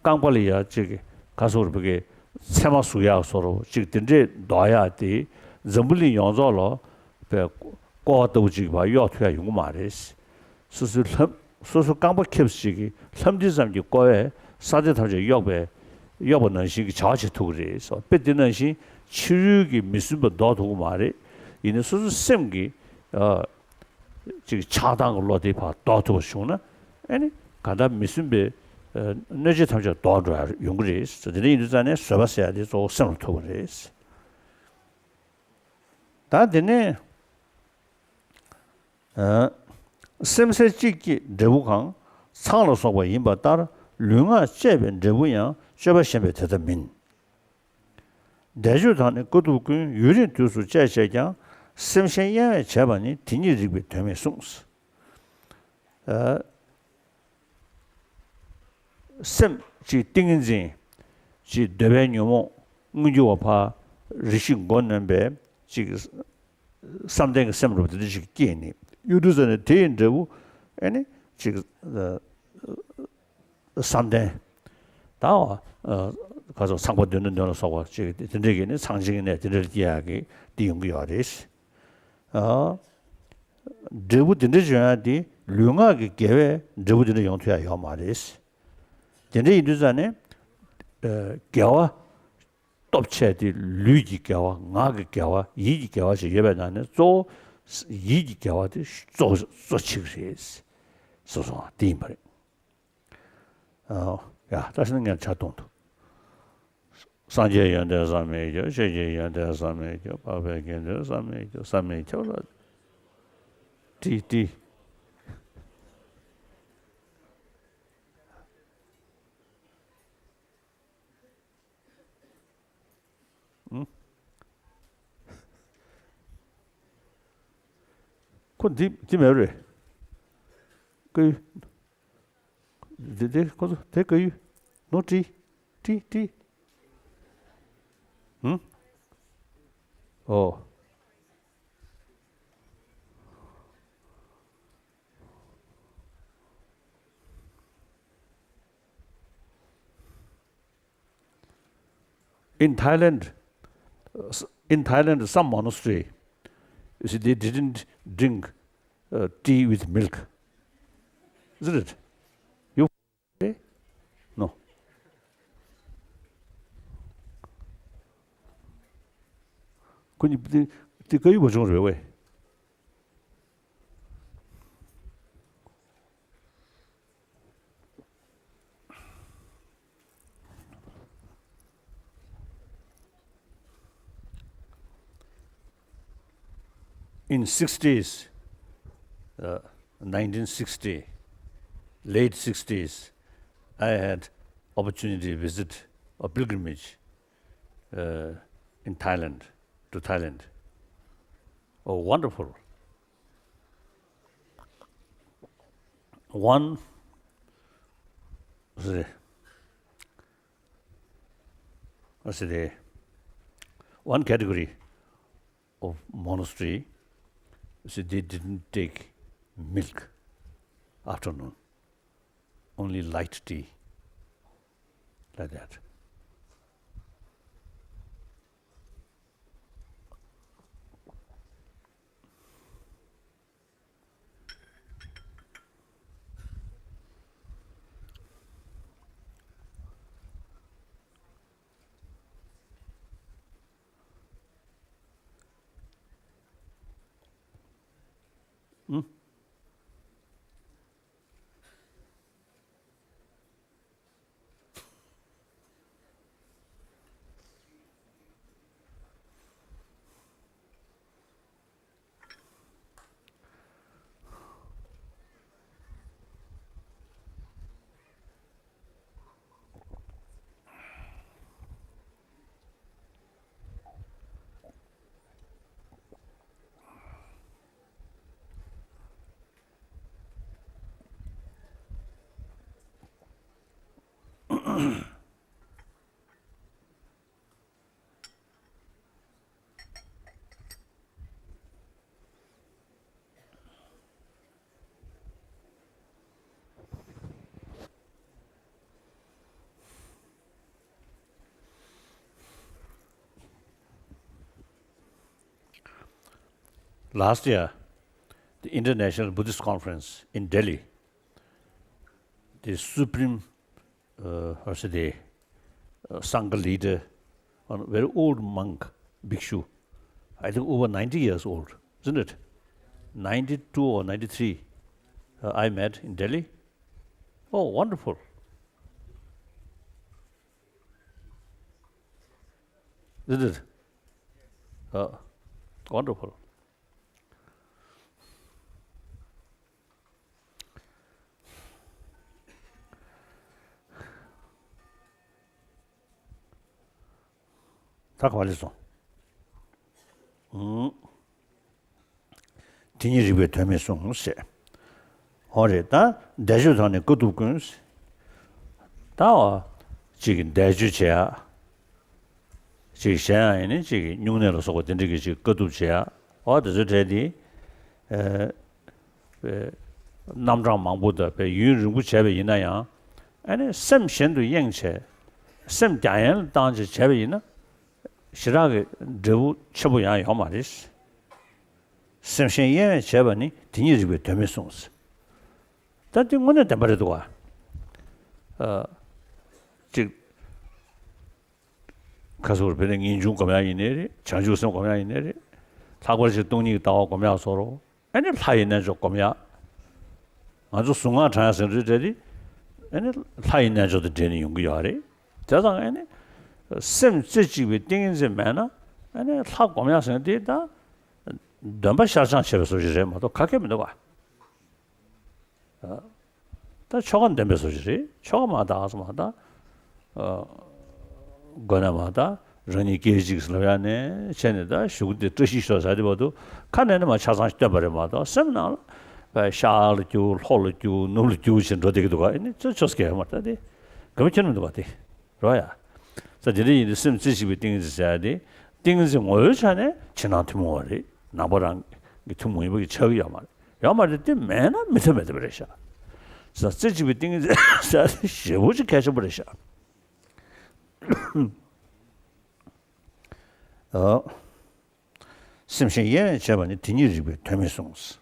རྐང་པ་ལ་ཡ་གཅིག་གི་ག་སོགས་རེ་བུ་གའི་ཚེར་མ་ཟུག་ཡག་སོགས་རོ་གཅིག་དེ་འདྲས་འདོགས་ཡག་དེ་འཛམ་བུ་གླིང་ཡོངས་རྫོགས་ལ་པའི་ཀོ་བ་ལྟ་བུ་གཅིག་ཕར་གཡོག་ཐུབ་ཡག་ཡོང་གི་མ་རེད། སོ་སོའི་ལྷམ་སོ་སོ་རྐང་པ་ཁེབས་ཅིག་གི་ལྷམ་འདི་ཙམ་གྱི་ཀོ་བས་ས་སྟེང་ཐམས་ཅད་གཡོག་པའི་གཡོག་པ་ནང་བཞིན་གྱི་བྱ་བ་བྱེད་ཐུབ་ཀྱི་རེད་སོ། དཔེ་དེ་ནང་བཞིན་ཕྱི་རོལ་གྱི་མི་བསྲུན་པ་ལྡོག་ཐུབ་ཀྱི་མ་རེད། ཡིན་ནའི་སོ་སོའི་སེམས་ཀྱི་ཨ། ཅིག་ཆགས་སྡང་གི་བློ་དེ་ཕར་ལྡོག་ཐུབ་པ་བྱུང་ན་ཨེ་ནི་གང་ལྟར་མི་བསྲུན་པའི་ཨ་གནོད་བྱེད་ཐམས་ཅད་ལྡོག་འགྲོ་ཡ་ཡོང་གི་རེད། དེ་འདྲ་ཡིན་དུས་ཙང་ནས་བཟོད་པ་ཟེར་ཡ་དེ་གཙོ་བོ་སེམས་ལ་ཐུག་པ་རེད། ད་དེ་ནས་ཨ་སེམས་གསལ་གཅིག་སྐྱེས་འབྲས་བུ་གང་། ཚངས་ལ་སོགས་པ་ཡིན་པ་ལྟར། ལུས་ངག་བཅས་པའི་འབྲས་བུ་ཡང་། སྤྱོད་པ་གཞན་པའི་དེ་ལྟ་མིན། བཟླས་བརྗོད་དང་ནི་དཀའ་ཐུབ་ཀུན། ཡུན་རིང་དུས་སུ་སྤྱད་བྱས་ཀྱང་། སེམས་གཞན་གཡེང་བས་བྱས་པ་ནི། དེ་ཉིད་རིགས་པའི་དོན་མིན་གསུངས། ཨ། སེམས་ཀྱི་ཏིང་ངེ་འཛིན་གྱི་འདོད་པའི་ཉོན་མོངས་མངོན་གྱུར་བ་ཕར་རེ་ཞིག་མགོ་གནོན་པའི་ཅིག་བསམ་གཏན་གྱི་སེམས་རུ་དེ་འདྲ་ཞིག་སྐྱེས་ནས་གཡུ་འབྲུ་ཟེར་ནས་དེ་ཡི་འབྲས་བུ་ཨེ་ནི་ཅིག་ཨ། བསམ་གཏན། ད་བ། ཨ། ག་ཚོད་ཚངས་པ་འདོད་ན་འདོད་ལ་སོགས་པ་ཅིག་དེ་འདྲས་ཀྱི་ནི་ཚངས་ཆེན་གྱི་གནས་དེ་འདྲས་སྐྱེ་ཡག་གི་འདི་ཡོང་གི་ཡོད་རེད། ཨ། འབྲས་བུ་དེ་འདྲས་འབྱུང་ཡག་དེ་ལུས་ངག་གི་དགེ་བས་འབྲས་བུ་དེ་འདྲས་ཡོང་ཐུབ་ཡག་ཡོད་མ་རེད། དེ་འདྲས་ཡིན་དུས་ཙང་ནས། ཨ། དགེ་བ་སྟོབས་ཆེ་དེ་ལུས་ཀྱི་དགེ་བ་ངག་གི་དགེ་བ་ཡིད་ཀྱི་དགེ་བ་ཞིག་ཡོད་པའི་ནང་ནས་གཙོ་བོ་ཡིད་ཀྱི་དགེ་བ་དེ་གཙོ་གཙོ་ཆེ་གི་རེད། སོ་སོ་དེ་ཡིན་པ་རེད། ཨོ། ཡ། བཀྲ་ཤིས་ན་ངས་ཆ་གཏོང་དུ། སངས་རྒྱས་ཡོན་ཏན་བསམ་མི་ཁྱབ། ཆོས་ཀྱི་ཡོན་ཏན་བསམ་མི་ཁྱབ། འཕགས་པའི་དགེ་འདུན་བསམ་མི་ཁྱབ། བསམ་མི་ཁྱབ་ལ། ཏི་ཏི། ཨུ། ཁོ་འདི་འདི་མེད་རེད། ཀུ། འདི་འདི་ཁོ་ཚོ་དེ་ཀུ་ཡུ། ནོ་ཏི་ཏི་ཏི། ཨུ། ཨོ། In Thailand, in Thailand, some monastery, you see, they didn't drink uh, tea with milk. Isn't it? You, eh? No. ཁོ་གཉིས་དེ་དེ་བཀའ་ཡིག་པ་བྱུང་རེད་བས། In sixties, uh, nineteen sixty, late sixties, I had opportunity to visit a pilgrimage uh, in Thailand, to Thailand. Oh, wonderful. One, let's say, let's say, one category of monastery, see, they didn't take milk afternoon, only light tea, like that. Last year, the International Buddhist Conference in Delhi, the Supreme uh, how should I say, uh, Sangha leader, a very old monk, bhikshu, I think over ninety years old, isn't it? ninety-two or ninety-three, uh, I met in Delhi. Oh, wonderful. Isn't it? Uh, wonderful. ད་ག་པར་སླེབས་སོང་། ཨུམ། དེ་ཉིད་རིག་པའི་དོན་མིན་གསུངས་ཟེར། འོ་རེད། ད་བཟླས་བརྗོད་ཐོག་ནས་དཀའ་ཐུབ་ཀུན། ད་འོ། གཅིག་གིས་བཟླས་བརྗོད་བྱེད་ཡ། ཅིག་གཞན་ཡང་ཡིན་ནི་ཅིག་གི་སྨྱུང་གནས་ལ་སོགས་པ་དེ་འདྲ་གི་ཅིག་དཀའ་ཐུབ་བྱེད་ཡ། འོ་དེ་ཚོའི་གྲས་དེ། ཨེ། པའི་རྣམ་གྲངས་མང་པོ་དང་པའི་ཡུན་རིང་པོ་བྱས་པ་ཡིན་ན་ཡང་། ཨ་ནི་སེམས་གཞན་དུ་གཡེང་བྱས། སེམས་རྒྱ་ཡན་ལ་བཏང་བྱས་བྱས་པ་ཡིན་ན། ཞེ་དྲག་གི་འབྲས་བུ་ཆེན་པོ་ཡང་ཡོད་མ་རེད། སེམས་གཞན་གཡེང་བས་བྱས་པ་ནི་དེ་ཉིད་རིག་པའི་དོན་མིན་གསུངས། ད་འདི་དངོས་གནས་བདེན་པ་རེད་འདུག་ག་ཨ། གཅིག་ཁ་སོར་བེ་ནས་ངེས་འབྱུང་སྒོམ་ཡག་ཡིན་ནའི་རེད། བྱང་ཆུབ་སེམས་སྒོམ་ཡག་ཡིན་ནའི་རེད། ལྷག་པར་ཞིག་སྟོང་ཉིད་ཀྱི་ལྟ་བ་སྒོམ་ཡག་སོགས་རོ། ཨ་ནི་ལྷ་ཡི་རྣལ་འབྱོར་སྒོམ་ཡག་ང་ཚོ་གཟུངས་སྔགས་བགྲང་ཡག་ཟེར་འདྲ་དེ། ཨ་ནི་ལྷ་ཡི་རྣལ་འབྱོར་དང་འབྲེལ་ནས་ཡོང་གི་ཡོད་རེད། དེ་དང་ཨ་ནི་སེམས་རྩེ་གཅིག་པའི་ཏིང་ངེ་འཛིན་མེད་ན། ཨ་ནི་ལྷ་སྒོམ་ཡག་ཟེར་དེ་ད་འདོན་པ་ཤར་བྱང་བྱས་པའི་བཟོ་ཞིག་རེད་མ་གཏོགས་ག་གེ་མི་འདུག་ག་ད་ཆོ་ག་འདོན་པའི་བཟོ་ཞིག་རེད། ཆོ་ག་མ་དག་སོ་མ་དག་ཨ། དགོས་ན་མ་དག་རང་ཉིད་སྐད་ཅིག་ལབ་ཡག་ནས་བྱས་ནས་ད་གཞུག་འདི་བཀྲ་ཤིས་ཤོག་ཟེར་དེ་བར་དུ་ཁ་ནས་ནི་མ་ཆ་ཚང་ཞིག་བཏོན་པ་རེད་མ་གཏོགས་སེམས་ནང་ལ་བས་ཤར་ལ་རྒྱུག་ལྷོ་ལ་རྒྱུག་ནུབ་ལ་རྒྱུག་བྱས་འགྲོ་བསྡད་ཀྱི་འདུག་ག་ཨ་ནི་ཚོ་ཆོས་སྐད་མ་ད་དེ་ག་མི་ཁྱོན་མི་འདུག་ག་དེ་རོ་ཡ། ས་དེ་འདྲ་ཡིན་དུས་སེམས་རྩེ་གཅིག་པའི་ཏིང་ངེ་འཛིན་ཟེར་ཡག་དེ་ཏིང་ངེ་འཛིན་ངོ་བོའི་ཆ་ནས་ཕྱི་ནང་ཐུན་མོང་བ་རེད། ནང་པ་རང་གི་ཐུན་མོང་ཡིན་པ་གི་ཆགས་ཀྱི་ཡོད་མ་རེད། ཡོད་མ་རེད་དེ་མེད་ན་མི་ཐུབ་མེད་ཐུབ་པ་རེད་ཤག་ས་རྩེ་གཅིག་པའི་ཏིང་ངེ་འཛིན་ཟེར་ཡག་དེ་ཞེ་པོ་ཅིག་གལ་ཆེན་པོ་རེད་ཤག་ཨ། སེམས་གཞན་དབྱེ་བས་བྱས་པ་ནི་དེ་ཉིད་རིགས་པའི་དོན་མིན་གསུངས།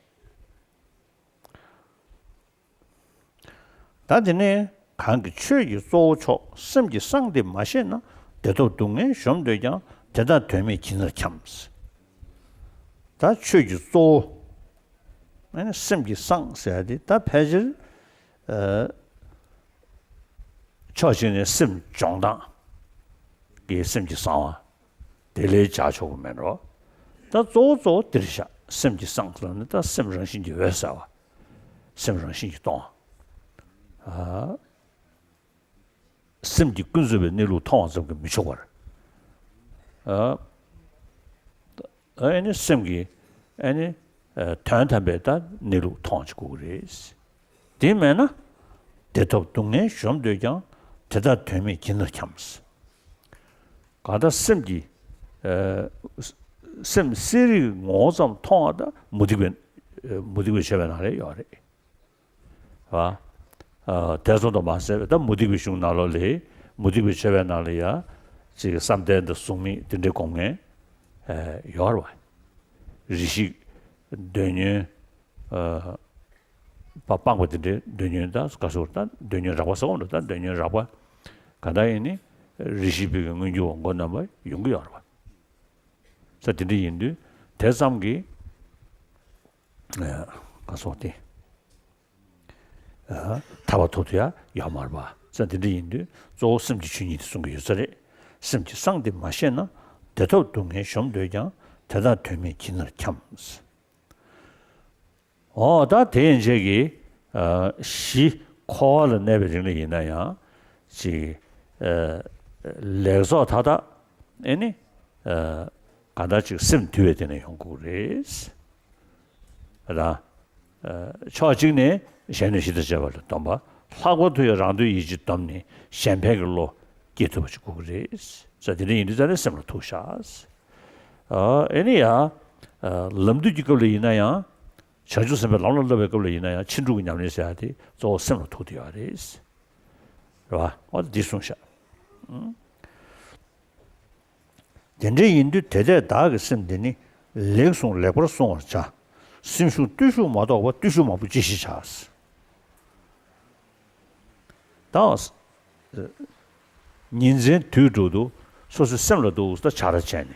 ད་དེ་ནས་གང་གི་ཆོས་ཀྱི་གཙོ་བོ་མཆོག་སེམས་ཀྱི་གསང་དེ་མ་ཤེས་ན། བདེ་ཐོབ་སྡུག་བསྔལ་གཞོམ་འདོད་ཀྱང་། དེ་དག་དོན་མེད་ཁྱི་ནར་འཁྱམས། ད་ཆོས་ཀྱི་གཙོ་བོ། ཨ་ནི་སེམས་ཀྱི་གསང་ཟེར་ཡ་དེ་ད་ཕལ་ཆེར། ཨ། ཕྱོགས་གཅིག་ནས་སེམས་སྦྱོང་སྟངས་ཀྱི་སེམས་ཀྱི་གསང་བ་དེ་ལས་བྱ་ཆོག་གི་མེད་འགྲོ། ད་གཙོ་བོ་གཙོ་བོ་འདིར་བཞག་སེམས་ཀྱི་གསང་ལབ་ནི་ད་སེམས་རང་བཞིན་གྱིས་འོད་གསལ་བ། སེམས་རང་བཞིན་གྱིས་སྟོང་བ། ཨ། སེམས་ཀྱིས་ཀུན་རྫོབ་པའི་གནས་ལུགས་མཐོང་བ་ཙམ་གྱིས་མི་ཆོག་པར། ཨ། ཨ་ནི་སེམས་ཀྱི་ཨ་ནི་ཨ་དོན་དམ་པའི་ད་གནས་ལུགས་མཐོང་བྱེད་དགོས་ཀྱི་རེད། དེ་མེད་ན། བདེ་ཐོབ་སྡུག་བསྔལ་གཞོམ་འདོད་ཀྱང་། དེ་དག་དོན་མེད་ཁྱི་ནར་འཁྱམས། གང་ལྟར་སེམས་ཀྱི་ཨ་སེམས་གསལ་རིག་ངོ་བོ་ཙམ་མཐོང་བ་ད་མུ་སྟེགས་པའི་ཨ་མུ་སྟེགས་པའི་ཆོས་པའི་ནང་ལ་ཡོད་རེད། བ། ཨ་དེ་ཙམ་དུ་མ་ཟད་པའི་ད་མུ་སྟེགས་པའི་གཞུང་ནང་ལོགས་ལ། མུ་སྟེགས་པའི་ཆོས་པའི་ནང་ལ་ཡ། ཅིག་བསམ་གཏན་དང་གཟུགས་མེད་དེ་འདྲའི་སྒོམ་མཁན་ཨ་ཡོད་རེད་བ། རེ་ཞིག་འདོད་ཉོན་ཨ་པ་སྤངས་པ་དེ་འདྲའི་འདོད་ཉོན་ད་ག་ཟེར་ད་འདོད་ཉོན་རགས་པ་ཟེར་བ་འདྲ། ད་འདོད་ཉོན་རགས་པ་ག་ད་ཡིན་ནི་རེ་ཞིག་པའི་མངོན་གྱུར་བ་མགོ་རྣམ་པ་ཡོང་གི་ཡོད་རེད་བ། ས་དེ་འདྲ་ཡིན་དུས་དེ་ཙམ་གྱིས་ཨ་ག་སོགས་ཏེ་ཨ་ཐར་པ་ཐོབ་ཐུབ་ཡ་ཡོད་མ་རེད་པ། ས་དེ་འདྲ་ཡིན་དུས་གཙོ་བོ་སེམས་ཀྱི་ཆོས་ཉིད་དེ་གསུང་གི་ཡོད་ས་རེད། སེམས་ཀྱི་གསང་དེ་མ་ཤེས་ན། བདེ་ཐོབ་སྡུག་བསྔལ་གཞོམ་འདོད་ཀྱང་། དེ་དག་དོན་མེད་ཁྱི་ནར་འཁྱམས། འོ་ད་དེ་ཡན་ཆད་ཀྱི་ཨ་གཞི་འཁོར་བ་ལ་གནས་པའི་རིང་ལ་ཡིན་ན་ཡང་ཅིག་ཨ་ལེགས་ཚོགས་མཐའ་དག་ཨེ་ནི་ཨ་གང་ལྟར་ཅིག་སེམས་དུལ་བའི་སྟེང་ནས་ཡོང་དགོས་རེད། ད་ཨ་ཕྱོགས་གཅིག་ནས་གཞན་ནས་གཞི་དང་བཅས་པ་ལ་སྡོམ་པ། ལྷག་པར་དུ་ཡང་རང་དོན་ཡིད་ཀྱིས་སྡོམ་ནས་གཞན་ཕན་གྱི་བློ་སྐྱེ་ཐུབ་པ་ཞིག་དགོས་ཀྱི་རེད། ས་དེ་འདྲ་ཡིན་དུས་ཙང་ནས་སེམས་ལ་ཐུག་ཤག་ཨ་ཨེ་ནི་ཡང་ཨ་ལམ་འདུས་ཀྱི་སྐབས་ལ་ཡིན་ན་ཡང་། བྱང་ཆུབ་སེམས་དཔའི་ལམ་ལ་བསླབ་པའི་སྐབས་ལ་ཡིན་ན་ཡང་ཕྱིན་དྲུག་གི་ཉམས་ལེན་ཟེར་ཡ་དེ་གཙོ་བོ་སེམས་ལ་ཐུག་བསྡད་ཡོད་རེད། རེད་བ། འོ་འདི་གསུངས་ཤག་དེ་འདྲ་ཡིན་དུས་དེ་ལྟས་བདག་གི་སེམས་འདི་ནི། ལེགས་གསུངས་ལེགས་པར་གསུང་བར་བྱ། སེམས་ཤུགས་བརྟུལ་ཞུགས་མ་གཏོགས་པ། བརྟུལ་ཞུགས་མང་པོས་ཅི་ཞིག་བྱ། ད། ཉིན་མཚན་དུས་དྲུག་ཏུ་སོ་སོའི་སེམས་ལ་འདུག་ད་བྱ་ར་བྱས་ནས།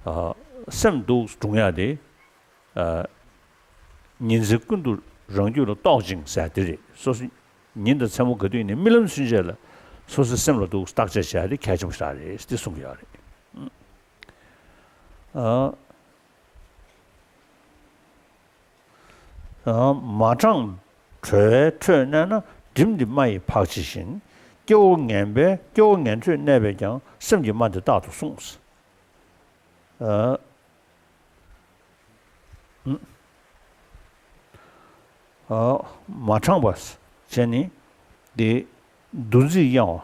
ཨ་སེམས་འདུག་སྒྲུང་ཡག་དེ། ཨ་ཉིན་མཚན་ཀུན་ཏུ་རང་རྒྱུད་ལ་རྟོག་ཅིང་ཟེར་དེ་རེད། སོ་སོ་ཉིན་དང་མཚན་མོ་ག་དུས་ཡིན་ནའི་རྨི་ལམ་ཚུན་ཆད་ལ་སོ་སོའི་སེམས་ལ་འདུག་བརྟག་དཔྱད་བྱས་དེ་གལ་ཆེན་པོ་ཞིག་རེད་དེ་གསུང་གི་ཡོད་རེད། ཨ། མ་དྲངས་གྲོལ་བའི་ཁྲོད་གནས་ན། སྒྲིབ་འདི་རྨ་ཡི་བག་ཕྱེ་བཞིན། སྐྱེ་བོ་ངན་པའི་སྐྱེ་བོ་ངན་ཁྲོད་གནས་པས་ཀྱང་། སེམས་ཀྱི་རྨ་འདི་རྟག་ཏུ་བསྲུང་། ཨ་ཨ་མ་དྲངས་པ་བྱས་ནི་འདི་འདུ་འཛི་གཡེང་བ་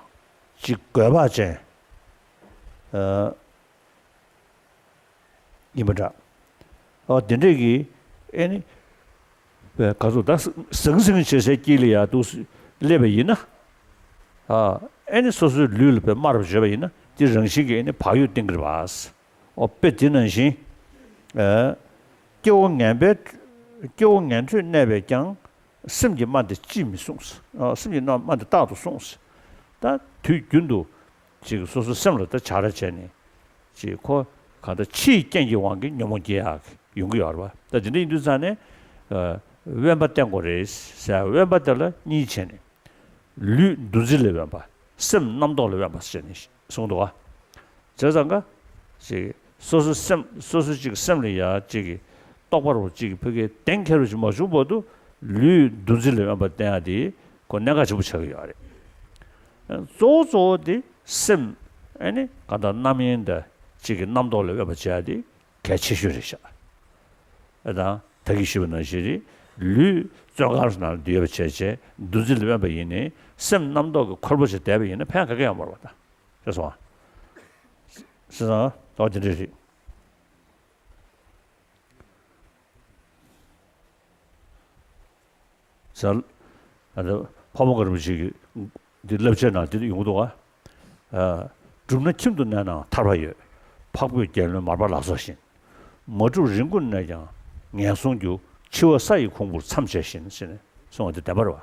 ཅིག་རྒོད་བག་ཅན། ཨ། ཡིན་པ་འདྲ། ཨ་དེ་འདྲས་ཀྱི་ཨེ་ནི། བས་ག་ཚོད་ད་ཟང་ཟིང་བྱེད་སའི་དཀྱིལ་ལ་ཡར་འདུག་སླེབས་པ་ཡིན་ན། ཨ་ཨེ་ནི་སོ་སོའི་ལུས་ལ་བས་དམར་བར་བརྗོད་པ་ཡིན་ན་དེ་རང་བཞིན་གྱིས་ཨེ་ནི་བག་ཡོད་བསྟེན་གྱི་རེད་པ། ཨོ་དཔེ་དེ་ནང་བཞིན། ཨ་སྐྱེ་བོ་ངན་པའི་སྐྱེ་བོ་ངན་ཁྲོད་གནས་པས་ཀྱང་། སེམས་ཀྱི་རྨ་འདི་ཅིས་མི་བསྲུང་། ཨ་སེམས་ཀྱི་རྨ་འདི་རྟག་ཏུ་བསྲུང་། ད་དུས་རྒྱུན་དུ་ཅིག་སོ་སོའི་སེམས་ལ་ད་བྱ་ར་བྱས་ནས་ཅིག་ཁོ་གང་ལྟར་ཕྱིའི་རྐྱེན་གྱི་དབང་གིས་ཉོན་མོངས་སྐྱེ་ཡག་ཡོང་གི་ཡོད་རེད་བ། ད་དེ་འདྲ་ཡིན་དུས་ཙང་ནས་ཨ་དབེན་པ་བསྟེན་དགོས་རེད་ཟེར། དབེན་པ་དེ་ལ་གཉིས་བྱས་ནས་ལུས་འདུ་འཛི་ལས་དབེན་པ། སེམས་རྣམ་རྟོག་ལས་དབེན་པ་ཟེར་ནས་གསུངས་འདུག་བ། བྱས་ཙང་ཀ་ཅིག་སོ་སོ་སེམས་སོ་སོ་ཅིག་སེམས་ལ་ཡ་ཅིག་གི་རྟོག་པ་རུ་ཅིག་ཕ་གིའི་གདེང་འཁེལ་རུ་ཅིག་མ་བྱུང་བར་དུ་ལུས་འདུ་འཛི་ལས་དབེན་པ་བསྟེན་ཡ་དེ་ཁོ་གནད་འགག་ཆེན་པོ་ཆགས་ཀྱི་ཡོད་རེད། གཙོ་བོ་གཙོ་བོ་དེ་སེམས་ཨ་ནི་གང་ལྟར་རྣམ་གཡེང་དང་ཅིག་གི་རྣམ་རྟོག་ལས་དབེན་པ་བྱེད་ཡ་དེ་གལ་ཆེ་ཤོས་རེད་ཤག་ཨ་དང་ད་གིན་ཞུས་པ་ནང་བཞིན་རེད། ལུས་བཙོན་ཁང་ནང་ལ་སྡོད་པ་བྱས་བྱས་འདུ་འཛི་ལས་དབེན་པ་ཡིན་ནའི་སེམས་རྣམ་རྟོག་གི་འཁོར་པ་ཞིག་བསྡད་པ་ཡིན་ན་ཕན་ག་གེ་ཡང་མ་རེད་བ་ད། ཤེས་སོང་ཨ། ཤེས་སོང་ཨ། ད་དེ་འདྲ་རེད། ཟེར། ཨ་ནི་ཕ་བོང་ཁ་རིན་པོ་ཆེ་གི་འདི་བསླབ་བྱའི་ནང་འདི་ཡོང་གི་འདུག་ག་ཨ། སྒྲུབ་ན་ཁྱིམ་དུ་གནས་ནའང་ཐར་པ་ཡོད། འཕགས་བོད་རྒྱལ་བློན་མར་པ་ལ་སོགས་བཞིན། མ་གྲུབ་རིང་ཀུན་ནས་ཀྱང་ངན་སོང་རྒྱུ། འཆི་བ་ས་ཡི་ཁུང་བུར་མཚམས་བཅད་བཞིན། ཟེར་ནས་གསུངས་པ་དེ་བདེན་པ་རེད་བ།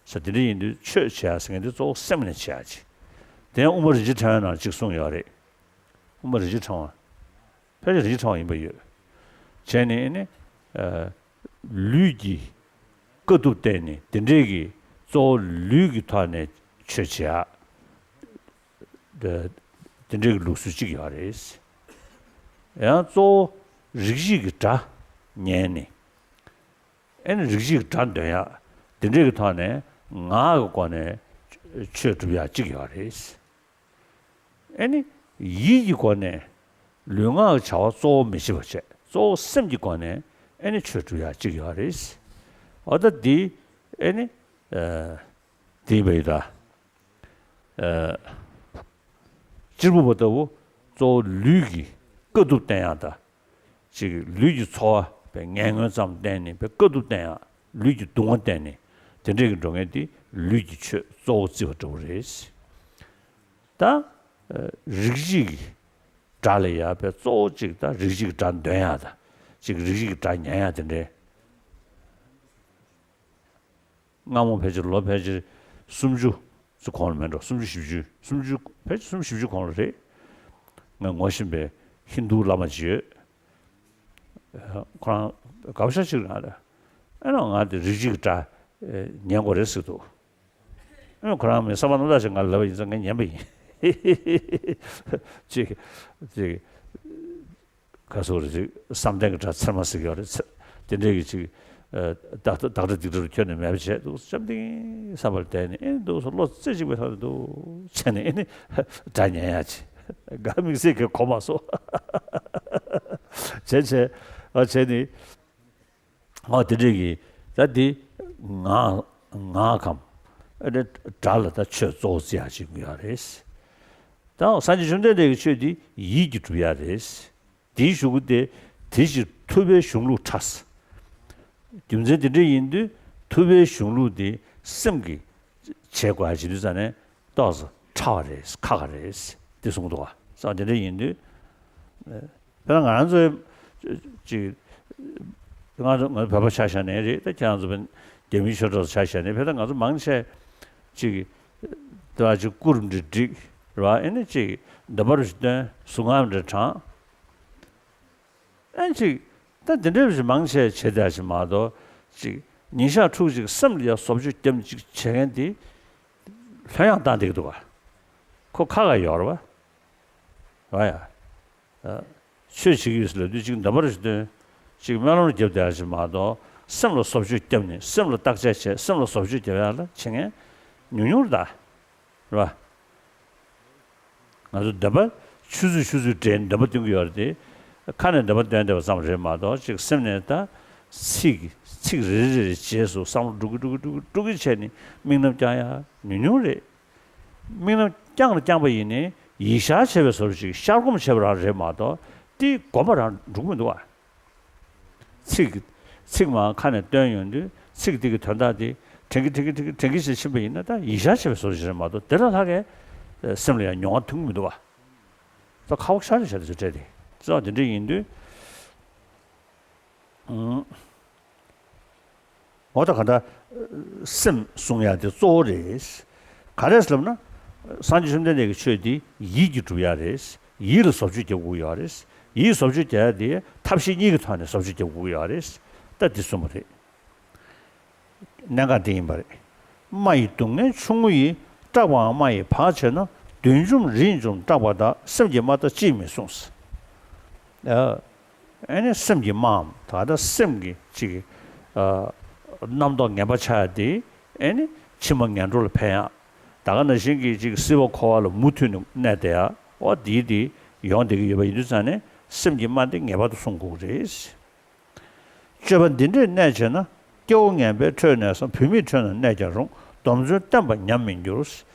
ས་དེ་འདྲ་ཡིན་དུས་ཆོས་བྱེད་ཡ་ཟེར་མཁན་དེ་གཙོ་བོ་སེམས་ནས་བྱེད་ཡ་ཅིག་དེ་ཡང་དབུ་མ་རིན་ཆེན་ཕྲེང་བའི་ནང་གཅིག་གསུངས་ཡོད་རེད། དབུ་མ་རིན་ཆེན་ཕྲེང་བ། ཕལ་ཆེར་རིན་ཆེན་ཕྲེང་བ་ཡིན་པ་ཡོད། བྱས་ནས་ཨེ་ནི། ལུས་ཀྱི་དཀའ་ཐུབ་བསྟན་ནས་དེ་འདྲས་ཀྱི་གཙོ་བོ་ལུས་ཀྱི་ཐོག་ནས་ཆོས་བྱེད་ཡ། དེ་འདྲས་ཀྱི་ལུགས་སྲོལ་གཅིག་ཡོད་རེད། ཡང་གཙོ་བོ་རིགས་བཞི་གི་སྒྲ་ཉན་ནས། ཨེ་ནི་རིགས་བཞི་གི་སྒྲ་འདོན་ཡ། དེ་འདྲས་ཀྱི་ཐོག་ནས་ངག་གི་སྒོ་ནས་ཆོས་སྒྲུབ་ཡ་གཅིག་ཡོད་རེད། ཨེ་ནི། ཡིད་ཀྱི་སྒོ་ནས་ལུས་ངག་གི་བྱ་བ་གཙོ་བོ་མི་བྱེད་པ་བྱས། གཙོ་བོ་སེམས་ཀྱི་སྒོ་ནས་ཨེ་ནི་ཆོས་སྒྲུབ་ཡ་གཅིག་ཡོད་རེད། འོ་ད་འདི་ཨེ་ནི། ཨ། འདི་བས་ད། ཨ། གཅེར་བུ་པ་ལྟ་བུ་གཙོ་བོ་ལུས་ཀྱི་དཀའ་ཐུབ་བསྟན་ཡ་ད། ཅིག་ལུས་ཀྱི་ཚོར་བ་པའི་ངན་ངོན་ཙམ་བསྟན་ནས་པའི་དཀའ་ཐུབ་བསྟན་ཡ། ལུས་ཀྱི་སྡུག་བསྔལ་བསྟན་ནས་དེ་འདྲས་ཀྱི་འགྲོ་མཁན་དེ་ལུས་ཀྱི་ཆོས་གཙོ་བོ་བརྩི་བ་འདྲ་བོ་རེད། ད། ཨ། རིགས་བཞི་གི་སྒྲ་ལ་ཡ་པའི་གཙོ་བོ་གཅིག་ད་རིགས་བཞི་གི་སྒྲ་འདོན་ཡ་ད། གཅིག་རིགས་བཞི་གི་སྒྲ་ཉན་ཡ་དེ་འདྲའི། སྔ་མོ་ཕལ་ཆེར་ལོ་ཕལ་ཆེར་སུམ་ཅུ་ཙམ་གོང་ལ་མེད་འགྲོ། སུམ་ཅུ་བཞི་བཅུ། སུམ་ཅུ་ཕལ་ཆེར་སུམ་ཅུ་བཞི་བཅུ་གོང་ལ་རེད། ང་ངོ་ཤེས་པའི་ཧིན་རྡུ་བླ་མ་ཅིག་ཡོད། ཁོ་རང་དགའ་པོ་ཤ་ཅིག་རང་རེད། ཨ་ནི་ང་དེ་རིགས་གཅིག་གི་སྒྲ་ཉན་དགོས་རེད་ཟེར་འདུག་ཨ་ནི་ཁོ་རང་མི་བསམ་པ་རྣམ་དག་ཅིག་ང་ལབ་པ་ཡིན་ཙང་ངས་ཉན་པ་ཡིན། ཅིག་ཅིག་ག་སོགས་རེད་ཅིག་བསམ་གཏན་གྱི་སྒྲ་ཚེར་མ་ཟེར་གྱི་ཡོད་རེད། ཚེ་དེ་འདྲའི་གི་ཅིག་ཨ། བདག་བདག་སྒྲ་སྡིག་སྒྲ་རུ་ཁྱོན་ནས་མེད་པ་བྱས་འདུག་བཅོམ་ལྡན་བསམ་པར་བསྡད་ནས་ཨེ་འདུག་སོ་བློ་རྩེ་གཅིག་པའི་ཐོག་ནས་འདུག་བྱས་ནས་ཨེ་ནི་སྒྲ་ཉན་ཡ་ཅིག་དམིགས་བསལ་གྱི་གོ་མ་སོང་། བྱས་བྱས་ཨ་བྱས་ནི། ཨོ་དེ་འདྲས་ཀྱི་ད་འདི་ངག་ངག་གམ། ཨ་ནི་སྒྲ་ལ་ད་ཆོས་གཙོ་བོ་བརྩི་ཡག་ཅིག་ཡོད་རེད། ད་སངས་རྒྱས་བཅོམ་ལྡན་འདས་ཀྱི་ཆོས་འདི་ཡིད་ཀྱིས་སྒྲུབ་ཡག་རེད། དེའི་གཞུག་གུ་དེ་དེ་ཕྱིར་ཐུབ་པའི་གཞུང་ལུགས་ཕྲ། རྒྱུ་མཚན་དེ་འདྲ་ཡིན་དུས་ཐུབ་པའི་གཞུང་ལུགས་དེ་སེམས་ཀྱིས་བྱེད་དགོས་ཡག་བྱེད་དུས་ཙ་ནས། ཏོག་ཙམ་ཕྲ་བ་རེད། ཁག་ཁག་རེད། དེ་གསུངས་འདུག་བ། སོ་དེ་འདྲ་ཡིན་དུས། དཔེར་ན་ང་རང་ཚོའི་ཅིག་ང་ཚོ་ང་ཚོ་བོད་པ་ཆ་བཞག་ནའི་རེད། ད་ཁྱེད་རང་ཚོ་རྒྱ་མིའི་ཆོས་གྲོགས་ཆ་བཞག་ནའི་དཔེར་ན་ང་ཚོ་མང་ཆེ་ཅིག་དེ་བ་ཅིག་སྐུ་རུ་འདྲ་བསྒྲིགས་རེད་བ། ཨེ་ནི་ཅིག་འདོན་པ་རུ་ཞིག་བཏོན། གཟུངས་སྔགས་འདྲ་བགྲང་། ཨན་ཅིག་ད་དེ་འདྲའི་བཞིན་མང་ཆེ་བྱེད་བསྡད་ཞིག་མ་གཏོགས། ཅིག་ཉིན་ཞག་ཕྲུགས་ཅིག་སེམས་ལ་ཡ་བཟོ་བཅོས་བརྒྱབ་ཅིག་བྱེད་མཁན་དེ་ལྷོད་ཡངས་བཏང་བསྡད་ཀྱི་འདུག་ག་ཁོ་ཁ་ཁ་ཡོད་རེད་བ། རེད་ཡ། ཆོས་བྱེད་ཀྱི་ཡོད་ཟེར་ལབ་དུས་ཅིག་འདོན་པ་རུ་ཞིག་བཏོན། ཅིག་སྨོན་ལམ་རུ་བརྒྱབ་བསྡད་ཞིག་མ་གཏོགས། སེམས་ལ་བཟོ་བཅོས་བརྒྱབ་ནས་སེམས་ལ་བརྟག་དཔྱད་བྱས་སེམས་ལ་བཟོ་བཅོས་བརྒྱབ་ཡག་ལ་བྱེད་མཁན་ཉུང་ཉུང་རེད་ད། རེད་བ། ང་ཚོ་འདོན་པ་ཆུ་ཚོད་ཆུ་ཚོད་སྦྲེལ་འདོན་པ་འདོན་གྱི་ཡོད་རེད་དེ། ཁ་ནས་འདོན་པ་འདོན་བསྡད་པ་ཙམ་རེད་མ་གཏོགས་ཅིག་སེམས་ནས་ད་ཚིག་ཚིག་རེ་རེ་རེ་རྗེས་སུ་བསམ་བློ་འགྲོ་གི་འགྲོ་གི་འགྲོ་གི་འགྲོ་གི་བྱས་ནས་དམིགས་རྣམ་བསྐྱང་ཡ་ཉུང་ཉུང་རེད། དམིགས་རྣམ་བསྐྱངས་རེ་བསྐྱངས་པ་ཡིན་ནའི་ཡིད་བཞག་བྱས་པའི་བཟོ་འདྲ་ཅིག་ཤར་སྒོམ་བྱས་པ་རང་རེད་མ་གཏོགས་དེ་སྒོམ་པ་རང་འགྲོ་གི་མི་འདུག་བ། ཚིག་ཚིག་མར་ཁ་ནས་བཏོན་ཡོང་དུས་ཚིག་དེ་གི་དོན་དག་དེ་དྲན་གྱི་དྲན་གྱི་དྲན་གྱི་དྲན་གྱི་ཞེས་ཕྱིན་པ་ཡིན་ན་ད་ཡིད་བཞག་བྱས་པའི་བཟོ་འདྲ་ཞིག་རེད་མ་གཏོགས་དེ་ལས་ལྷག་གི་སེམས་ལ་ཡང་མྱོང་བ་ཐོན་གྱི་མི་འདུག་བ། ད་ཁ་བ་ཤར་རེ་བྱས་ཏེ་ཞིག་སྤྲད་དེ་ཙང་དེ་འདྲ་ཡིན་དུས། ཨང་། འོ་ད་ག་ད་སེམས་བསྲུང་ཡ་དེ་གཙོ་བོ་རེད། ག་རེ་ཟེར་ལབ་ན། སངས་རྒྱས་བཅོམ་ལྡན་འདས་ཀྱི་ཆོས་འདི་ཡིད་ཀྱིས་སྒྲུབ་ཡ་རེད། ཡིད་ལ་བཟོ་བཅོས་རྒྱབ་དགོས་ཀྱི་ཡོད་རེད། ཡིད་བཟོ་བཅོས་རྒྱག་ཡ་དེ་ཐབས་ཤེས་གཉིས་ཀྱི་ཐོག་ནས་བཟོ་བཅོས་རྒྱབ་དགོས་ཀྱི་ཡོད་རེད། ད་འདི་གསུངས་པ་རེད། གནད་འགག་འདི་ཡིན་པ་རེད། རྨ་ཡི་སྡུག་བསྔལ་ཆུང་ངུ་ཡིས། སྐྲག་པའང་རྨ་ཡིས་བག་བྱས་ན། བདུད་འཇོམས་རིས་འཇོམས་སྐྲག་པ་དག་སེམས་ཀྱི་རྨ་ལྟ་ཅིས་མི་བསྲུང་། ཨ་ནི་སེམས་ཀྱི་རྨའམ་ད་ལྟ་སེམས་ཀྱི་ཅིག་ཨ་རྣམ་རྟོག་ངན་པ་ཆགས་ཡ་དེ་ཨ་ནི་ཕྱི་མ་ངན་འགྲོ་ལ་ཕན་ཡ། ད་ག་ནང་བཞིན་གྱི་ཅིག་སྲིད་པ་འཁོར་བ་ལ་མུ་མཐུད་ནས་གནས་བསྡད་ཡ། འོ་དེའི་དེ་ཡོང་བསྡད་ཀྱི་ཡོད་པ་ཡིན་དུས་ཙང་ནས་སེམས་ཀྱི་རྨ་དེ་ངེས་པར་དུ་བསྲུང་དགོས་ཀྱི་རེད། སྤྱོད་པ་འདི་འདྲས་གནས་བྱས་ན། སྐྱེ་བོ་ངན་པའི་ཁྲོད་ནས་སམ། བུད་མེད་ཁྲོད་ན་གནས་ཀྱང་རུང་། སྡོམ་བརྩོན་བསྟེན་པ་ཉམས་མི་འགྱུར།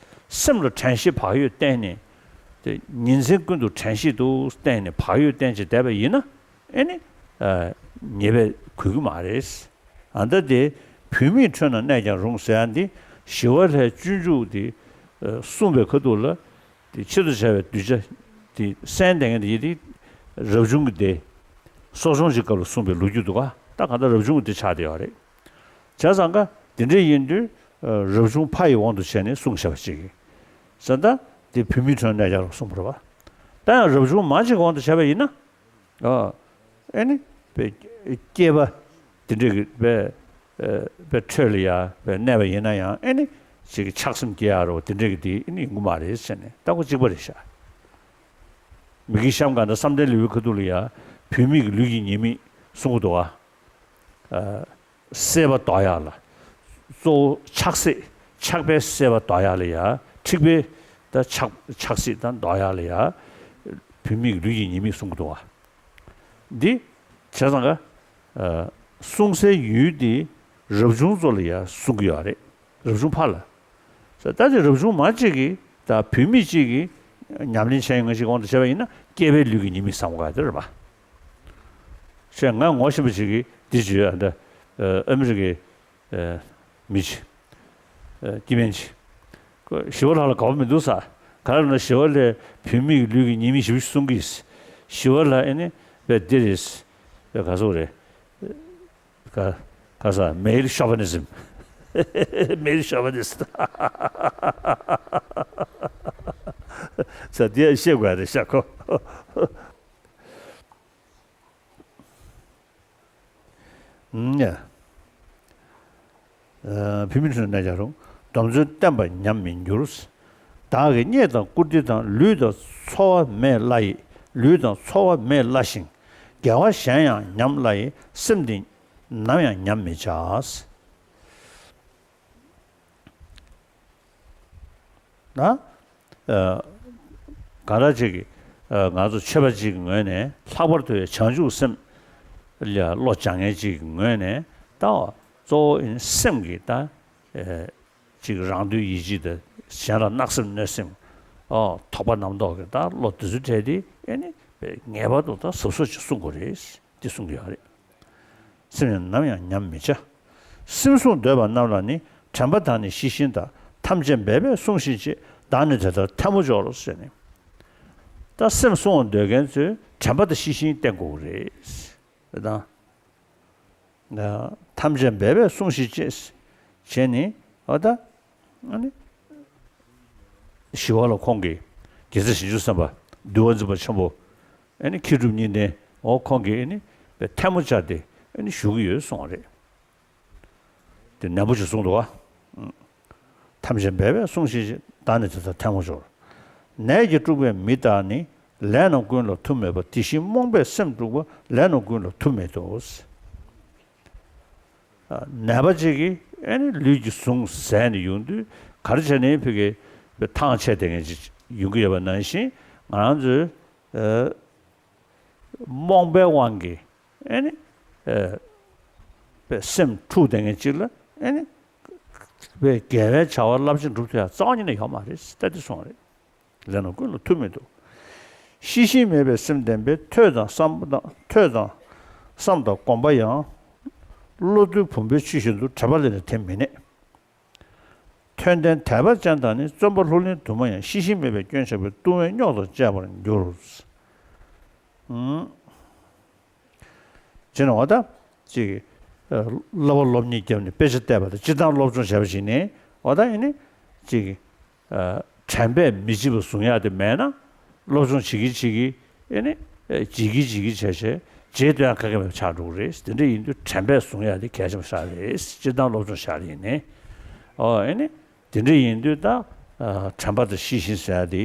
སེམས་ལ་དྲན་ཤེས་བག་ཡོད་བསྟེན་ནས། དེ་ཉིན་མཚན་ཀུན་ཏུ་དྲན་ཤེས་དུ་བསྟེན་ནས་བག་ཡོད་བསྟེན་བྱས་བསྡད་པ་ཡིན་ན། ཨེ་ནི། ཨ། ཉེས་པས་གོས་ཀྱི་མ་རེད། ཨ་ད་དེ་བུད་མེད་ཁྲོད་ན་གནས་ཀྱང་རུང་ཟེར་ཡ་འདི་ཞི་བ་ལྷའི་སྤྱོད་འཇུག་དེ་གསུངས་པའི་ཁ་ཐུག་ལ། དེ་ཆེད་དུ་བྱ་བའི་གདུལ་བྱ་ དེ་གསན་བསྡད་མཁན་དེ་ཡིན་དེ་རབ་བྱུང་གི་སྡེ། གསོ་སྦྱོང་གི་སྐབས་ལ་གསུངས་པའི་ལོ་རྒྱུས་འདུག་ག་ད་ག་ད་རབ་བྱུང་གི་སྡེ་ཆགས་བསྡད་ཡོད་རེད། བྱས་ཙང་ཀ་དེ་འདྲ་ཡིན་དུས་རབ་བྱུང་ཕ་ཡི་དབང་དུ་བྱས་ནས་གསུངས་བཞག་པ་ཅིག་ཡིན། ཟེར་ད་དེ་བུད་མེད་ཁྲོད་གནས་རྒྱ་རོག་གསུངས་པ་རེད་པ། ད་ཡང་རབ་བྱུང་མ་ཅིག་གི་དབང་དུ་བྱས་པ་ཡིན་ན། ཨ། ཨེ་ནི། པའི། སྐྱེས་པ། དེ་འདྲས་ཀྱི་པའི། པའི་ཁྲོད་ལ་ཡ། པའི་གནས་པ་ཡིན་ན་ཡང་ཨེ་ནི། ཅིག་ཆགས་སེམས་སྐྱེ་ཡ་རོ་དེ་འདྲས་ཀྱི་དེ་ཨེ་ནི་ཡོང་གི་མ་རེད་ཟེར་ནས་ལྟ་བུ་གཅིག་པ་རེད་ཤག་མི་དགེ་གཤམ་ག་འདྲ་བསམ་གཏན་ལེའུའི་ཁ་ཐུག་ལ་ཡ། བུད་མེད་ཀྱི་ལུས་ཀྱི་ཉེས་དམིགས་གསུང་གི་འདུག་ག་ཨ། སྲེད་པ་ཟློག་ཡག་ལ། གཙོ་བོ་ཆགས་སྲེད། ཆགས་པའི་སྲེད་པ་ཟློག་ཡག་ལ་ཡ། འཁྲིག་པའི་ད་ཆགས་ཆགས་སྲེད་ད་ཟློག་ཡག་ལ་ཡ། བུད་མེད་ཀྱི་ལུས་ཀྱི་ཉེས་དམིགས་གསུང་གི་འདུག་བ། འདི། བྱས་ཙང་ཀ་ཨ། གསུང་སའི་ཡུལ་འདི་རབ་བྱུང་ཚོ་ལ་ཡ་གསུང་གི་ཡོད་རེད། རབ་བྱུང་ཕ་ལ། ད་དེ་རབ་བྱུང་མ་གཅིག་གིས་ད་བུད་མེད་གཅིག་གིས་ཉམས་ལེན་བྱས་ཡོང་མཁན་ཞིག་དབང་དུ་བྱས་པ་ཡིན་ན་སྐྱེས་པའི་ལུས་ཀྱི་ཉེས་དམིགས་བསམ་དགོས་ཡ་དེ་རེད་པ། ཞེས་ང་ངོ་ཤེས་པ་ཞིག་གིས་འདི་བརྗོད་ཡ་འདི། ཨ་མི་རི་ཀའི་ཨ་མི་ཅིག་ཨ་སྐྱེ་དམན་ཅིག་ཁོ་ཞི་བ་ལྷ་ལ་དགའ་པོ་མི་འདུག་ས། ག་རེ་ན་ཞི་བ་ལྷས་བུད་མེད་ཀྱི་ལུས་ཀྱི་ཉེས་དམིགས་ཞིབ་གསུང་གིས། ཞི་བ་ལྷ་ཨེ་ནི་བས་འདི་རེད། བས་ག་སོག་རེད། ག་ག་ས་male chauvinism. Male chauvinist. ས་དེ་ཤེས་དགོས་རེད་ཤག་ཁོ། ཨུམ། ཡ། ཨ། བུད་མེད་ཁྲོད་གནས་རྒྱ་རོག་སྡོམ་བརྩོན་བསྟེན་པ་ཉམས་མི་འགྱུར། བདག་གིས་རྙེད་དང་བཀུར་སྟི་དང་། ལུས་དང་འཚོ་བ་མེད་སླ་ཡི། ལུས་དང་འཚོ་བ་མེད་སླ་ཞིང་། དགེ་བ་གཞན་ཡང་ཉམས་སླ་ཡི། སེམས་འདི་ནམ་ཡང་ཉམས་མི་བྱ། ན། ཨ། གང་ལྟར་ཅིག་གིས། ཨ། ང་ཚོ་ཆོས་པ་ཅིག་གི་ངོས་ནས་ལྷག་པར་དུ་བྱང་ཆུབ་སེམས་ལ་བློ་སྦྱང་མཁན་ཅིག་གི་ངོས་ནས་ད་གཙོ་བོ་ཨིན་སེམས་ཀྱི་ད། ཨ། ཅིག་རང་དོན་ཡིད་བྱེད་དང་གཞན་ལ་བརྣག་སེམས་གནོད་སེམས། ཨོ། དོགས་པ་རྣམ་རྟོག་གི་ད་བློ་དེ་ཚོའི་གྲས་དེ་ཨེ་ནི་ངེས་པར་དུ་ད་གཟབ་གཟབ་ཅིག་གསུང་དགོས་རེད། འདི་གསུང་གི་ཡོད་རེད། སེམས་ནི་ནམ་ཡང་ཉམས་མི་བྱ། སེམས་བསྲུང་འདོད་པ་རྣམས་ལ་ནི། དྲན་པ་དང་ནི་ཤེས་བཞིན་དང་། ཐམས་ཅད་འབད་པས་བསྲུང་ཞིང་གཅེས། བདག་ནི་དེ་ལྟར་ཐལ་མོ་སྦྱོར་ཟེར་ནས། ད་སེམས་བསྲུང་བར་འདོད་མཁན་ཚོས་དྲན་པ་དང་ཤེས་བཞིན་བསྟེན་དགོས་ཀྱི་རེད། དང་། ཐམས་ཅད་འབད་པས་བསྲུང་ཞིང་གཅེས། བྱས་ནི་ཨོ་ད། ཨ་ནི། ཞི་བ་ལྷ་ཁོང་གིས་རྒྱལ་སྲས་བྱང་ཆུབ་སེམས་དཔའ་འདུལ་བ་འཛིན་པ་ཆེན་པོ་ཨ་ནི་མཁས་གྲུབ་གཉིས་ལྡན་འོ་ཁོང་གིས་ཨ་ནི་ཐལ་མོ་སྦྱར་ཏེ་ཨ་ནི་བཞུགས་ཀྱི་ཡོད་གསུངས་པ་རེད། དེ་ནན་པོ་ཞིག་གསུངས་འདུག་བ། ཐམས་ཅད་འབད་པས་བསྲུང་ཞིང་གཅེས། བདག་ནི་དེ་ལྟར་ཐལ་མོ་སྦྱོར། ནད་ཀྱིས་དཀྲུགས་པའི་མི་དག་ནི། ལས་རྣམས་ཀུན་ལ་མཐུ་མེད་པ། དེ་བཞིན་རྨོངས་པས་སེམས་དཀྲུགས་པ། ལས་རྣམས་ཀུན་ལ་མཐུ་མེད་དོ། ནད་པ་ཅིག་གིས་ཨེ་ནི་ལུས་ཀྱི་ཟུངས་ཟད་ནས་ཡོང་དུས་ག་རེ་བྱས་ནས་ཕ་གི་ཐང་ཆད་བསྡད་མཁན་ཅིག་ཡོང་གི་ཡོད་པ་ནང་བཞིན་ང་རང་ཚོའི་ཨ་རྨོངས་པའི་དབང་གིས་ཨེ་ནི་ཨ་པའི་སེམས་འཁྲུགས་བསྡད་མཁན་ཅིག་ལ་ཨེ་ནི་པའི་དགེ་བའི་བྱ་བ་རླབས་ཆེན་སྒྲུབ་ཐུབ་ཡ་རྩ་བ་ཉིད་ནས་ཡོད་མ་རེད། ད་དེ་སོང་རེད། ལས་རྣམས་ཀུན་ལ་མཐུ་མེད་དོ། ཤེས་བཞིན་མེད་པའི་སེམས་ལྡན་པས། ཐོས་དང་བསམ་དང་ཐོས་དང་བསམ་དང་སྒོམ་པ་ཡང་། བློ་གཏོད་བུམ་པའི་ཆུ་བཞིན་དུ། དྲན་པ་ལས་ནི་དེ་མི་གནས། མཐོན་ལྡན་དད་པ་ཅན་དག་ནི། བརྩོན་པ་ལྷུར་ལེན་དུ་མ་ཡང་། ཤེས་བཞིན་མེད་པའི་སྐྱོན་བཤགས་པས། ལྟུང་བའི་རྙོག་དང་བཅས་པར་འགྱུར། ཨུམ། བྱས་ནས་འོ་ད་ཅིག་ཨ་བསླབ་པ་སློབ་གཉེར་བརྒྱབ་ནས་དཔེ་ཆ་བལྟས་པ་དང་སྤྱིར་བཏང་སློབ་སྦྱོང་བྱས་པ་ཞིག་ནས་འོ་ད་ཨེ་ནི་ཅིག་ཨ་དྲན་པས་མི་བརྗེད་པ་བཟུང་ཡག་དེ་མེད་ན་སློབ་སྦྱོང་བྱེད་ཀྱི་བྱེད་ཀྱི་ཨེ་ནི་ཨ་བརྗེད་ཀྱི་བརྗེད་ཀྱི་བྱས་བྱས་རྗེས་སྟོན་ཡག་ག་གེ་མེད་པ་ཆགས་འགྲོ་གི་རེད། དེ་འདྲ་ཡིན་དུས་དྲན་པས་བཟུང་ཡག་དེ་གལ་ཆེན་པོ་ཞིག་རེད། སྤྱིར་བཏང་སློབ་སྦྱོང་བྱས་པ་ཡིན་ནའི་ཨོ་ཨེ་ནི་དེ་འདྲ་ཡིན་དུས་ད་ཨ་དྲན་པ་དང་ཤེས་བཞིན་ཟེར་ཡག་དེ།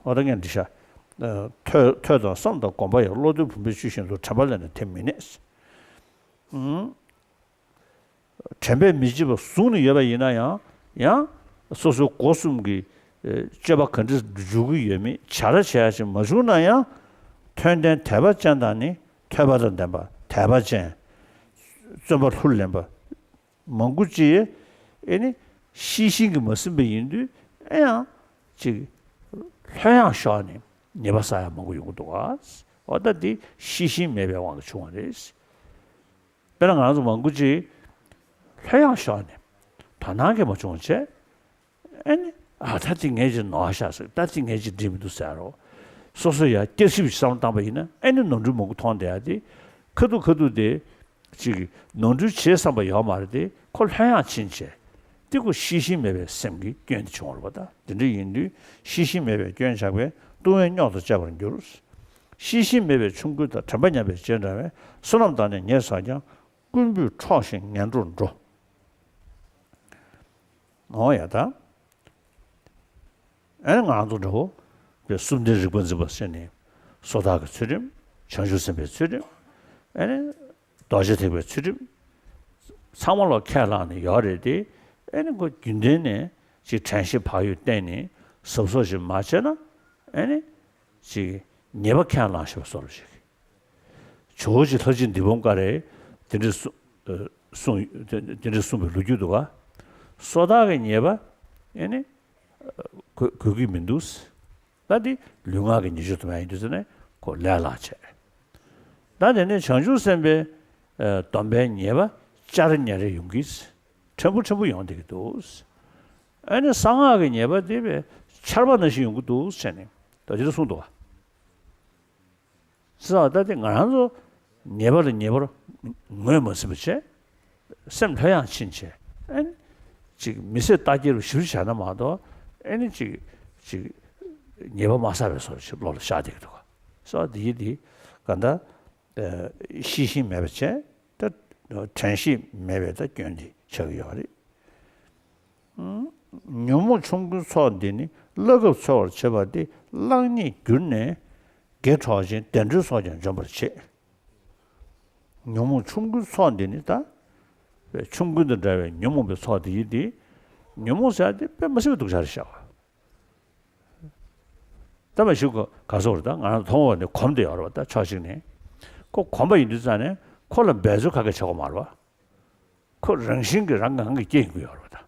ཨོ་ད་ངས་འདི་བྱ། ཨ་ཐོས་ཐོས་དང་བསམ་དང་སྒོམ་པ་ཡང་། བློ་གཏོད་བུམ་པའི་ཆུ་བཞིན་དུ། དྲན་པ་ལས་ནི་དེ་མི་གནས། ཨུམ། དྲན་པས་མི་བརྗེད་པ་བཟུང་ནས་ཡོད་པ་ཡིན་ན་ཡང་ཡང་སོ་སོའི་སྒོ་གསུམ་གྱི་ཨ་སྤྱོད་པ་ག་འདྲ་འཇུག་གི་ཡོད་མེད་བྱ་ར་བྱེད་ཡ་ཞིག་མ་བྱུང་ན་ཡང་མཐོན་ལྡན་དད་པ་ཅན་དག་ནི། ཐོས་པ་དང་ལྡན་པ་དད་པ་ཅན། བརྩོན་པ་ལྷུར་ལེན་པ། མང་པོ་ཅིག་ཨེ་ནི་ཤེས་བཞིན་གྱིས་མ་ཟིན་པ་ཡིན་དུས་ཨེ་ཡང་ཅིག་ལྷོད་ཡངས་ཤོར་ནས་ཉེས་པ་བསགས་ཡ་མང་པོ་ཡོང་གི་འདུག་ག་འོ་ད་འདི་ཤེས་བཞིན་མེད་པའི་དབང་དུ་བྱུང་བ་རེད། དཔེར་ན་ང་རང་ཚོ་མང་པོ་ཅིག་ལྷོད་ཡངས་ཤོར་ནས་དོ་སྣང་གིས་མ་བྱུང་བ་བྱས། ཨེ་ནི། ཨ་ད་དེ་ངས་ཅིག་ནོར་བ་ཤག་ཟེར། ད་དེ་ངས་ཅིག་འགྲིག་མི་འདུག་ཟེར་རོ། སོ་སོ་ཡ་བསྐྱར་ཞིབ་བསམ་བློ་བཏང་པ་ཡིན་ན་ཨེ་ནི་ནོར་འཁྲུལ་མང་པོ་མཐོང་བསྡད་ཡ་དེ། ཁ་ཐུག་ཁ་ཐུག་དེ་ཅིག་ནོར་འཁྲུལ་བྱེད་བསམ་པ་ཡོད་མ་རེད་དེ། ཁོ་ལྷོད་ཡངས་ཕྱིན་བྱས་དེ་ཁོ་ཤེས་བཞིན་མེད་པའི་སེམས་ཀྱི་སྐྱོན་དེ་བྱུང་བ་རེད་པ། ད་དེ་འདྲ་ཡིན་དུས་ཤེས་བཞིན་མེད་པའི་སྐྱོན་བྱས་པས་ལྟུང་བའི་རྙོག་དང་བཅས་པར་འགྱུར། ཤེས་བཞིན་མེད་པའི་ཆོམ་རྐུན་དང་། དྲན་པ་ཉམས་པའི་རྗེས་འབྲང་བས། བསོད་ནམས་བཏང་ནས་ཉེས་བསགས་ཀྱང་། རྐུན་པོས་འཕྲོག་བཞིན་ངན་འགྲོར་འགྲོ། འོ་ཡ་ད། ཨེ་ང་རང་ཚོ་འདྲ་བོ། པའི་གསུམ་ལྡན་རིག་པ་འཛིན་པ་ཟེར་ནས། སོ་ཐར་གྱི་ཚུལ་ཁྲིམས། བྱང་ཆུབ་སེམས་དཔའི་ཚུལ་ཁྲིམས། ཨེ་ནི། རྡོ་རྗེ་ཐེག་པའི་ཚུལ་ཁྲིམས། ཚང་མ་ལོག་ཁས་བླངས་ནས་ཡོད་རེད་དེ། ཨེ་ནི་ཁོ་རྒྱུན་ལྡན་ནས་ཅིག་དྲན་ཤེས་བག་ཡོད་བསྟེན་ནས་གཟབ་གཟབ་ཅིག་མ་བྱས་ན། ཨེ་ནི། ཅིག་ཉེས་པ་ཁས་བླངས་ཤེས་པ་སོགས་ལ་ཞིག་ཇོ་བོ་རྗེ་ལྷ་རྗེ་འདི་བོང་ཀ་རེ་དེ་འདྲ་གསུ- ཨ་གསུངས། དེ་དེ་འདྲ་གསུངས་པའི་ལོ་རྒྱུས་འདུག་ག་སོ་ཐར་གྱི་ཉེས་པ་ཨེ་ནི་གོ- གོ་གི་མི་འདུག་ད་འདི་ལུས་ངག་གི་ཉེས་སྤྱོད་དུ་མ་ཡིན་དུས་ཟེར་ནས་ཁོ་ལས་སླ་བྱས། ད་དེ་ནས་བྱང་ཆུབ་སེམས་དཔའི་ཨ་སྡོམ་པའི་ཉེས་པ་བསྐྱར་ཉེ་རེ་ཡོང་གི་ཕྲན་བུ་ཕྲན་བུ་ཡོང་བསྡད་ཀྱི་འདུག་ཨེ་ནི་གསང་སྔགས་ཀྱི་ཉེས་པ་དེ་བས་ཆར་པ་ནང་བཞིན་ཡོང་གི་འདུག་བྱས་ནས་ད་དེ་འདྲ་གསུངས་འདུག་ག་ཟེར་བ་ད་དེ་ང་རང་ཚོ་ཉེས་པ་ལ་ཉེས་པར་ངོས་མ་ཟིན་པ་བྱས། སེམས་ལྷོད་ཡངས་ཕྱིན་བྱས། ཨེ་ནི་ཅིག་མི་ཚེ་རྟག་འཁྱེར་བ་ཞིབ་ཏུ་བྱས་ན་མ་གཏོགས། ཨེ་ནི་ཅིག་ཅིག་ཉེས་པ་མ་བསགས་པའི་བཟོ་འདྲ་ཞིག་བློ་ལ་ཤར་བསྡད་ཀྱི་འདུག་ག་ཟེར་བ་དེ་ཡིན་དེ་ག་ད་ཤེས་བཞིན་མེད་པ་བྱས། ད་དྲན་ཤེས་མེད་པའི་ད་སྐྱོན་དེ་ཆགས་ཀྱི་ཡོད་རེད། ཉོན་མོངས་ཆོམ་རྐུན་ཚོགས་འདི་ནི། བླ་གབ་འཚོལ་བར་བྱེད་པ་སྟེ། གླགས་རྙེད་གྱུར་ནས་དགེ་འཕྲོག་ཅིང་། བདེ་འགྲོའི་ཚོགས་ཀྱང་འཇོམས་པར་བྱེད། ཉོན་མོངས་ཆོམ་རྐུན་ཚོགས་འདི་ནི། ད་ཆོམ་རྐུན་དང་འདྲ་བའི་ཉོན་མོངས་པའི་ཚོགས་འདི་ཡིན་ཏེ། ཉོན་མོངས་ཟེར་ཡ་དེ་དཔེ་མི་སྲིད་པའི་སྡུག་ཅག་རེད་ཤག་ད་མ་གཞི་ག་ག་སོགས་རེད། ད་ང་རང་མཐོང་བ་ནི་གོམས་བསྡད་ཡོད་རེད་པ། ད་ཕྱོགས་གཅིག་ནས་ཁོ་གོམས་པ་ཡིན་དུས་ཙང་ནས་ཁོ་ལ་འབད་རྩོལ་ག་གེ་བྱེད་དགོས་མ་རེད་པ། ཁོ་རང་བཞིན་གྱིས་རང་གི་ངང་གིས་སྐྱེ་ཡོང་གི་ཡོད་རེད་པ།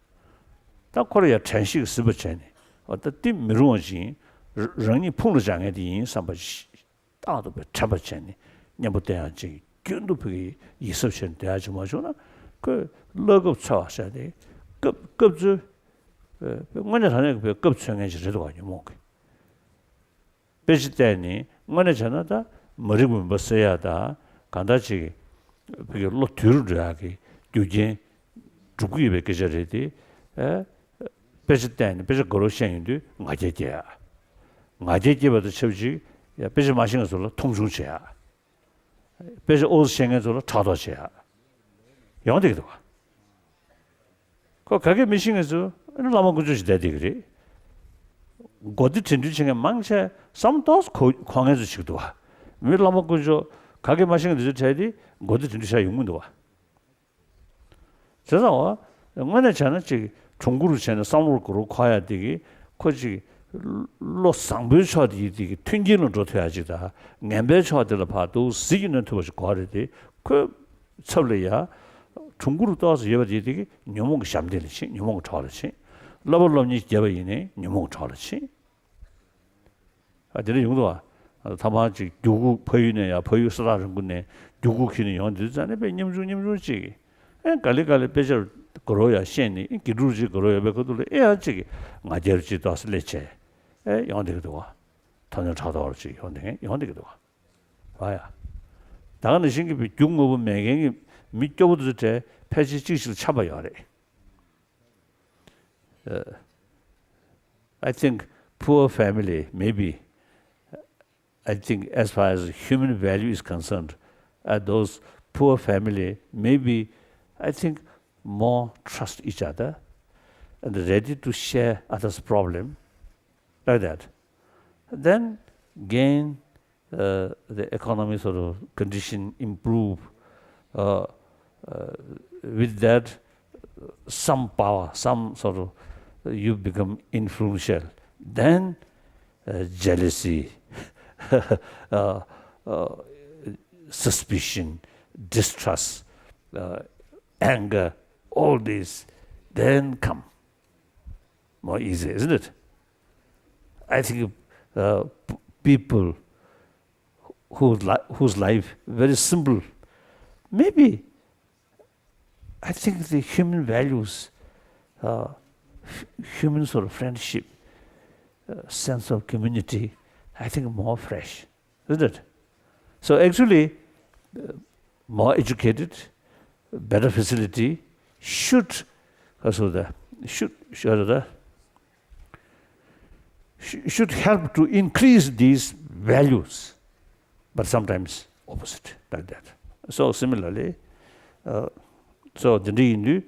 ད་ད་ཁོ་ལ་ཡང་དྲན་ཤེས་ཀྱིས་ཟིན་པ་བྱས་ནས། འོ་ད་འདི་མི་རུང་བ་ཅིག་ཡིན། ར- རང་ཉིད་ཕུང་ལ་སྦྱར་མཁན་དེ་ཡིན་བསམ་པ་ཞིག་རྟག་ཏུ་པའི་དྲན་པ་བྱས་ནས་གཉེན་པོ་བསྟེན་ཡག་ཅིག་རྒྱུན་དུ་བོད་ཀྱི་ཡིད་གཟབ་བྱས་ནས་བསྡད་ཡག་ཅིག་མ་བྱུང་ན། ཁོས་བླ་གབ་འཚོལ་བ་ཟེར་ཏེ་སྐབས་སྐབས་འཚོལ། དངོས་གནས་དྲང་གནས་ཀྱི་བོད་སྐབས་འཚོལ་མཁན་ཅིག་རེད་འདུག་ག་ཉོན་མོངས་ཀྱི། དཔེ་ཆ་བལྟས་ནས་དངོས་གནས་བྱས་ན་ད་མ་རིག་པ་མུན་པ་སེལ་ཡག་དང་། གང་ལྟར་ཅིག་བོད་ཀྱི་བློ་དུལ་རུ་འགྲོ་ཡག་གི་རྒྱུ་རྐྱེན་སྒྲུབ་ཀྱི་ཡོད་པའི་སྐད་ཆ་རེད་དེ། ཨེ། དཔེ་ཆ་བལྟས་ནས་དཔེ་ཆ་དགའ་རབ་ཤེས་ཡོང་དུས་ང་རྒྱལ་སྐྱེ་ཡག་ང་རྒྱལ་སྐྱེ་བ་དང་ཆབས་ཅིག་ཡ་དཔེ་ཆ་མ་ཤེས་མཁན་ཚོ་ལ་མཐོང་ཆུང་བྱེད་ཡག་དཔེ་ཆ་ཨོ་ཙི་ཤེས་མཁན་ཚོ་ལ་ཕྲག་དོག་བྱེད་ཡག་ཡོང་བསྡད་ཀྱི་འདུག་ག་ཁོ་ག་གེ་མི་ཤེས་མཁན་ཚོ་ཨ་ནི་བླ་མ་དཀོན་མཆོག་ཅིག་བསྡད་བསྡད་ཀྱི་རེད། མགོ་བདེ་དྲན་འཕྲུལ་བྱེད་མཁན་མང་ཆེ་བསམ་ཏོག་ཙམ་གོ- གོ་མཁན་ཚོ་ཞིག་འདུག་ག་མི་བླ་མ་དཀོན་མཆོག་ག་གེ་མ་ཤེས་མཁན་དེ་ཚོའི་གྲས་དེ་མགོ་བདེ་དྲན་འཕྲུལ་ཤར་ཡོང་གི་མི་འདུག་ག་བྱས་ཙང་བ། དངོས་གནས་བྱས་ན་ཅིག་གྲུང་གུར་བྱས་ནས་བསམ་བློ་གུ་རུ་འཁོར་ཡ་དེ་གི་ཁོ་ཅིག་བློ་བཟང་པོའི་ཕྱོགས་དེ་ཡི་དེ་གི་མཐུན་རྐྱེན་ལ་འགྲོ་ཐུབ་ཡ་ཅིག་དང་། ངན་པའི་ཕྱོགས་དེ་ལ་ཕར་འདུག་ཟིལ་གྱིས་གནོན་ཐུབ་པ་ཞིག་དགོས་རེད་དེ། ཁོའི་ཚབ་ལ་ཡ་གྲུང་གུར་ཏོག་ཙམ་ཡོད་པ་དེ་དེ་གི་ཉོན་མོངས་ཀྱི་ཞབས་འདེགས་ལ་ཕྱིན། ཉོན་མོངས་ཀྱི་གྲོགས་ལ་ཕྱིན། བསླབ་པ་སློབ་གཉེར་བརྒྱབ་པ་ཡིན་ནའི་ཉོན་མོངས་ཀྱི་གྲོགས་ལ་ཕྱིན། ཨ་དེ་འདྲ་ཡོང་གི་འདུག་བ། ཐ་མག་ཅིག་རྒྱུག་ཁུག་ཕ་ཡུལ་ནས་ཡ་ཕ་ཡུལ་ས་ཐག་རིང་པོ་ནས་རྒྱུག་ཁུག་ཁྱེར་ནས་ཡོང་དུས་ཙང་ནས་དཔེ་ཉམ་ཆུང་ཉམ་ཆུང་ཅིག་ཨེ་ག་ལེ་ག་ལེ་དཔེ་ཆ་དགའ་རབ་ཡ་ཤེས་ནས། ཨེ་དགེ་ཕྲུག་ཅིག་དགའ་རབ་ཡོད་པའི་ཁ་ཐུག་ལ་ཨེ་ཡང་ཅིག་ང་རྒྱལ་ཅིག་ཏོག་ཙམ་སླེབས་བྱས། ཨེ་ཡོང་བསྡད་ཀྱི་འདུག་བ། ཐ་སྙད་ཕྲག་དོག་ཅིག་ཡོང་བསྡད་ཡོང་བསྡད་ཀྱི་འདུག་བ། བ་ཡ། ད་ག་ནང་བཞིན་གྱི་རྒྱུ་དངོས་པོ་མེད་མཁན་གྱི་མི་སྐྱོ་པོ་དེ་ཚོ་གྲས་ཕལ་ཆེར་གཅིག་ཞིག་ལ་འཆམ་པ་ཡོད་རེད། Uh, I think poor family, maybe, I think as far as human value is concerned, uh, those poor family, maybe, I think, more trust each other and ready to share others' problem, like that. Then gain uh, the economy sort of condition improve, uh, uh, with that, some power, some sort of, uh, you become influential. Then, uh, jealousy, uh, uh, suspicion, distrust, uh, anger, all these then come more easy, isn't it? I think, uh, p- people whose, li- whose life very simple, maybe I think the human values, uh, f- human sort of friendship, uh, sense of community, I think more fresh, isn't it? So actually, uh, more educated, better facility should, uh, so the, should, should, the, sh- should help to increase these values, but sometimes opposite like that. So similarly, uh, so འདི་འདྲ་ཡིན་དུས།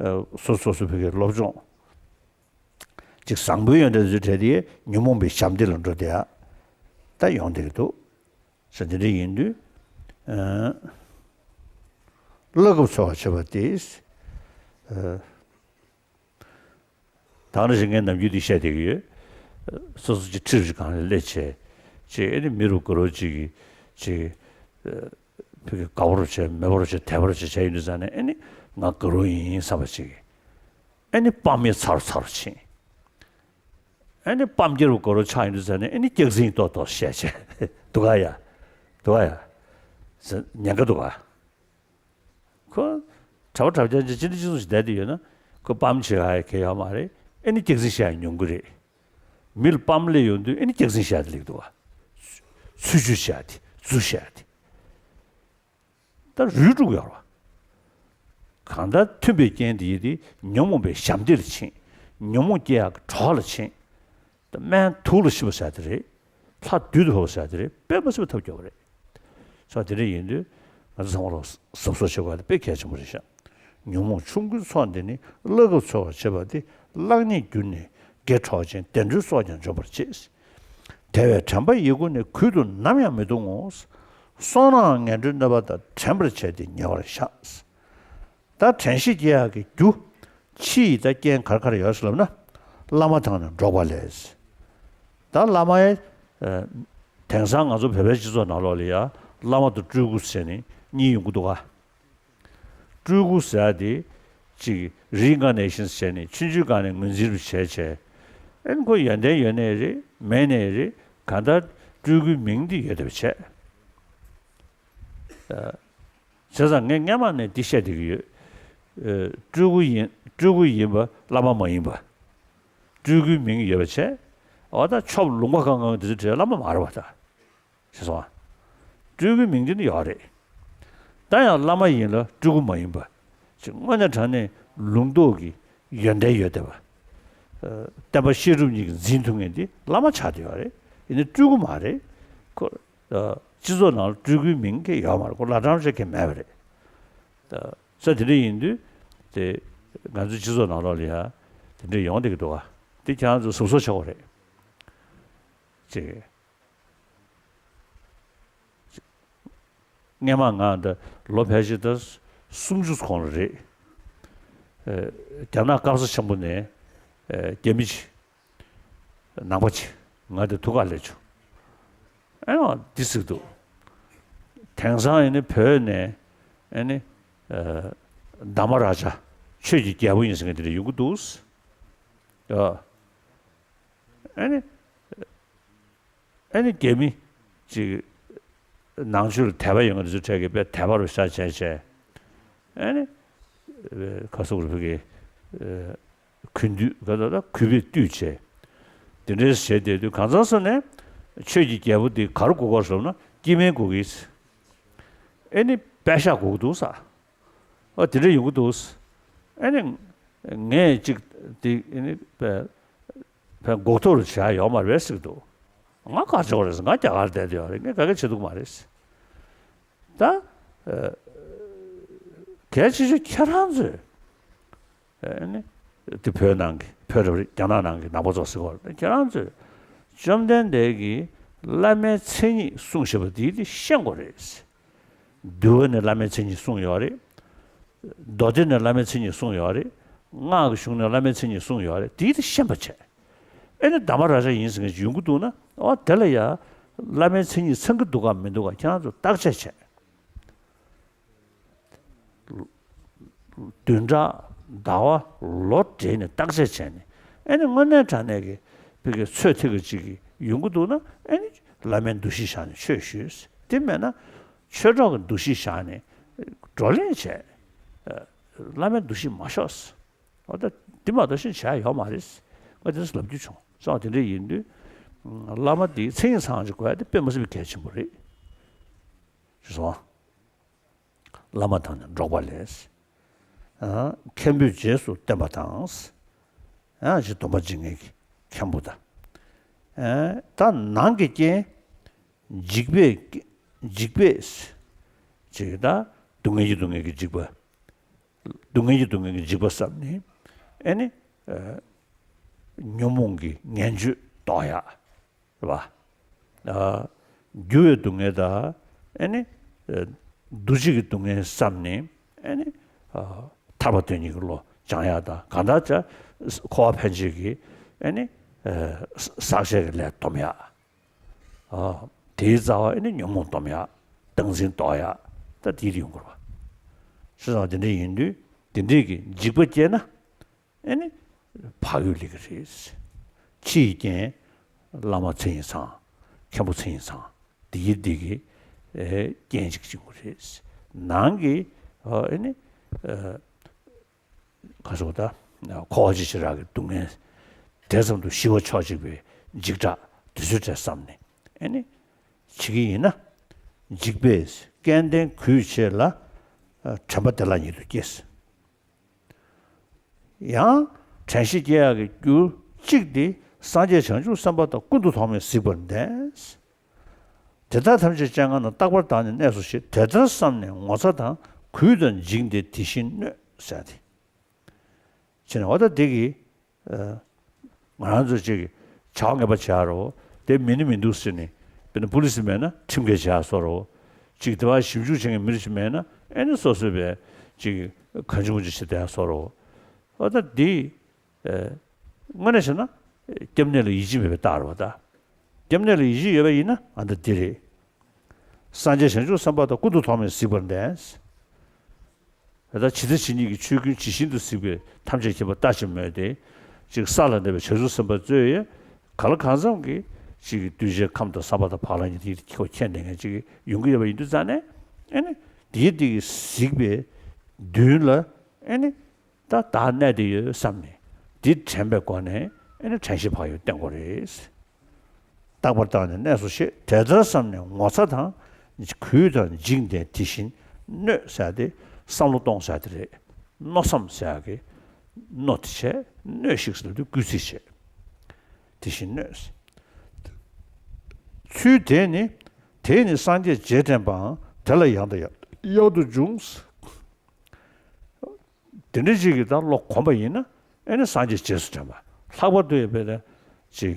uh, སོ་སོ་སོ་བོད་ཀྱི་སློབ་སྦྱོང་ཅིག་བཟང་པོའི་ཡོན་ཏན་ཚོའི་གྲས་དེ་ཉོན་མོངས་པའི་ཞབས་འདེགས་ལ་འགྲོ་བསྡད་ཡ་ད་ཡོང་བསྡད་ཀྱི་འདུག་ས་འདི་འདྲ་ཡིན་དུས། ཨ། བླ་གབ་འཚོལ་བར་བྱེད་པ་སྟེ། ཨ། ད་ནི་ཞིག་ངས་ནམ་རྒྱུན་འདི་བཤད་བསྡད་ཀྱི་ཡོད། སོ་སོ་ཅིག་ཁྲི་རུ་གང་ལ་སླེབས་བྱས། ཅིག་ཨེ་ནི་མི་རུ་དགའ་རོགས་ཅིག་གིས་ཅིག་ཨ། ཕ་གི་དགའ་པོ་རུ་བྱས། མེད་པ་རུ་བྱས། དལ་པོ་རུ་བྱས་བྱས་ཡོང་དུས་ཙང་ནས། ཨེ་ནི་ང་དགའ་རོགས་ཡིན་བསམ་པ་ཅིག་ཨེ་ནི་པམ་ཡེ་ཚ་རུ་ཚ་རུ་ཕྱིན། ཨེ་ནི་པམ་རྒྱལ་པོ་དགའ་རོགས་ཆགས་ཡོང་དུས་ཙང་ནས། ཨེ་ནི་སྐྱག་རྫུན་ཏོག་ཏོག་བཤད་བྱས་འདུག་ག་ཡ། འདུག་ག་ཡ། ཟེར་ཉེན་ཁ་འདུག་ག་ཁོ་གྲྭ་པ་གྲྭ་རྐྱང་ཅིག་སྤྱི་འཐུས་སྤྱི་ཚོགས་ཤིག་བསྡད་དེ་ཡོད་ན། ཁོ་པམ་བྱེད་ཡ་གང་ཡང་ཡོད་མ་རེད། ཨེ་ནི་སྐྱག་རྫུན་བཤད་ཡ་ཉུང་གི་རེད། མི་ལ་པམ་སླེབས་ཡོང་དུས་ཨེ་ནི་སྐྱག་རྫུན་བཤད་དེ་ལེགས་འདུག་ག་ཚུལ་འཆོས་བཤད་དེ། རྫུན་བཤད་དེ། ད་རུལ་འགྲོ་གི་ཡོད་རེད་བ། གང་ལྟར་མཐུན་པའི་རྐྱེན་དེ་ཡིས་དེ་ཉོན་མོངས་པའི་ཞབས་འདེགས་ལ་ཕྱིན། ཉོན་མོངས་སྐྱེ་ཡག་གི་གྲོགས་ལ་ཕྱིན། ད་སྨན་དུག་ལ་ཤི་བ་ཟེར་དེ་རེད། ལྷ་བདུད་དུ་ཕོག་པ་ཟེར་དེ་རེད། དཔེ་མ་སྲིད་པ་ཐབས་སྐྱོ་བ་རེད། སོ་དེ་འདྲ་ཡིན་དུས་ང་ཚོ་ཚང་མ་ལ་གཟབ་གཟབ་བྱེད་དགོས་པ་དེ་དཔེ་གལ་ཆེན་པོ་རེད་ཤག་ཉོན་མོངས་ཆུང་ཀུའི་ཚོགས་འདི་ནི། བླ་གབ་འཚོལ་བར་བྱེད་པ་སྟེ། གླགས་རྙེད་བསྒྱུར་ནས་དགེ་འཕྲོག་ཅིང་། བདེ་འགྲོའི་སྲོག་ཀྱང་འཇོམས་པར་བྱེད། དལ་བའི་དྲན་པ་ཡི་གུ་ནི། གུད་དུ་ནམ་ཡང་མི་ལྟུང་ངོ་། སོང་ནའང་ངན་འགྲོའི་གནོད་པ་དང་། དྲན་པར་བྱས་ཏེ་ཉེ་བར་བཞག་ད་དྲན་ཤེས་སྐྱེ་ཡག་གི་རྒྱུ། ཕྱི་ཡི་ད་རྐྱེན་ག་རེ་ག་རེ་ཡོད་ཟེར་ལབ་ན། བླ་མ་དང་ནི་འགྲོགས་པ་ལས། ད་བླ་མ་ཡ། ཨ། དེང་སང་ང་ཚོ་བོད་པའི་སྤྱི་ཚོགས་ནང་ལོགས་ལ་ཡ། བླ་མ་དང་སྤྲུལ་སྐུ་ཟེར་ནས་གཉིས་ཡོང་གི་འདུག་ག་སྤྲུལ་སྐུ་ཟེར་ཡ་དེ་ཅིག་རི་ཨིན་ཀར་ནེ་ཤན་ཟེར་ནས་ཆུང་ཆུང་སྒང་ནས་ངོས་འཛིན་རུ་བྱས་བྱས། ཨེ་ནི་ཁོ་ཡོན་ཏན་ཡོད་ནའི་རེད། མེད་ནའི་རེད། གང་ལྟར་སྤྲུལ་སྐུའི་མིང་དེ་ཡོད་བསྡད་པ་བྱས། ཨ། བྱས་ཙང་ངས་སྔན་མ་ནས་འདི་བཤད་བསྡད་ཀྱི་ཡོད། ཨ། སྤྲུལ་སྐུ་ཡིན། སྤྲུལ་སྐུ་ཡིན་པ་བླ་མ་མ་ཡིན་པ། སྤྲུལ་སྐུའི་མིང་ཡོད་པ་བྱས། འོ་ད་ཆོབ་ལུང་པ་གང་གང་དེ་ཚོ་གྲས་བླ་མ་མ་རེད་པ་ད། ཤེས་སོང་ཨ། སྤྲུལ་སྐུའི་མིང་དེ་ནི་ཡོད་རེད། ད་ཡང་བླ་མ་ཡིན་ལ་སྤྲུལ་སྐུ་མ་ཡིན་པ། ཅིག་དངོས་གནས་དྲང་གནས་ལུང་རྟོགས་ཀྱི་ཡོན་ཏན་ཡོད་བསྡད་པ། ཨ། བསྟན་པ་བཤད་སྒྲུབ་གཉིས་ཀྱིས་འཛིན་ཐུབ་མཁན་དེ་བླ་མ་ཆགས་བསྡད་ཡོད་རེད། ཡིན་ནའི་སྤྲུལ་སྐུ་མ་རེད། ཁོ། ཨ། སྤྱི་ཚོགས་ནང་ལ་སྤྲུལ་སྐུའི་མིང་གི་ཡོད་མ་རེད། ཁོ་བླ་བྲང་ཆེ་གི་མེད་པ་རེད། ད་ས་དེ་འདྲ་ཡིན་དུས་དེ་ང་ཚོའི་སྤྱི་ཚོགས་ནང་ལོགས་ལ་ཡ་དེ་འདྲ་ཡོང་བསྡད་ཀྱི་འདུག་ག་དེ་ཁྱེད་རང་ཚོ་གཟབ་གཟབ་བྱེད་དགོས་རེད། ཅེས། སྔན་མ་ང་འདི་ལོ་ཕལ་ཆེར་ད་སུམ་ཅུ་གོང་ལ་རེད། ཨ། རྒྱ་ནག་སྐབས་ས་ཆེན་པོ་ནས། ཨ། རྒྱ་མི་ཅིག་ནང་པ་ཅིག་ང་འདི་ཐུག་ག་སླེབས་བྱུང་། ཨེ་ཡོང་འདི་ཟེར་གྱི་འདུག་དེང་སང་ཡིན་ནའི་བོད་ནས་ཨེ་ནི། ཨ། དྷརྨ་རཱ་ཇ་ཆོས་ཀྱི་རྒྱལ་པོ་ཡིན་ཟེར་མཁན་དེ་འདྲ་ཡོང་གི་འདུག་ཨ། ཨེ་ནི། ཨེ་ནི་རྒྱ་མི་ཅིག་ནང་ཆོས་ལ་དད་པ་ཡོད་མཁན་དེ་ཚོ་གྲས་ཀྱིས་དཔེ་དད་པ་རུ་ཤ་བྱས་བྱས། ཨེ་ནི། ཨ། ཁ་སུག་རུ་ཕ་གི། ཨ། གུས་འདུད་ག་ད་ད་གུས་པས་བཏུད་བྱས། དེ་འདྲའི་བྱས་བསྡད་དུས་གང་ཟག་སུ་ནས་ཆོས་ཀྱི་རྒྱལ་པོ་འདི་ག་རུ་དགོས་ཀྱི་ཡོད་ཟེར་ན་སྐྱེ་དམན་དགོས་ཀྱི་ཡོད། ཨེ་ནི་པད་ཤག་དགོས་ཀྱི་འདུག་ས། ཨ། དེ་འདྲ་ཡོང་གི་འདུག་ཨེ་ནི་ངས་ཅིག་དེ་ཨེ་ནི་པད། བས་འགོག་ཐབས་རུ་བྱ་ཡོག་མ་རེད་ཟེར་གྱི་འདུག་ང་ག་ཆོག་རེད་ཟེར། ང་རྒྱ་གར་བསྡད་དེ་ཡོད་རེད། ངས་ག་གེ་བྱེད་ཐུབ་མ་རེད་ཟེར། ད། ཨ། གལ་ཆེ་ཤོས་ཁྱེད་རང་ཚོས། ཨ་ནི། དེ་བོད་ནང་གི་བོད་རེད་རྒྱ་ནག་ནང་གི་ནང་པ་ཚོ་ཟེར་གྱི་ཡོད་རེད། ཁྱེད་རང་ཚོས་བཅོམ་ལྡན་འདས་ཀྱིས་བླ་མའི་མཚན་ཉིད་གསུངས་བཞག་པ་དེ་དེ་ཤེས་དགོས་རེད་ཟེར། འདུལ་བ་ནས་བླ་མའི་མཚན་ཉིད་གསུངས་ཡོད་རེད། མདོ་སྡེ་ནས་བླ་མའི་མཚན་ཉིད་གསུངས་ཡོད་རེད། སྔགས་ཀྱི་གཞུང་ནས་བླ་མའི་མཚན་ཉིད་གསུངས་ཡོད་རེད། དེ་དེ་ཤེས་པ་བྱས། ཨེ་ནི་དྷརྨ་རཱ་ཇ་ཡིན་ཟེར་མཁན་ཅིག་ཡོང་གི་འདུག་ན། འོ་དེ་ལ་ཡ་བླ་མའི་མཚན་ཉིད་ཚང་གི་འདུག་གམ་མི་འདུག་གམ་ཁྱེད་རང་ཚོ་བརྟག་དཔྱད་བྱས། བདུན་ཕྲག་ཟླ་བ་ལོ་བགྲེས་ནས་བརྟག་དཔྱད་བྱས་ནས། ཨེ་ནི་དངོས་གནས་དྲང་གནས་ཀྱི་བོད་ཀྱི་ཚོད་ཐིག་གི་ཅིག་གི་ཡོང་གི་འདུག་ན། ཨེ་ནི་བླ་མའི་འདུ་ཤེས་བཞག་ནས་ཆོས་ཞུས། དེ་མེད་ན་ཆོས་གྲོགས་ཀྱི་འདུ་ཤེས་བཞག་ནས་བགྲོ་གླེང་བྱས། བླ་མའི་འདུ་ཤེས་མ་ཤོར། འོ་ད་འདི་མ་གཏོགས་གཞན་བྱ་ཡག་ཡོག་མ་རེད། ང་དེ་འདྲ་ལབ་རྒྱུ་བྱུང་སོང་། དེ་འདྲ་ཡིན་དུས་ བླ་མ་འདི་མཚན་ཉིད་ཚང་ཅིག་དགོས་ཡ་དེ་དཔེ་མ་སྲིད་པའི་གལ་ཆེན་པོ་རེད། ཞེས་སོ། བླ་མ་དང་ནི་འགྲོགས་པ་ལས། ཨ། མཁན་པོས་རྗེས་སུ་བསྟན་པ་དང་། ཨ། ཅེས་སྡོམ་པ་བྱེད་མཁན་གྱི་མཁན་པོ་དང་། ཨ། ད་ནང་གི་རྐྱེན། འཇིགས་པས། འཇིགས་པས། ཅེས་ད་སྡུག་བསྔལ་གྱི་སྡུག་བསྔལ་གྱི་འཇིགས་པ། སྡུག་བསྔལ་གྱི་སྡུག་བསྔལ་གྱི་འཇིགས་པ་བསམ་ནས། ཨེ་ནི། ཨ། ཉོན་མོངས་ཀྱི་ངན་སྤྱོད་ཟློག་ཡ། རེད་པ། ཨ། འགྱུར་བའི་སྡུག་བསྔལ་དང་། ཨེ་ནི། ཨ། འདུ་བྱེད་ཀྱི་སྡུག་བསྔལ་བསམ་ནས། ཨེ་ནི། ཨ། ཐར་པ་དོན་གཉེར་གྱི་བློ་སྦྱང་ཡག་དང་། གང་ལྟར་བྱས་འཁོར་བ་འཕེན་བྱེད་ཀྱི། ཨེ་ནི། ཨ། ཟག་བཅས་ཀྱི་ལས་སྡོམ་ཡག། ཨ། དེའི་རྩ་བ་ཨེ་ནི་ཉོན་མོངས་སྡོམ་ཡག། བདག་འཛིན་ཟློག་ཡག། ད་དེ་ཡོང་དགོས་རེད་པ། བྱས་ཙང་དེ་འདྲ་ཡིན་དུས། དེ་འདྲའི་གི་འཇིགས་པ་སྐྱེས་ན། ཨེ་ནི། བག་ཡོད་ལས་ཀྱི་རེད། ཕྱི་ཡི་རྐྱེན། བླ་མ་མཚན་ཉིད་ཚང་། མཁན་པོ་མཚན་ཉིད་ཚང་། འདི་ཡི་འདི་གི། ཨེ། རྐྱེན་ཅིག་བྱུང་བ་རེད། ནང་གི། ཨ། ཨེ་ནི། ཨ། ག་ཟེར་དགོས་ད། འཁོར་བ་ཅི་ཞིག་རག་གི་སྡུག་བསྔལ། དེ་ཙམ་དུ་ཞི་བ་ཕྱོགས་གཅིག་པའི་འཇིགས་སྐྲག་དེ་ཚོའི་གྲས་བསམ་ནས། ཨེ་ནི། བྱེད་ཀྱི་ཡིན་ན། འཇིགས་པས་སྐལ་ལྡན་གུས་བྱེད་ལ། ཨ། དྲན་པ་བདེ་བླག་ཉིད་དུ་སྐྱེས། ཡང་། དྲན་ཤེས་སྐྱེ་ཡག་གི་རྒྱུ་གཅིག་དེ་སངས་རྒྱས་བྱང་ཆུབ་སེམས་དཔའ་དག་ཀུན་ཏུ་ཐོགས་མེད་གཟིགས་པར་ལྡན། དེ་དག་ཐམས་ཅད་སྤྱན་སྔ་ན། རྟག་པར་བདག་ནི་གནས་སོ་ཞེས། དེ་ལྟར་བསམས་ནས་ངོ་ཚ་དང་། གུས་དང་འཇིགས་འདི་དེ་བཞིན་གནོད་ཟེར་ཏེ། བྱས་ནས་འོ་ད་འདི་གི། ཨ། ང་རང་ཚོ་ཅིག་བྱ་བ་ངན་པ་བྱེད་ཡག་རོ། དེ་མིན་ནི་མི་འདུག་ཟེར་ནས། དཔེར་ན་པུ་ལི་སི་མེད་ན་ཁྲིམས་འགལ་བྱེད་ཡག་བཟོ་འདྲ། ཅིག་དེ་བ་ཞིབ་འཇུག་བྱེད་མཁན་མི་རིགས་ཤིག་མེད་ན། ཨེ་ནི་སོ་སོས་པའི་ཅིག་གང་བྱུང་བྱས་བྱེད་བསྡད་ཡག་བཟོ་འདྲ། འོ་ད་འདི། ཨ། དངོས་གནས་བྱས་ན། སྐྱབས་གནས་ལ་ཡིད་ཆེས་མེད་པའི་རྟགས་རེད་པ་ད། སྐྱབས་གནས་ལ་ཡིད་ཆེས་ཡོད་པ་ཡིན་ན། ཨ། ད་འདི་རེད། སངས་རྒྱས་བྱང་ཆུབ་སེམས་དཔའ་དག་ཀུན་ཏུ་ཐོགས་མེད་གཟིགས་པར་ལྡན། ད་ཇི་ལྟ་ཇི་སྙེད་ཀྱི་ཆོས་ཀུན་ཇི་བཞིན་དུ་གཟིགས་པས་ཐམས་ཅད་མཁྱེན་པ་ལྟ་ཅི་སྨོས་ཏེ། ཅིག་ས་ལ་གནས་པའི་བྱང་ཆུབ་སེམས་དཔའ་ཚོས་ཡང་གང་ལ་གང་འཚམ་གྱི་ཅིག་གདུལ་བྱའི་ཁམས་དང་བསམ་པ་དང་བག་ལ་ཉལ་དེ་ཁོ་མཁྱེན་བསྡད་མཁན་ཅིག་ཡོང་གི་ཡོད་པ་ཡིན་དུས་ཙང་ནས། ཨེ་ནི། དེའི་དེ་གི་གཟིགས་པའི་མདུན་ལ། ཨེ་ནི། ད་བདག་གནས་བསྡད་ཡོད་བསམ་ནས། འདི་དྲན་པའི་སྒོ་ནས། ཨེ་ནི། དྲན་ཤེས་བག་ཡོད་བསྟེན་དགོས་རེད། རྟག་པར་བདག་ནི་གནས་སོ་ཞེས། དེ་ལྟར་བསམས་ནས་ངོ་ཚ་དང་། གུས་དང་འཇིགས་འདི་དེ་བཞིན་གནོད་ཟེར་ཏེ། བསམ་བློ་གཏོང་ཟེར་དེ་རེད། མནོ་བསམ་ཟེར་ཡག་གི་མནོ་དེ་བྱས། གནོད་ཤིག་ཟེར་དུས་གུས་བརྩི་བྱས། དེ་བཞིན་གནོད། ཚུལ་དེས་ནི། དེས་ནི་སངས་རྒྱས་རྗེས་དྲན་པའང་། དེ་ལ་ཡང་དང་ཡང་དུ་འབྱུང་། དེ་འདྲ་ཅིག་གིས་ད་བློ་གོམས་པ་ཡིན་ན། ཨེ་ནི་སངས་རྒྱས་རྗེས་སུ་དྲན་པ། ལྷག་པར་དུ་ཡང་དཔེར་ན་ཅིག་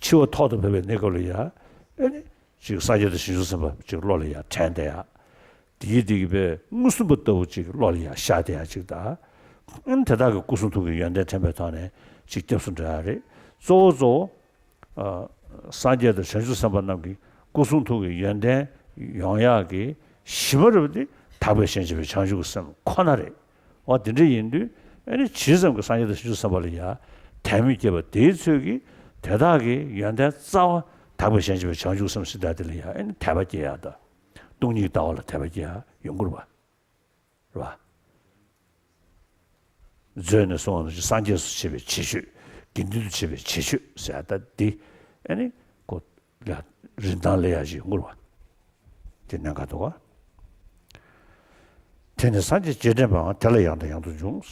འཆི་བ་ཐོག་ཏུ་བབས་པའི་གནས་སྐབས་ལ་ཡང་། ཨེ་ནི་ཅིག་སངས་རྒྱས་དང་བྱང་ཆུབ་སེམས་དཔའ་ཅིག་བློ་ལ་ཡང་དྲན་བསྡད་ཡག། དེའི་དེ་གི་དཔེ་མངོན་སུམ་པ་ལྟ་བུ་ཅིག་བློ་ལ་ཡང་ཤར་བསྡད་ཡག་ཅིག་དང་། ཨེ་ནི་དེ་དག་གི་སྐུ་གསུང་ཐུགས་ཀྱི་ཡོན་ཏན་དྲན་པའི་ཐོག་ནས་ཅིག་སྐྱབས་སུ་འགྲོ་ཡག་རེད། གཙོ་བོ་གཙོ་བོ། ཨ། སངས་རྒྱས་དང་བྱང་ཆུབ་སེམས་དཔའ་རྣམས་ཀྱི་སྐུ་གསུང་ཐུགས་ཀྱི་ཡོན་ཏན་ཡོང་ཡག་གི་གཞི་མ་རུ་དེ་དག་པའི་ཞེན་ཆེན་པོའི་བྱང་ཆུབ་ཀྱི་སེམས་ཁོ་ན་རེད། འོ་དེ་འདྲ་ཡིན་དུས། ཨེ་ནི་ཇི་ཙམ་གྱིས་སངས་རྒྱས་དང་བྱང་ཆུབ་སེམས་དཔའ་ལ་ཡང་དད་མོས་སྐྱེས་པ་དེའི་ཚོད་ཀྱིས། དེ་དག་གི་ཡོན་ཏན་རྩ་བ་དག་པའི་ཞེན་ཆེན་པོའི་བྱང་ཆུབ་སེམས་ཟེར་ཡག་དེ་ལ་ཡང་། ཨེ་ནི་དད་པ་སྐྱེ་ཡག་དང་། སྟོང་ཉིད་ལྟ་བ་ལ་དད་པ་སྐྱེ་ཡག་ཡོང་གི་རེད་པ། རེད་པ། མཛོད་ནས་གསུངས་པ་ནང་བཞིན། སངས་རྒྱས་སུ་བྱེད་པའི་བྱེད་སྤྱོད། དགེ་འདུན་དུ་བྱེད་པའི་བྱེད་སྤྱོད་ཟེར་ཡག་ད་འདི། ཨེ་ནི་ཁོ་ལ་རིན་ཐང་ལས་ཡག་ཅིག་ཡོང་གི་རེད་པ། དེ་གནད་འགག་འདུག་ག། དེས་ནི་སངས་རྒྱས་རྗེས་དྲན་པའང་། དེ་ལ་ཡང་དང་ཡང་དུ་འབྱུང་།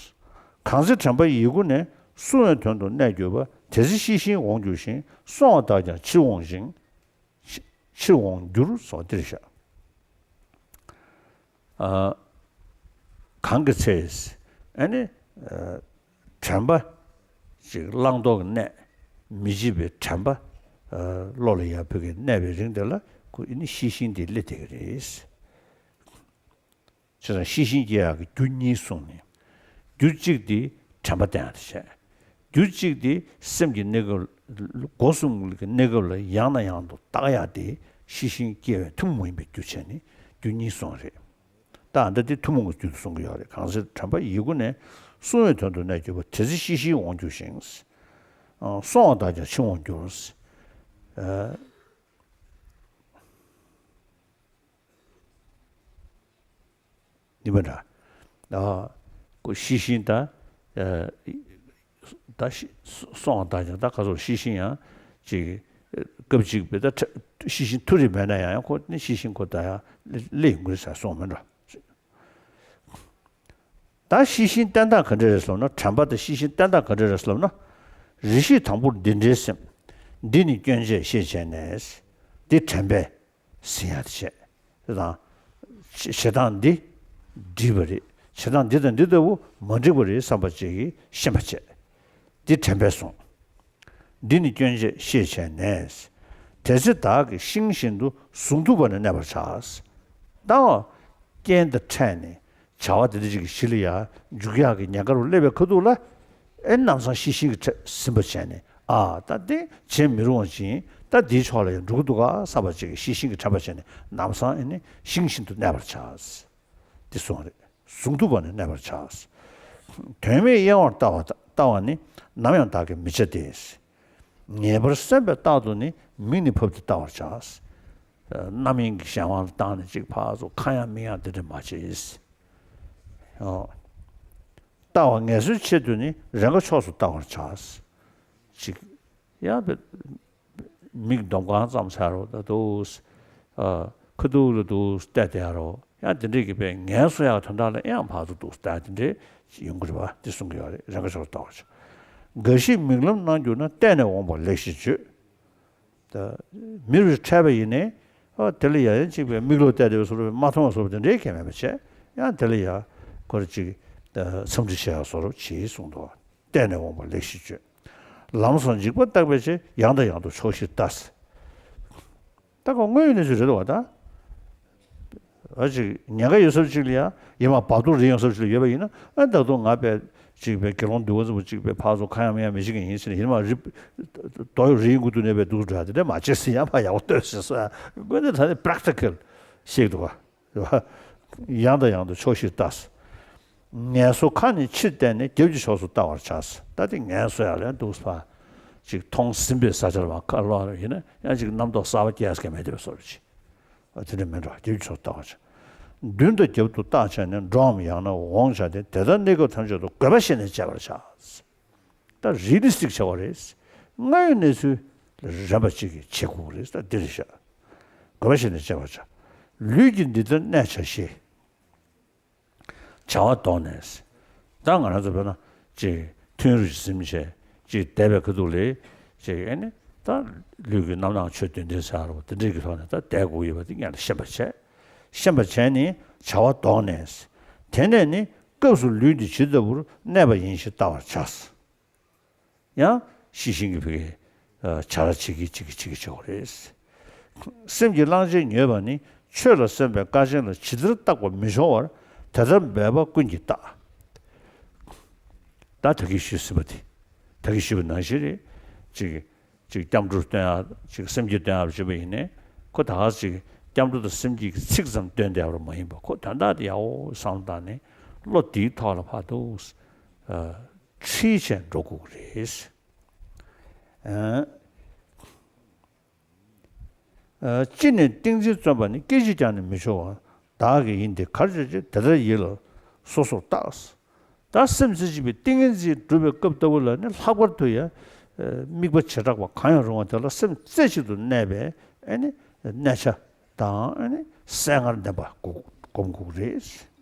གང་ཚེ་དྲན་པ་ཡིད་ཀུན་ནས། བསྲུང་བའི་དོན་དུ་གནས་གྱུར་པ། དེ་ཚེ་ཤེས་བཞིན་འོང་འགྱུར་ཞིང་། སོང་བ་དག་ཀྱང་ཕྱིར་འོང་ཞིང་། ཕྱིར་འོང་འགྱུར་སོགས་འདིར་བཞག། ཨ། གང་གི་ཚེ། ཨ་ནི། ཨ། དྲན་པ་ཅིག་བླང་དོར་གྱི་གནས། མི་བརྗེད་པའི་དྲན་པ། ཨ། བློ་ལ་ཡར་ཕུལ་གྱི་གནས་པའི་རིང་དེ་ལ་ཁོ་ཨེ་ནི་ཤེས་བཞིན་དེ་སླེབས་བསྡད་ཀྱི་རེད། བྱས་ཙང་ཤེས་བཞིན་སྐྱེ་ཡག་གི་རྒྱུ་གཉིས་གསུངས་ནས། རྒྱུ་གཅིག་དེ་དྲན་པ་བསྟེན་ཡག་དེ་བྱས། རྒྱུ་གཅིག་དེ་སེམས་ཀྱི་གནས་སྐབས། སྒོ་གསུམ་གྱི་གནས་སྐབས་ལ་ཡང་ནས་ཡང་དུ་བརྟག་ཡག་དེ་ཤེས་བཞིན་སྐྱེ་བའི་ཐུན་མོང་མ་ཡིན་པའི་རྒྱུ་བྱས་ནས་རྒྱུ་གཉིས་གསུངས་པ་རེད། ད་ཨ་ནི་འདི་ཐུན་མོང་གི་རྒྱུ་དུ་གསུང་གི་ཡོད་རེད། གང་ཚེ་དྲན་པ་ཡིད་ཀུན་ནས། བསྲུང་བའི་དོན་དུ་གནས་གྱུར་པ། དེ་ཚེ་ཤེས་བཞིན་འོང་འགྱུར་ཞིང་། ཨ། སོང་བ་དག་ཀྱང་ཕྱིར་འོང་འགྱུར། ཨ། ནི་མ་འདྲ། ཨ། ཁོ་ཤེས་བཞིན་ད། ཨ། ད་ཤི། སོང་བ་དག་ཀྱང་། ད་ག་ཚོད་ཤེས་བཞིན་ཡང་ ཅིག་སྐབས་གཅིག་པའི་ད་ཁྲ་ཤེས་བཞིན་མཐོ་རིས་མེད་ན་ཡང་ཡང་ཁོ་ནི་ཤེས་བཞིན་ཁོ་ད་ཡང་སླེབས་ཡོང་གི་རེད་ཟེར་གསུངས་མིན་འགྲོ། ད་ཤེས་བཞིན་བསྟན་སྟངས་ག་འདྲ་རེད་ཟེར་ལབ་ན། དྲན་པ་དང་ཤེས་བཞིན་བསྟན་སྟངས་ག་འདྲ་རེད་ཟེར་ལབ་ན། རེ་ཞིག་དང་པོར་འདི་འདྲའི་སེམས། འདི་ནི་སྐྱོན་བྱས་ཤེས་བྱས་ནས། འདི་དྲན་པས་ཟིན་ཡ་དེ་བྱས། དེ་དང་། བྱེད་སྟངས་འདི་འགྲིག་པ་རེད། བྱེད་སྟངས་འདི་དང་འདི་ལྟ་བུ་མ་འགྲིག་པ་རེད་བསམ་པ་ཅིག་གིས་ཤེས་པ་བྱས། འདི་དྲན་པས་བཟུང་། འདི་ནི་སྐྱོན་བྱས་ཤེས་བྱས་ནས། དེ་ཚེ་བདག་གིས་ཤིང་བཞིན་དུ་ཟུངས་ཐུབ་པ་ནི་གནས་པར་བྱ། ད་རྐྱེན་དང་འཕྲད་ནས་བྱ་བ་དེ་འདྲ་ཅིག་གི་གཞི་ལ་ཡང་འཇུག་ཡག་གི་ཉེན་ཁ་རུ་སླེབས་པའི་ཁ་ཐུག་ལ། ཨེ་ལམ་སང་ཤེས་བཞིན་གྱིས་ཟིན་པ་བྱས་ནས། ཨ་ད་འདི་བྱེད་མི་རུང་བ་ཅིག་ཡིན། ད་འདིའི་ཕྱོགས་ལ་ཡང་འགྲོ་གི་འདུག་ག་བསམ་པ་ཅིག་གིས་ཤེས་བཞིན་གྱིས་དྲན་པ་བྱས་ནས་ལམ་སང་ཨེ་ནི་ཤིང་བཞིན་དུ་གནས་པར་བྱ། འདི་གསུངས་རེད། ཟུངས་ཐུབ་པ་ནི་གནས་པར་བྱ། དོན་མེད་གཡེང་བར་ལྟ་བ་ལྟ་བ་ནི་ནམ་ཡང་བདག་གིས་མི་བྱ་སྟེ། ངེས་པར་སེམས་པས་རྟག་ཏུ་ནི་མིག་ནི་ཕབ་སྟེ་ལྟ་བར་བྱ། རྣམ་གཡེང་གི་གཞན་དབང་ལ་བཏང་ནས་ཅིག་ཕར་ཚུར་གང་ཡང་མིག་ཡང་དེ་འདྲ་མ་བྱེད། ཨོ། ལྟ་བ་ངལ་གསོའི་ཆེད་དུ་ནི་རེས་འགའ་ཕྱོགས་སུ་ལྟ་བར་བྱ། ཅིག་ཡང་མིག་འདོམ་གང་ཙམ་བྱ་རོགས། ད་དུ་ཁ་ཐུག་ལ་དུ་བལྟས་བསྡད་རོགས། ཡང་དེ་འདྲས་ཀྱི་དཔེ་ངལ་གསོ་ཡག་དོན་དག་ལ་ཡང་ཕར་ཚུར་འདུག་ལྟ་དེ་འདྲས་ཡོང་གི་རེད་པ། དེ་གསུང་གི་ཡོད་རེད། རེས་འགའ་ཕྱོགས་སུ་ལྟ་བར་བྱ། འགའ་ཞིག་མིག་ལམ་སྣང་གྱུར་ན། བལྟས་ནས་འོངས་པ་ལེགས་ཞེས་བརྗོད། ད་མི་རུ་འཕྲད་པ་ཡིན་ནའི། ཨ་དེ་ལ་ཡང་ཡང་གཅིག་པའི་མིག་ལོག་བལྟས་བསྡད་པའི་བཟོ་འདྲ་མ་མཐོང་བ་བཟོ་འདྲ་དེ་འདྲའི་གལ་མེད་པ་བྱས། ཡང་དེ་ལ་ཡང་ཁོ་ར་གཅིག་འཚམས་འདྲི་བྱེད་ཡག་བཟོ་འདྲ་བྱེད་གསུངས་འདུག་བལྟས་ནས་འོངས་པ་ལེགས་ཞེས་བརྗོད། ལམ་སང་འཇིགས་པ་བརྟག་པའི་ཕྱིར། ཡང་དང་ཡང་དུ་ཕྱོགས་བཞིར་ལྟ། ད་ཁོ་དངོས་ཡོད་གནས་ཚུལ་རེད་འདུག་བ་ད། ཨ་ཅིག་ཉེན་ཁ་ཡོད་ས་ཅིག་ལ་ཡ་ཡིན་མ་བར་དོ་རིལ་ཡོང་ས་ཅིག་ལ་ཡོད་པ་ཡིན་ན། ཨ་ད་དུང་ང་དཔེ་ཅིག་དཔེ་དགེ་སློང་འདུལ་བ་ཚོ་ཅིག་དཔེ་ཕར་ཚུར་གང་ཡང་མི་ཡང་མི་བྱེད་མཁན་ཡིན་ཟེར་ནས། ཡིན་མ་རིལ་རྡོ་ཡོད་རིལ་འགུལ་དུ་ནས་དཔེ་འདུག་འདྲ་དེ་འདྲ་མ་བྱེད་ཟེར། ཡང་མ་ཡག་པོ་ལྟོས་ཟེར་སོ་ཡ། དངོས་གནས་ད་ནི་practical་ཞིག་འདུག་བ། ཡང་དང་ཡང་དུ་ཕྱོགས་བཞིར་ལྟ། ངལ་གསོ་ཁ་ནི་ཕྱིར་བལྟས་ནས། རྒྱབ་ཀྱི་ཕྱོགས་སུ་ལྟ་བར་བྱ། ད་དེ་ངལ་གསོ་ཡག་ལ་འདུག་ཕར་ཅིག་མཐོང་ཟིན་པའི་ས་ཆར་མ་ཁ་ལོག་ཡིན་ན་ཡང་ཅིག་རྣམ་རྟོག་གསར་པ་སྐྱེ་ཡག་མེད་བསྡད་པའི་བཟོ་འདྲ་ཅིག་ཨ་དེ་འདྲ་མིན་འགྲོ། རྒྱབ་ཕྱོགས་ལྟ་བར་བྱ། མདུན་དང་རྒྱབ་ཏུ་བརྟག་བྱས་ནས། འགྲོའམ་ཡང་ན་འོང་བྱ་སྟེ། དེ་ལྟར་གནས་སྐབས་ཐམས་ཅད་དུ། དགོས་པ་བཞེས་ནས་དཔྱད་པར་བྱ། ད་རི་ལི་སི་ཊིག་བྱ་བ་རེད། དངོས་ཡོད་གནས་ཚུལ་རན་པ་ཅིག་གིས་བྱེད་དགོས་རེད། ད་འདི་རེད་ཤག་དགོས་པ་བཞེས་ནས་དཔྱད་པར་བྱ། ལུས་ཀྱིས་འདི་ལྟར་གནས་བྱ་ཞེས། བྱ་བ་དོགས་ནས། ད་ང་རང་ཚོ་དཔེར་ན་ཅིག་ཐུན་རུ་ཟིན་བྱས་ཅིག་བསྡད་པའི་ཁ་ཐུག་ལ་ཅིག་ཨེ་ནི་ད་ལུས་ཀྱི་རྣམ་སྣང་ཆོས་བདུན་ལྡན་ཟེར་རོ། དེ་འདྲའི་གི་ཐོག་ནས་ད་བསྡད་དགོས་ཡོད་པ་དེ་སྔོན་ལ་ཤེས་པ་བྱས། ཤེས་པ་བྱས་ནས་བྱ་བ་དོགས་ནས། དེ་ནས་ནི་སྐབས་སུ་ལུས་འདི་ཇི་ལྟ་བུར་གནས་པ་ཡིན་ཞེས་བལྟ་བར་བྱ། ཡང་ཤེས་བཞིན་གྱི་བུ་གའི་བྱ་ར་བྱེད་ཀྱི་བྱེད་ཀྱི་བྱེད་ཀྱི་བྱེད་དགོས་རེད། སེམས་ཀྱི་གླང་ཆེན་ཉོས་པ་ནི། ཆོས་ལ་སེམས་པའི་དཀའ་ཆེན་ལ་ཇི་ལྟར་བརྟག་པ་མི་འབྱུང་བར། དེ་ལྟར་འབད་པ་ཀུན་གྱིས་བརྟག་ད་ད་གིན་ཞུས་ཟིན་པ་དེ། ད་གིན་ཞུས་པ་ནང་བཞིན་རེད། ཅིག་ཅིག་སྐྱབས་འགྲོ་སྟོན་ཡག་ཅིག་སེམས་བསྐྱེད་སྟོན་ཡག་བྱེད་པ་ཡིན་ནའི། ཁོ་ད་ག་ཅིག་སྐྱབས་འགྲོ་དང་སེམས་བསྐྱེད་ཀྱི་ཚིག་ཙམ་སྟོན་བསྡད་པ་མ་ཡིན་པ། ཁོ་དོན་དག་དེ་ཡག་པོ་བསམ་བློ་བཏང་ནས་བློ་དེའི་ཐོག་ལ་ཕར་འདུག་ཁྲིད་བྱས་འགྲོ་དགོས་ཀྱི་རེད། ཨ། ཨ། ཅི་ནས་ཏིང་འཛིན་བརྩོན་པ་ནི། སྐད་ཅིག་ཀྱང་ནི་མི་འཆོར་བར། བདག་གི་ཡིད་འདི་གར་བྱོན་ཅིག་དེ་ལྟར་ཡིད་ལ་སོ་སོར་བརྟག་ད་སེམས་རྩེ་གཅིག་པའི་ཏིང་ངེ་འཛིན་སྒྲུབ་པའི་སྐབས་ལྟ་བུ་ལ་ནི། ལྷག་པར་དུ་ཡང་དམིགས་པ་བྱེ་བྲག་པ་གང་ཡང་རུང་བ་དེ་ལ་སེམས་རྩེ་གཅིག་ཏུ་གནས་པའི་ཨ་ནི་གནས་ཆ་དང་། ཨ་ནི་གསལ་ངར་ལྡན་པ་སྒོམ་དགོས་ཀྱི་རེད།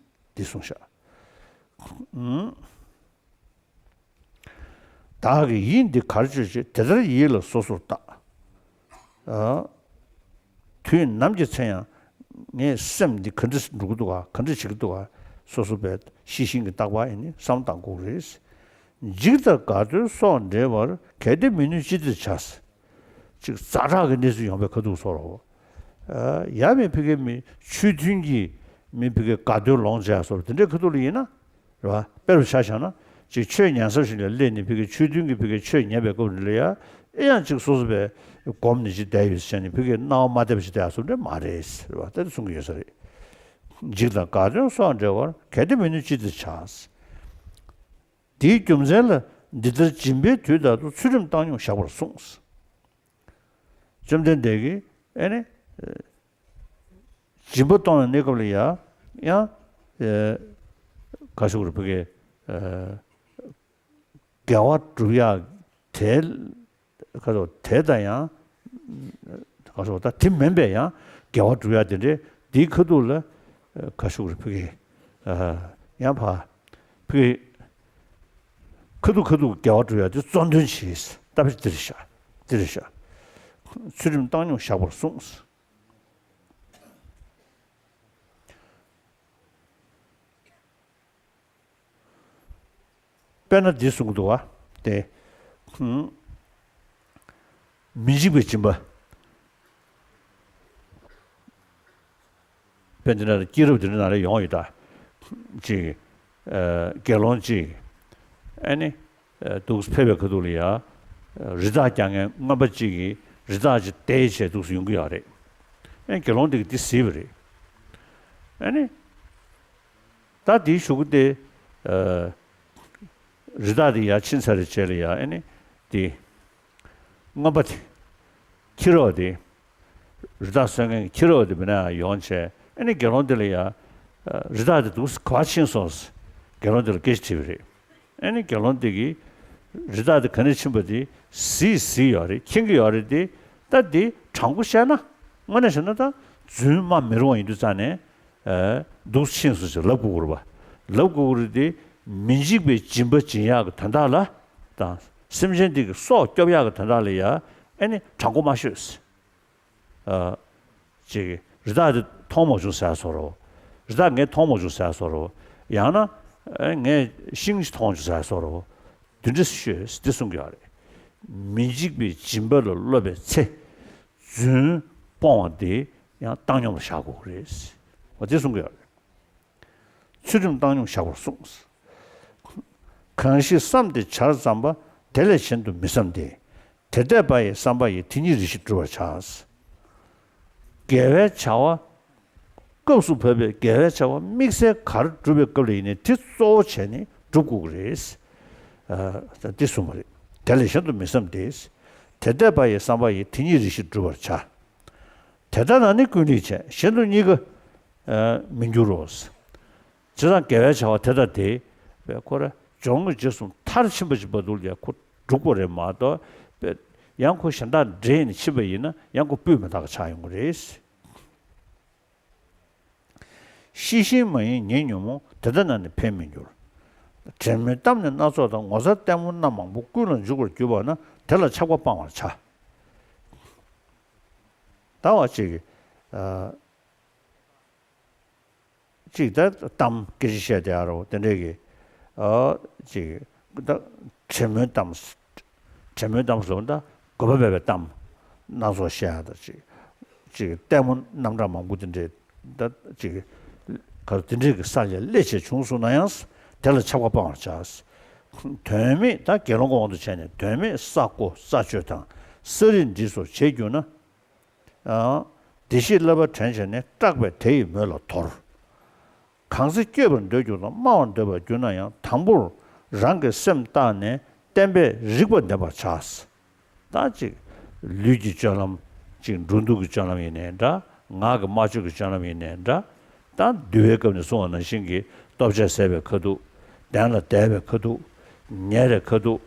འདི་གསུངས་ཤག་བདག་གི་ཡིད་འདི་གར་བྱོན་ཅིག་དེ་ལྟར་ཡིད་ལ་སོ་སོར་བརྟག་ཨ། དུས་ནམ་གྱི་ཚེ་ཡང་ངའི་སེམས་འདི་ག་འདྲ་འགྲོ་གི་འདུག་ག་ག་འདྲ་བྱེད་ཀྱི་འདུག་ག་སོ་སོ་བས་ཤེས་བཞིན་གྱི་བརྟག་པ་ཡིན་ནི་བསམ་བཏང་དགོས་རེད། འཇིགས་དང་དགའ་སྟོན་སོགས་འབྲེལ་བར། གལ་ཏེ་མི་ནུས་ཅི་བདེར་བྱ། ཅིག་ཛ་དྲག་གི་གནས་ཚུལ་ཡོང་པའི་ཁ་ཐུག་སོགས་རོ། ཡ་མི་ཕ་གི་མི་ཆོས་མཐུན་གྱི་མི་ཕ་གི་དགའ་སྟོན་ལོངས་སྤྱད་སོགས་དེ་འདྲའི་ཁ་ཐུག་ལ་ཡིན་ན། རེད་བ། དཔེ་རུ་ཆ་བཞག་ན་ཅིག་ཆོས་ཉན་ས་ཞིག་ལ་སླེབས་ནས་ཕ་གི་ཆོས་མཐུན་གྱི་ཕ་གི་ཆོས་ཉན་པའི་སྐབས་རེ་ལ་ཡ། ཨེ་ཡང་ཅིག་སོ་སོ་བས་སྒོམ་ནས་ཅིག་བསྡད་ཡོད་ཟེར་ནས་ཕ་གི་སྣང་བ་མ་བདེ་བ་ཞིག་བསྡད་ཡ་སོགས་འདྲ་མ་རེད་ཟེར་བ་དེ་གསུང་གི་ཡོད་ས་རེད། འཇིགས་དང་དགའ་སྟོན་སོགས་འབྲེལ་བར། གལ་ཏེ་མི་ནུས་ཅི་བདེར་བྱ། དེའི་རྒྱུ་མཚན་ལ་འདི་ལྟར་སྦྱིན་པའི་དུས་དག་ཏུ། ཚུལ་ཁྲིམས་བཏང་སྙོམས་བཞག་པར་གསུངས། བཅོམ་ལྡན་འདས་ཀྱིས་ཨེ་ནི། སྦྱིན་པ་གཏོང་བའི་གནས་སྐབས་ལ་ཡང་ཡང་། ཨེ། ག་ཞུ་དགོས་རེད་ཕ་གི། ཨེ། དགེ་བ་སྒྲུབ་ཡག་དེ་ ཁ་དོག་དེ་དང་ཡང་། ཁ་དོག་ད་དེ་མིན་པའི་ཡང་དགེ་བ་སྒྲུབ་ཡ་དེ་འདྲའི་འདིའི་ཁ་ཐུག་ལ་ཁ་ཤུགས་རེ་ཕུལ་གི། ཡང་ཕ་ཕུལ་གི། ཁ་ཐུག་ཁ་ཐུག་དགེ་བ་སྒྲུབ་ཡ་དེ་གཙོ་འདོན་བྱེད། ད་ཕྱི་འདིར་བཞག་འདིར་བཞག་ཚུལ་ཁྲིམས་བཏང་སྙོམས་བཞག་པར་གསུངས། དཔེར་ན་འདི་གསུང་གི་འདུག་བ། དེ། མི་འཇིགས་པའི་སྦྱིན་པ། དཔེ་འདི་ན་སྐྱེས་རབས་འདི་ན་ལ་ཡོང་ཡོད་ད། ཅིག་དགེ་སློང་ཅིག་ཨ་ནི། འདུག་ཕེབས་པའི་ཁ་ཐུག་ལ་ཡ། རི་དྭགས་རྒྱག་མཁན་རྔོན་པ་ཅིག་གིས་རི་དྭགས་ཅིག་དེད་བྱས་འདུག་ཡོང་གི་ཡོད་རེད། ཨ་ནི་དགེ་སློང་དེ་གིས་འདི་གཟིགས་པ་རེད། ཨ་ནི། ད་འདིའི་གཞུག་གུ་དེ། རི་དྭགས་དེ་ཡར་ཕྱིན་ཚར་རེ་བྱས་ལ་ཡ་ཨ་ནི། དེ། རྔོན་པ་དེ། ཁྱི་རོག་དེ། རི་དྭགས་གསོད་མཁན་གྱི་ཁྱི་རོག་དེ་མི་ན་ཡོང་བྱས་ཨ་ནི་དགེ་སློང་དེ་ལ་ཡ། རི་དྭགས་དེ་འདུག་ག་པར་ཕྱིན་སོང་། དགེ་སློང་དེ་ལ་སྐད་ཆ་དྲིས་པ་རེད། ཨ་ནི་དགེ་སློང་དེ་གིས། རི་དྭགས་དེ་ག་ནས་ཕྱིན་པ་དེ་གཟིགས་གཟིགས་ཡོད་རེད། མཁྱེན་གྱི་ཡོད་རེད་དེ། ད་དེ་དྲང་པོ་བཤད་ན། དངོས་གནས་བཤད་ན་ད། རྫུན་སྨྲ་མི་རུང་བ་ཡིན་དུས་ཙང་ནས། འདུག་ཕྱིན་སོང་ཞེས་ལབ་དགོས་ཀྱི་རེད་པ། ལབ་དགོས་ཀྱི་རེད་དེ། མི་འཇིགས་པའི་སྦྱིན་པ་སྦྱིན་ཡག་གི་དོན་དག་ལ། དང་། སེམས་ཅན་དེ་གི་སྲོག་སྐྱོབ་ཡག་གི་དོན་དག་ལ་ཡ། ཨ་ནི་དྲང་པོ་མ་ཤོད། ཅིག་རི་དྭགས་དེ་མཐོང་མ་བྱུང་ཟེར་བཟོ་འདྲ། རི་དྭགས་ངས་མཐོང་མ་བྱུང་ཟེར་བཟོ་འདྲ། ཡང་ན། ངས་ཤིང་ཞིག་མཐོང་བྱུང་ཟེར་བཟོ་འདྲ། དེ་འདྲ་ཤོད་འདི་གསུང་གི་ཡོད་རེད། མི་འཇིགས་པའི་སྦྱིན་པ་ལ་སློབ་པའི་ཚེ། རྫུན་སྤོང་བ་དེ་ཡང་བཏང་སྙོམས་ལ་བཞག་དགོས་ཀྱི་རེད། འོ་དེ་གསུང་གི་ཡོད་རེད། ཚུལ་ཁྲིམས་བཏང་སྙོམས་བཞག་པར་གསུངས། གང་ཞིག་བསམས་ཏེ་བྱར་བརྩམས་པ། དེ་ལས་གཞན་དུ་མི་བསམ་སྟེ། དེ་འདས་པ་ཡི་བསམ་པ་ཡིས། དེ་ཉིད་རེ་ཞིག་བསྒྲུབ་པར་བྱ། དགེ་བའི་བྱ་བ། སྐབས་སུ་བབ་པའི་དགེ་བའི་བྱ་བ་དམིགས་བསལ་ག་རེ་བསྒྲུབ་པའི་སྐབས་ལ་ཡིན་ནའི་དེ་གཙོ་བོ་བྱས་ནས་བསྒྲུབ་དགོས་ཀྱི་རེད། ཨ། འདི་གསུངས་པ་རེད། དེ་ལས་གཞན་དུ་མི་བསམ་སྟེ། དེ་འདས་པ་ཡི་བསམ་པ་ཡིས། དེ་ཉིད་རེ་ཞིག་བསྒྲུབ་པར་བྱ། དེ་ལྟར་ན་ནི་ཀུན་ལེགས་བྱས། གཞན་དུ་གཉིས་ཀ་མི་འགྱུར་རོ། བྱས་ཙང་དགེ་བའི་བྱ་བ་དེ་དང་དེ། ཁོ་ར་སྦྱོང་གི་རྗེས་སུ་མཐར་ཕྱིན་པ་ཅིག་བར་དུ་ལ་ཁོ་འགྲུབ་པ་རེད་མ་གཏོགས། ཡང་ཁོ་གཞན་དག་འདྲེས་ནས་ཕྱིན་པ་ཡིན་ན་ཡང་ཁོ་སྤུས་མི་དག་ཆགས་ཡོང་གི་རེད། ཤེས་བཞིན་མ་ཡིན་ཉེ་ཉོན་མོངས། དེ་ལྟ་ན་ནི་ཕན་མི་འགྱུར། བྲན་མོའི་གཏམ་ནི་སྣ་ཚོགས་དང་། ངོ་མཚར་ལྟད་མོ་རྣམ་མང་པོ། ཀུན་ལ་འཇུག་པར་གྱུར་པ་ན། དེ་ལ་ཆགས་པ་སྤང་བར་བྱ། ད་བ་ཅིག་ཨ། ཅིག་ད་གཏམ་སྐད་ཆ་བཤད་དེ་ཨ་རོ་དེ་འདྲས་ཀྱི། ཨ། ཅིག་ད་བྲན་མོའི་གཏམ། བྲན་མོའི་གཏམ་ཟེར་ད་དགོས་པ་མེད་པའི་གཏམ་སྣ་ཚོགས་བཤད་ཡ་ད་ཅིག་ཅིག་ལྟད་མོ་རྣམ་གྲངས་མང་པོ་དེ་འདྲས་ད་ཅིག་ག་རེ་དེ་འདྲས་ཀྱི་ས་ལ་སླེབས་བྱས་བྱུང་སོང་ན་ཡང་དེ་ལ་ཆགས་པ་སྤང་བར་བྱ། དོན་མེད་ད་དགེ་སློང་གི་དབང་དུ་བྱས་ནས་དོན་མེད་ས་རྐོ་ས་གཅོད་དང་ས་རིས་འདི་སོགས་བྱེད་གྱུར་ན། བདེ་གཤེགས་བསླབ་པ་དྲན་བྱས་ནས། སྐྲག་པས་དེ་ཡི་མོད་ལ་དོར། གང་ཚེ་བསྐྱོད་པར་འདོད་གྱུར་ཏོ། སྨྲ་བར་འདོད་པར་གྱུར་ན་ཡང་། དང་པོར་རང་གི་སེམས་བརྟགས་ནས། བསྟན་པའི་རིགས་པ་འདེམས་པར་བྱ། ད་ཅིག་ལུས་ཀྱི་སྤྱོད་ལམ། ཅིག་འགྲོ་འདུག་གི་སྤྱོད་ལམ་ཡིན་ནའི་འདྲ། ངག་གི་སྨྲ་བརྗོད་ཀྱི་སྤྱོད་ལམ་ཡིན་ནའི་འདྲ། ད་འདུལ་བའི་སྐབས་ནས་གསུངས་པ་ནང་བཞིན་གྱི་ལྟོ་ཆས་ཟས་པའི་ཁ་ཐུག་གདན་ལ་བསྡད་པའི་ཁ་ཐུག་ཉལ་བའི་ཁ་ཐུག་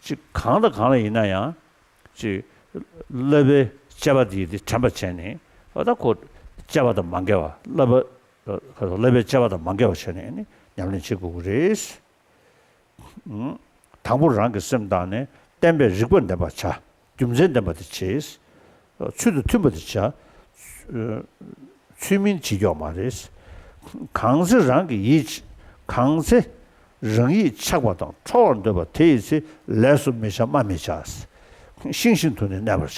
ཅིག་གང་དང་གང་ལ་ཡིན་ན་ཡང་། ཅིག་བསླབ་པའི་བཅས་པ་དེ་དེ་དྲན་པ་བྱས་ནས། འོ་ད་ཁོ་བཅས་པ་དང་མ་འགལ་བ། བསླབ་པ། བསླབ་པའི་བཅས་པ་དང་མ་འགལ་བ་བྱས་ནས་ནི་ཉམས་ལེན་བྱེད་དགོས་ཀྱི་རེད། དང་པོར་རང་གི་སེམས་བརྟགས་ནས། བསྟན་པའི་རིགས་པ་འདེམས་པར་བྱ། རྒྱུ་མཚན་ལྡན་པ་དེ་བྱེད། ཚུལ་དང་མཐུན་པ་དེ་བྱ། ཚུལ་མིན་བྱེད་ཀྱོག་མ་རེད། གང་ཚེ་རང་གི་ཡིད། གང་ཚེ་རང་ཡིད་ཆགས་པ་དང་ཁྲོ་བར་འདོད་པ་དེ་ཡི་ཚེ། ལས་སུ་མི་བྱ་སྨྲ་མི་བྱ། ཤིང་བཞིན་དུ་ནི་གནས་པར་བྱ།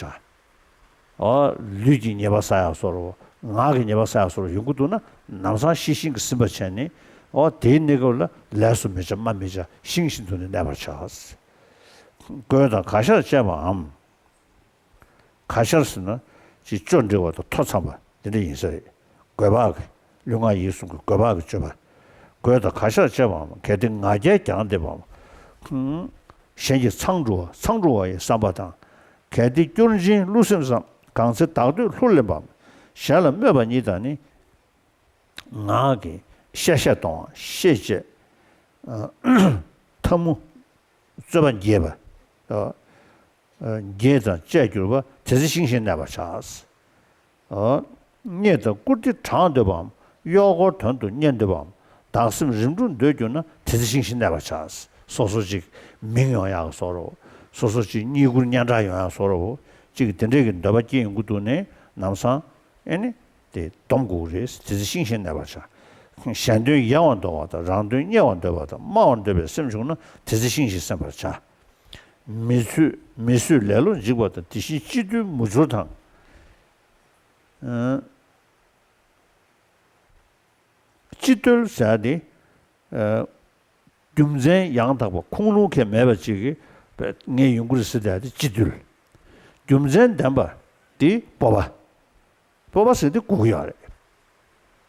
ཨོ། ལུས་ཀྱི་ཉེས་པ་བསགས་ཡག་བཟོ་འདྲ། ངག་གི་ཉེས་པ་བསགས་ཡག་བཟོ་འདྲ་ཡོང་གི་འདུག་ན། ལམ་སང་ཤེས་བཞིན་གྱིས་ཟིན་པ་བྱས་ནས། ཨོ། དེའི་གནས་སྐབས་ལ་ལས་སུ་མི་བྱ་སྨྲ་མི་བྱ། ཤིང་བཞིན་དུ་ནི་གནས་པར་བྱ། གོས་དང་གར་ཞར་བཅས་པའམ། གར་ཞར་ཟེར་ན་ཅིག་ཅོ་འདྲི་བ་དང་ཐོ་འཚམས་པ་དེ་འདྲ་ཡིན་ས་རེད། འགོས་པ་གི། ལུས་ངག་ཡིད་གསུམ་གྱི་འགོས་པ་གི་སྤྱོད་པ། གོས་དང་གར་ཞར་བཅས་པའམ། གལ་ཏེ་ང་རྒྱལ་རྒྱང་འདེབས་པའམ། གཞན་གྱིས་མཚང་འབྲུ་བ། མཚང་འབྲུ་བ་ཡི་བསམ་པ་དང་། གལ་ཏེ་སྐྱུར་འབྱིན་བསླུ་སེམས་སམ། གང་ཚེ་བདག་བསྟོད་ལྷུར་ལེན་པའམ། གཞན་ལ་སྨོད་པ་ཉིད་དང་ནི། ངག་གིས་བཤད་བཤད་གཏོང་བ། བཤད་བྱས་ཐལ་མོ་རྩོད་པ་རྒྱས་པ། འགྱེད་དང་བཅས་གྱུར་པ། དེ་ཚེ་ཤིང་བཞིན་གནས་པར་བྱ། ཨ། རྙེད་དང་བཀུར་སྟི་དྲང་འདོད་པའམ། གཡོག་འཁོར་དོན་དུ་གཉེར་འདོད་པའམ། བདག་སེམས་རིམ་གྲོ་འདོད་གྱུར་ན། དེ་ཚེ་ཤིང་བཞིན་གནས་པར་བྱ། སོ་སོ་ཅིག་མིང་ཡོང་ཡག་བཟོ་འདྲ་བོ། སོ་སོ་ཅིག་བསྙེན་བཀུར་སྙན་གྲགས་ཡོང་ཡག་བཟོ་འདྲ་བོ། ཅིག་དེ་འདྲས་ཀྱི་འདོད་པ་སྐྱེ་ཡོང་གི་འདུག་ནས་ལམ་སང་ཨེ་ནི་དེ་སྡོམ་དགོས་ཀྱི་རེད། དེ་ཚེ་ཤིང་བཞིན་གནས་པར་བྱ། གཞན་དོན་ཡལ་བར་འདོར་བ་དང་། རང་དོན་གཉེར་བར་འདོད་པ་དང་། སྨྲ་བར་འདོད་པའི་སེམས་བྱུང་ན། དེ་ཚེ་ཤིང་བཞིན་གནས་པར་བྱ། མི་བཟོད་མི་བཟོད་ལེ་ལོ་འཇིགས་པ་དང་། དེ་བཞིན་སྤྱི་བརྟོལ་མུ་ཅོར་དང་། ཨ། སྤྱི་བརྟོལ་ཟེར་ཡ་དེ། ཨ། རྒྱུ་མཚན་ཡང་དག་པ་ཁུངས་ལུང་གང་མེད་པ་ཅིག་གིས་ངས་ཡོང་གི་རེད་ཟེར་ཡ་དེ་སྤྱི་བརྟོལ། རྒྱུ་མཚན་ལྡན་པ་དེ་སྤོབས་པ། སྤོབས་པ་ཟེར་དེ་དགོས་ཀྱི་ཡོད་རེད། རེད་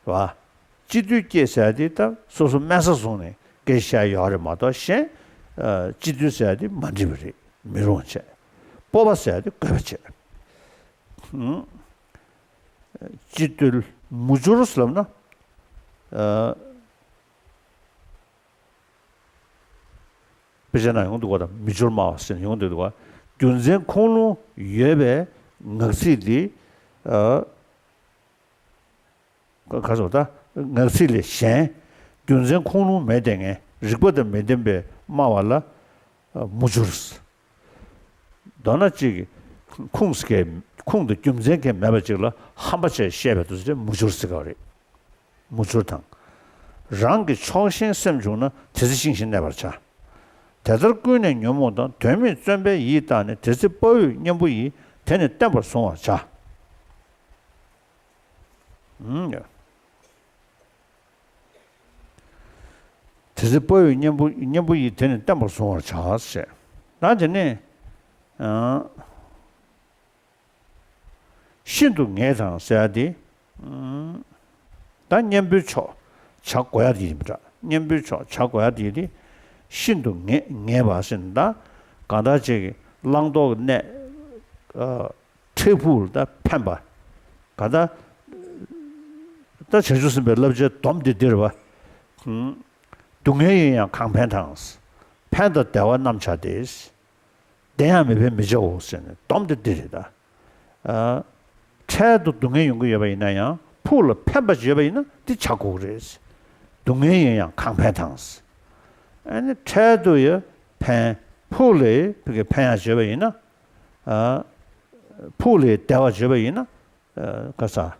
བ། སྤྱི་བརྟོལ་སྐྱེས་ཟེར་ཡ་དེ་ད་སོ་སོ་དམན་ས་བཟུང་ནས་སྐད་བཤད་ཡོད་རེད་མ་གཏོགས། གཞན་ཨ། སྤྱི་བརྟོལ་ཟེར་ཡ་དེ་མ་འགྲིག་པ་རེད། མི་རུང་བྱས། སྤོབས་པ་ཟེར་ཡ་དེ་དགོས་པ་བྱས། ཨང་། སྤྱི་བརྟོལ་མུ་ཅོར་ཟེར་ལབ་ན། ཨ། དཔེ་ཆ་ནང་ཡོང་འདུག་ག་ད་མུ་ཅོར་སྨྲ་བ་ཟེར་ཡོང་འདུག་ག་རྒྱུ་མཚན་ཁུངས་ལུང་ཡོད་པའི་ངག་ཚིག་འདི། ཨ། ག་ག་སོ་ད་ངག་ཚིག་ལས་གཞན། རྒྱུ་མཚན་ཁུངས་ལུང་མེད་དེ་ངས་རིགས་པ་དང་མི་ལྡན་པའི་སྨྲ་བ་ལ། ཨ། མུ་ཅོར། མདོར་ན་གཅིག་གིས་ཁུངས་སྐྱེལ། ཁུངས་དང་རྒྱུ་མཚན་གང་མེད་པ་ཅིག་ལ་ཧམ་པ་བྱས་བཤད་པའི་དུས་ཚོད་མུ་ཅོར་ཟེར་གྱི་རེད། མུ་ཅོར་དང་། རང་གི་ཕྱོགས་ཞེན་སེམས་བྱུང་ན། དེ་ཚེ་ཤིང་བཞིན་གནས་པར་བྱ། དེ་ལྟར་ཀུན་ནས་ཉོན་མོངས་དང་། དོན་མེད་བརྩོན་པས་ཡིད་བརྟགས་ནས། དེ་ཚེ་དཔའ་བོས་གཉེན་པོ་ཡི། དེ་ནི་བརྟན་པར་བཟུང་བར་བྱ། ཨུམ། དེ་ཚེ་དཔའ་བོས་གཉེན་པོ་གཉེན་པོ་ཡི། དེ་ནི་བརྟན་པར་བཟུང་བར་བྱ་ཞེས། ད་དེ་ནས། ཨ། ཤིན་ཏུ་ངེས་དང་ཟེར་ཡ་དེ། ཨུམ། ད་གཉེན་པོའི་ཕྱོགས་བྱ་དགོས་ཡ་དེ་ཡིན་པ་འདྲ། གཉེན་པོའི་ཕྱོགས་བྱ་དགོས་ཡ་དེ་དེ་ཤིན་ཏུ་ངེས་ངེས་པ་ཟེར་ན། ད་གང་ལྟར་ཅིག་གི་བླང་དོར་གྱི་གནས། ཨ། འཕྲལ་ཕུགས་ལ་ད་ཕན་པ། ག་ད། ད་བྱང་ཆུབ་སེམས་དཔའི་བསླབ་བྱའི་སྡོམ་འདི་འདིར་བ། ཧུམ། སྡུག་བསྔལ་ཡིན་ཡང་གང་ཕན་དང་། ཕན་དང་བདེ་བ་རྣམས་བྱ་སྟེ། བདེན་ཡང་མི་ཕན་མི་བྱའོ་ཟེར་ནས་སྡོམ་འདི་འདི་རེད་ད། ཨ། འཕྲལ་དུ་སྡུག་བསྔལ་ཡོང་གི་ཡོད་པ་ཡིན་ན་ཡང་ཕུགས་ལ་ཕན་པ་ཞིག་ཡོད་པ་ཡིན་ན་འདི་བྱ་དགོས་ཀྱི་རེད། སྡུག་བསྔལ་ཡིན་ཡང་གང་ཕན་དང་། ཨ་ནི་འཕྲལ་དུ་ཡང་ཕན། ཕུགས་ལ་ཕུགས་ཀྱི་ཕན་ཡག་ཞིག་ཡོད་པ་ཡིན་ན། ཨ། ཕུགས་ལ་བདེ་བ་ཡོད་པ་ཡིན་ན། ཨ། ག་ས། ཨ།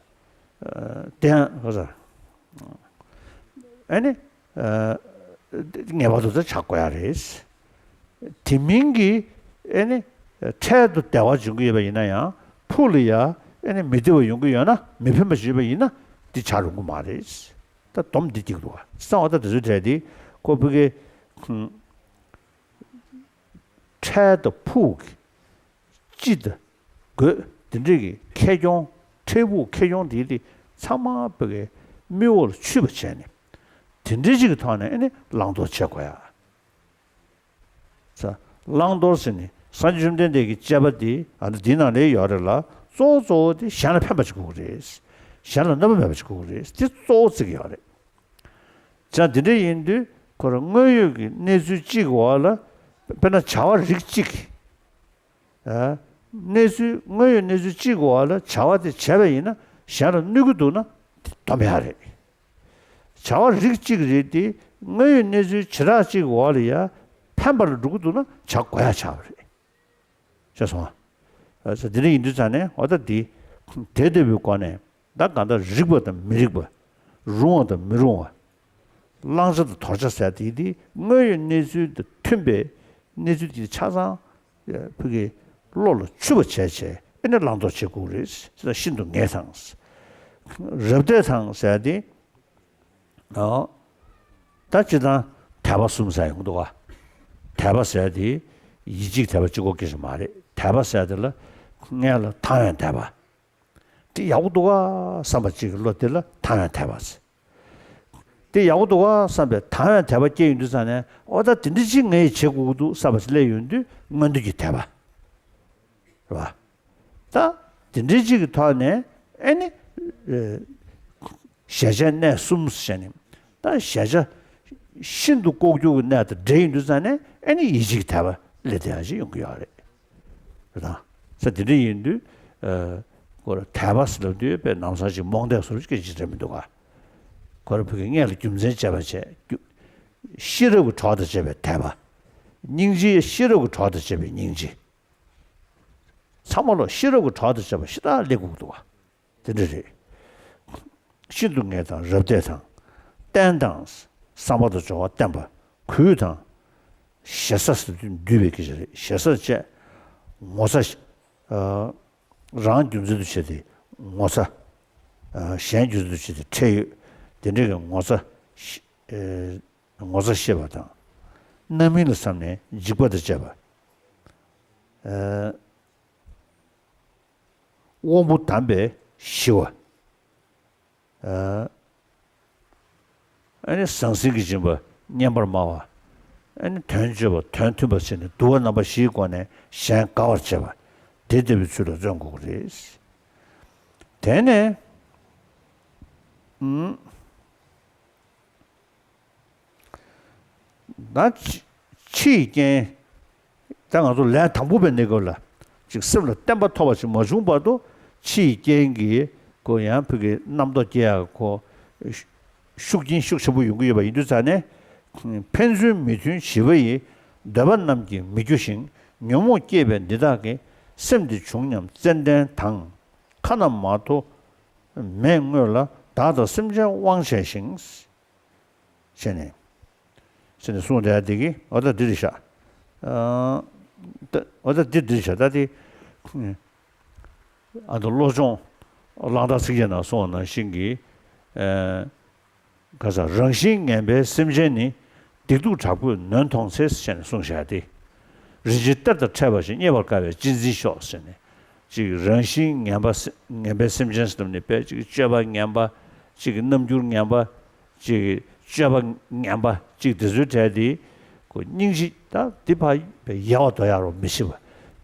བདེན་ག་ས། ཨ་ནི། ཨ། ངེས་པར་དུ་ད་བྱ་དགོས་ཡ་རེད། དེ་མིན་གྱི། ཨ་ནི། འཕྲལ་དུ་བདེ་བ་འབྱུང་གི་ཡོད་པ་ཡིན་ན་ཡང་ཕུགས་ལ་ཡ། ཨ་ནི་མི་བདེ་བ་ཡོང་གི་ཡོད་ན། མི་ཕན་པ་ཞིག་ཡོད་པ་ཡིན་ན་འདི་བྱ་རུང་གི་མ་རེད། ད་སྡོམ་འདི་གཅིག་འདུག་ག་གསང་བ་ད་དེ་ཚོའི་གྲས་འདི་ཁོ་ཕ་གི། ཁུང་། འཕྲལ་དང་ཕུགས་ཀྱི་སྤྱི་དང་རྒོད་དེ་འདྲས་ཀྱི་ཁེ་གྱོང་། འཕྲལ་ཕུགས་ཁེ་གྱོང་དེ་དེ་ཚང་མ་ཕ་གི་མིག་འོག་ལ་ཆུད་པ་བྱས་ནས། དེ་འདྲས་ཅིག་གི་ཐོག་ནས་ཨ་ནི་བླང་དོར་བྱེད་དགོས་ཡ། ས། བླང་དོར་ཟེར་ནི་སངས་རྒྱས་བཅོམ་ལྡན་འདས་ཀྱི་བཅས་པ་འདི། ཨ། འདི་ནང་ལ་ཡོད་རེད་ལ། གཙོ་བོ་གཙོ་བོ་དེ་གཞན་ལ་ཕན་པ་བྱེད་དགོས་ཀྱི་རེད། གཞན་ལ་གནོད་པ་མེད་པ་བྱེད་དགོས་ཀྱི་རེད། དེ་གཙོ་བོ་བརྩི་གི་ཡོད་རེད། ཅང་འདི་འདྲ་ཡིན་དུས་ཁོ་རང་དངོས་ཡོད་ཀྱི་གནས་ཚུལ་གཅིག་གི་འོག་ལ། དཔེར་ན་བྱ་བ་རིགས་གཅིག། ཨ། གནས་ཚུལ་དངོས་ཡོད་གནས་ཚུལ་གཅིག་གི་འོག་ལ་བྱ་བ་དེ་བྱས་པ་ཡིན་ན་གཞན་ལ་གནོད་ཀྱི་འདུག་ན་དེ་སྡོམ་ཡག་རེད། བྱ་བ་རིགས་གཅིག་རེད་དེ། དངོས་ཡོད་གནས་ཚུལ་བྱེ་བྲག་གཅིག་གི་འོག་ལ་ཡ་ཕན་པ་ལ་འགྲོ་གི་འདུག་ན་བྱ་དགོས་ཡག་ཆགས་པ་རེད། ཤེས་སོང་ཨ། ཨ། འདི་འདྲ་ཡིན་དུས་ཙང་ནས་འོ་ད་འདི་དེ་ལྟ་བུའི་སྒོ་ནས་ད་གང་ལྟར་རིགས་པ་དང་མི་རིགས་པ། རུང་བ་དང་མི་རུང་བ། བླང་བྱ་དང་དོར་བྱ་ཟེར་དེ་དེ་དངོས་ཡོད་གནས་ཚུལ་དང་མཐུན་པའི་གནས་ཚུལ་དེ་ཆ་ཚང་ཕ་གི་བློ་ལ་ཆུད་པ་བྱས་བྱས་ཨ་ནི་བླང་དོར་བྱེད་དགོས་རེད། ཤིན་ཏུ་ངེས་དང་། རབ་དད་དང་ཟེར་དེ། ཨོ། ད་སྤྱིར་བཏང་དད་པ་གསུམ་ཟེར་ཡོང་གི་འདུག་ག་དད་པ་ཟེར་དེ་ཡིད་གཅིག་དད་པ་གཅིག་པོ་སྐད་ཆ་མ་རེད། དད་པ་ཟེར་དེ་ལ་སྔོན་ལ་དང་བའི་དད་པ། དེ་ཡག་པོ་འདུག་ག་བསམ་པ་གཅིག་གི་བློ་དེ་ལ་དང་བའི་དད་པ་ཟེར། དེ་ཡག་པོ་འདུག་ག་བསམ་པའི་དང་བའི་དད་པ་སྐྱེ་ཡོང་དུས་ཙང་ནས་འོ་ད་དེ་འདྲ་ཅིག་ངས་བྱེད་དགོས་ཀྱི་འདུག་བསམ་པ་ཞིག་སླེབས་ཡོང་དུས་མངོན་འདོད་ཀྱི་དད་པ། རེད་བ། ད་དེ་འདྲའི་གཅིག་གི་ཐོག་ནས་ཨེ་ནི། ཨེ། གཞལ་བྱའི་གནས་གསུམ་ཟེར་ནས་ད་གཞལ་བྱ་ཤིན་ཏུ་ལྐོག་གྱུར་གྱི་གནས་དང་འབྲེལ་ཡོང་དུས་ཙང་ནས་ཨེ་ནི་ཡིད་གཅིག་དད་པ་སླེབས་བསྡད་ཡག་ཅིག་ཡོང་གི་ཡོད་རེད། རེད་དང་། ས་དེ་འདྲ་ཡིན་དུས། ཨ། ཁོ་ར་དད་པ་ཟེར་ལབ་དུས་དཔེ་ནམ་སང་ཞིག་རྨོངས་དད་བཟོ་འདྲ་སྐད་ཅིག་རེད་མི་འདུག་ག་ཁོ་ར་ཕ་གི་སྔོན་ལ་རྒྱུ་མཚན་དཔྱད་པ་བྱས། རྒྱུ། ཤེས་རབ་ཀྱི་གྲོགས་དང་བཅས་པའི་དད་པ། སྙིང་རྗེ། ཤེས་རབ་ཀྱི་གྲོགས་དང་བཅས་པའི་སྙིང་རྗེ། ཚང་མ་ལོ་ཤེས་རབ་ཀྱི་གྲོགས་དང་བཅས་པ་ཞེ་དྲག་སླེབས་དགོས་འདུག་ག་དེ་འདྲ་རེད། ཤིན་ཏུ་ངེས་དང་རབ་བརྟས་དང་། བརྟན་དང་། བསམ་པ་དང་སྦྱོར་བ་བརྟན་པ། གུས་དང་། ཞེ་ས་ཟེར་དུས་འདུས་པའི་སྐད་ཆ་རེད། ཞེ་ས་བཅས། ངོ་ཚ། ཨ། རང་རྒྱུ་མཚན་དུ་བྱས་ཏེ་ངོ་ཚ། ཨ། གཞན་རྒྱུ་མཚན་དུ་བྱས་ཏེ་ཁྲེལ་ཡོད། དེ་འདྲའི་གི་ངོ་ཚ། ཤེ། ཨེ། ངོ་ཚ་ཤེས་པ་དང་། རྣམ་སྨིན་ལ་བསམས་ནས་འཇིགས་པ་དང་བཅས་པ། ཨ། དབང་པོ་བསྡམས་པས་ཞི་བ། ཨ། ཨ་ནི་ཟང་ཟིང་གི་སྦྱིན་པ་སྙན་པར་སྨྲ་བ། ཨ་ནི་དོན་སྤྱོད་པ་དོན་མཐུན་པར་བྱས་ནས་བསྡུ་བ་རྣམ་པ་བཞིའི་སྒོ་ནས་གཞན་དགའ་བར་བྱེད་པ། དེ་ལྟ་བུའི་ཚུལ་ལ་བརྩོན་དགོས་ཀྱི་རེད། དེ་ནས། ཨུམ། ད་ཕྱི་ཕྱི་ཡི་རྐྱེན། ད་ང་ཚོ་ལས་དང་པོ་པའི་གནས་སྐབས་ལ་ཅིག་སེམས་ལ་བརྟན་པ་ཐོབ་པ་ཞིག་མ་བྱུང་བར་དུ། ཕྱི་ཡི་རྐྱེན་གྱིས་ཁོ་ཡང་ཕ་གི་རྣམ་རྟོག་སྐྱེ་ཡག་ཁོ་ཤུགས་རྐྱེན་ཤུགས་ཆེན་པོ་ཡོང་གི་ཡོད་པ་ཡིན་དུས་ཙང་ནས། ཕན་ཚུན་མི་མཐུན་བྱིས་པ་ཡི། འདོད་པ་རྣམས་ཀྱིས་མི་སྐྱོ་ཞིང་། ཉོན་མོངས་སྐྱེས་པའི་འདི་དག་གིས། སེམས་འདི་བྱུང་སྙམ་ཙན་དན་དང་། ཁ་ན་མ་ཐོ་མེད་སྔོན་ལ། བདག་དང་སེམས་ཅན་དབང་བྱས་ཤིང་། བྱས་ནས། བྱས་ནས་གསུངས་བསྡད་དེ་གི་འོ་ད་འདི་རེད་ཤག་ཨ། ད་འོ་ད་འདི་འདི་རེད་ཤག་ད་དེ། ཨ་ད་བློ་སྦྱོང་གླང་དར་ཚིག་བརྒྱད་ནང་གསུངས་པ་ནང་བཞིན་གྱི། ཨ། ག་ས་རང་བཞིན་ངན་པའི་སེམས་ཅན་ནི། སྡིག་སྡུག་དྲག་པོས་ནོན་མཐོང་ཚེ། ཞེས་ནས་གསུངས་བཞག་སྟེ། རིན་ཆེན་གཏེར་དང་ཕྲད་པ་ཞིག་རྙེད་པར་དཀའ་བས་གཅེས་འཛིན་ཤོག་ཟེར་ནས། ཅིག་རང་བཞིན་ངན་པ་སེ་ངན་པའི་སེམས་ཅན་ཟེར་ནས་དཔེ་ཅིག་སྤྱོད་པ་ངན་པ། ཅིག་རྣམ་འགྱུར་ངན་པ། ཅིག་སྤྱོད་པ་ངན་པ། ཅིག་དེ་ཚོའི་གྲས་དེ། ཁོ་སྙིང་རྗེ་ད་འདི་ཕ་ཡལ་བ་དོ་ཡག་རོ་མི་ཤེས་པ།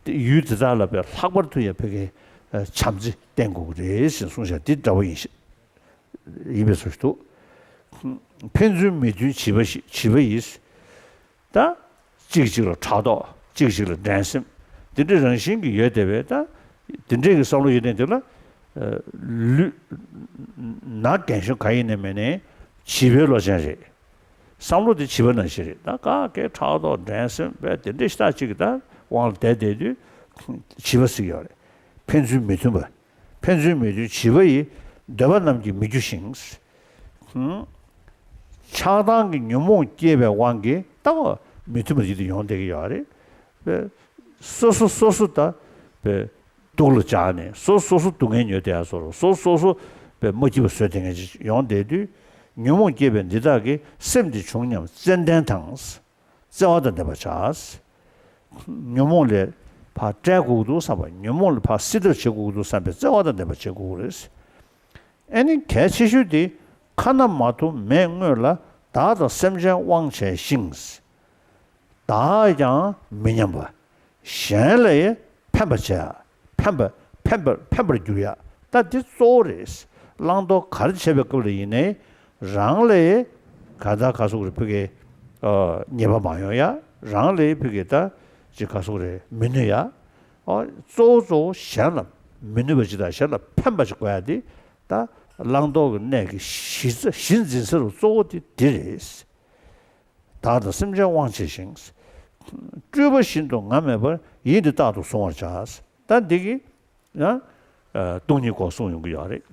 དེ་ཡུལ་དེ་དག་ལ་དཔེ་ལྷག་པར་དུ་ཡང་ཕ་གི་བྱམས་བརྩེ་བསྟེན་དགོས་ཀྱི་རེད་ཟེར་གསུངས་བཞག་འདི་འདྲ་པོ་ཡིན་ཤག་ཡིན་པའི་བཟོ་ཞིག་འདུག་ཕན་ཚུན་མི་མཐུན་བྱིས་པ་ཞིག་བྱིས་པ་ཡིས། ད། གཅིག་གཅིག་ལ་ཕྲག་དོག་གཅིག་གཅིག་ལ་འགྲན་སེམས། འདི་འདྲའི་རང་བཞིན་གྱིས་ཡོད་བསྡད་པས་ད། འདི་འདྲའི་གི་བསམ་བློ་ཡོད་མཁན་དེ་ལ། ལུས། ན་རྒན་གཞོན་ག་ཡིན་ནའི་མིན་ནའི། བྱིས་པའི་བློ་ཅན་རེད། བསམ་བློ་དེ་བྱིས་པ་ནང་བཞིན་རེད། ད་ག་གེ་ཕྲག་དོག་འགྲན་སེམས་བས་དེ་འདྲའི་ཤ་སྟག་ཅིག་གི་ད་དབང་ལ་བསྡད་བསྡད་དུས། བྱིས་པ་ཟེར་གྱི་ཡོད་རེད། ཕན་ཚུན་མི་མཐུན་པ། ཕན་ཚུན་མི་མཐུན་བྱིས་པ་ཡི། འདོད་པ་རྣམས་ཀྱིས་མི་སྐྱོ་ཞིང་། ཧུམ། ཆགས་སྡང་གི་ཉོན་མོངས་སྐྱེས་པའི་དབང་གིས་ལྟ་བ་མི་མཐུན་པ་ཞིག་ཏུ་ཡོང་བསྡད་ཀྱི་ཡོད་རེད། པས། སོ་སོ་སོ་སོ་ད། པས། སྡུག་ལ་སྦྱར་ནས་སོ་སོ་སོ་སྡུག་བསྔལ་མྱོས་བསྡད་ཡ་བཟོ་འདྲ་སོ་སོ་སོ། པས་མ་སྐྱིད་པ་བཟོས་བསྡད་མཁན་ཅིག་ཡོང་བསྡད་དུས། ཉོན་མོངས་སྐྱེས་པའི་འདི་དག་གིས་སེམས་འདི་བྱུང་སྙམ་ཙན་དན་དང་། བརྩེ་བ་དང་ལྡན་པར་བྱ། ཉོན་མོངས་ལས་ཕར་བསྒྲལ་དགོས་ཀྱི་འདུག་བསམ་པ། ཉོན་མོངས་ལས་ཕར་སེལ་ཐབས་བྱེད་དགོས་ཀྱི་འདུག་བསམ་པའི་བརྩེ་བ་དང་ལྡན་པར་བྱེད་དགོས་ཀྱི་རེད། ཨེ་ནི་གལ་ཆེ་ཤོས་དེ། ཁ་ན་མ་ཐོ་མེད་སྔོན་ལ། བདག་དང་སེམས་ཅན་དབང་བྱས་ཤིང་། བདག་ཀྱང་མི་ཉམས་པ། གཞན་ལ་ཕན་པར་བྱེད་ཡ། ཕན་པ། ཕན་པར་ཕན་པར་འགྱུར་ཡ། ད་འདི་གཙོ་བོ་རེད། བླང་དོར་ག་རེ་བྱེད་པའི་སྐབས་ལ་ཡིན་ནའི། རང་ལ་ག་ད་ག་སོགས་རེ་ཕུ་གེ། ཉེས་པ་མ་ཡོང་ཡ། རང་ལ་ཕུ་གེ་ད་ཅི་ག་སོགས་རེ་མི་གནོད་ཡ། གཙོ་བོ་གཙོ་བོ་གཞན་ལ་མི་གནོད་པ་ཅིག་དང་གཞན་ལ་ཕན་པ་ཅིག་དགོས་ཡ་དེ། ད་བླང་དོར་གྱི་གནས་ཀྱི་གཞི་རྩ་གཞི་འཛིན་ས་རུ་གཙོ་བོ་དེ་འདི་རེད། བདག་དང་སེམས་ཅན་དབང་བྱས་ཤིང་། སྤྲུལ་པ་བཞིན་དུ་ང་མེད་པར། ཡིད་འདི་རྟག་ཏུ་གཟུང་བར་བྱ། ད་འདི་གི་ཡང་སྟོང་ཉིད་སྐོར་གསུངས་ཡོང་གི་ཡོད་རེད།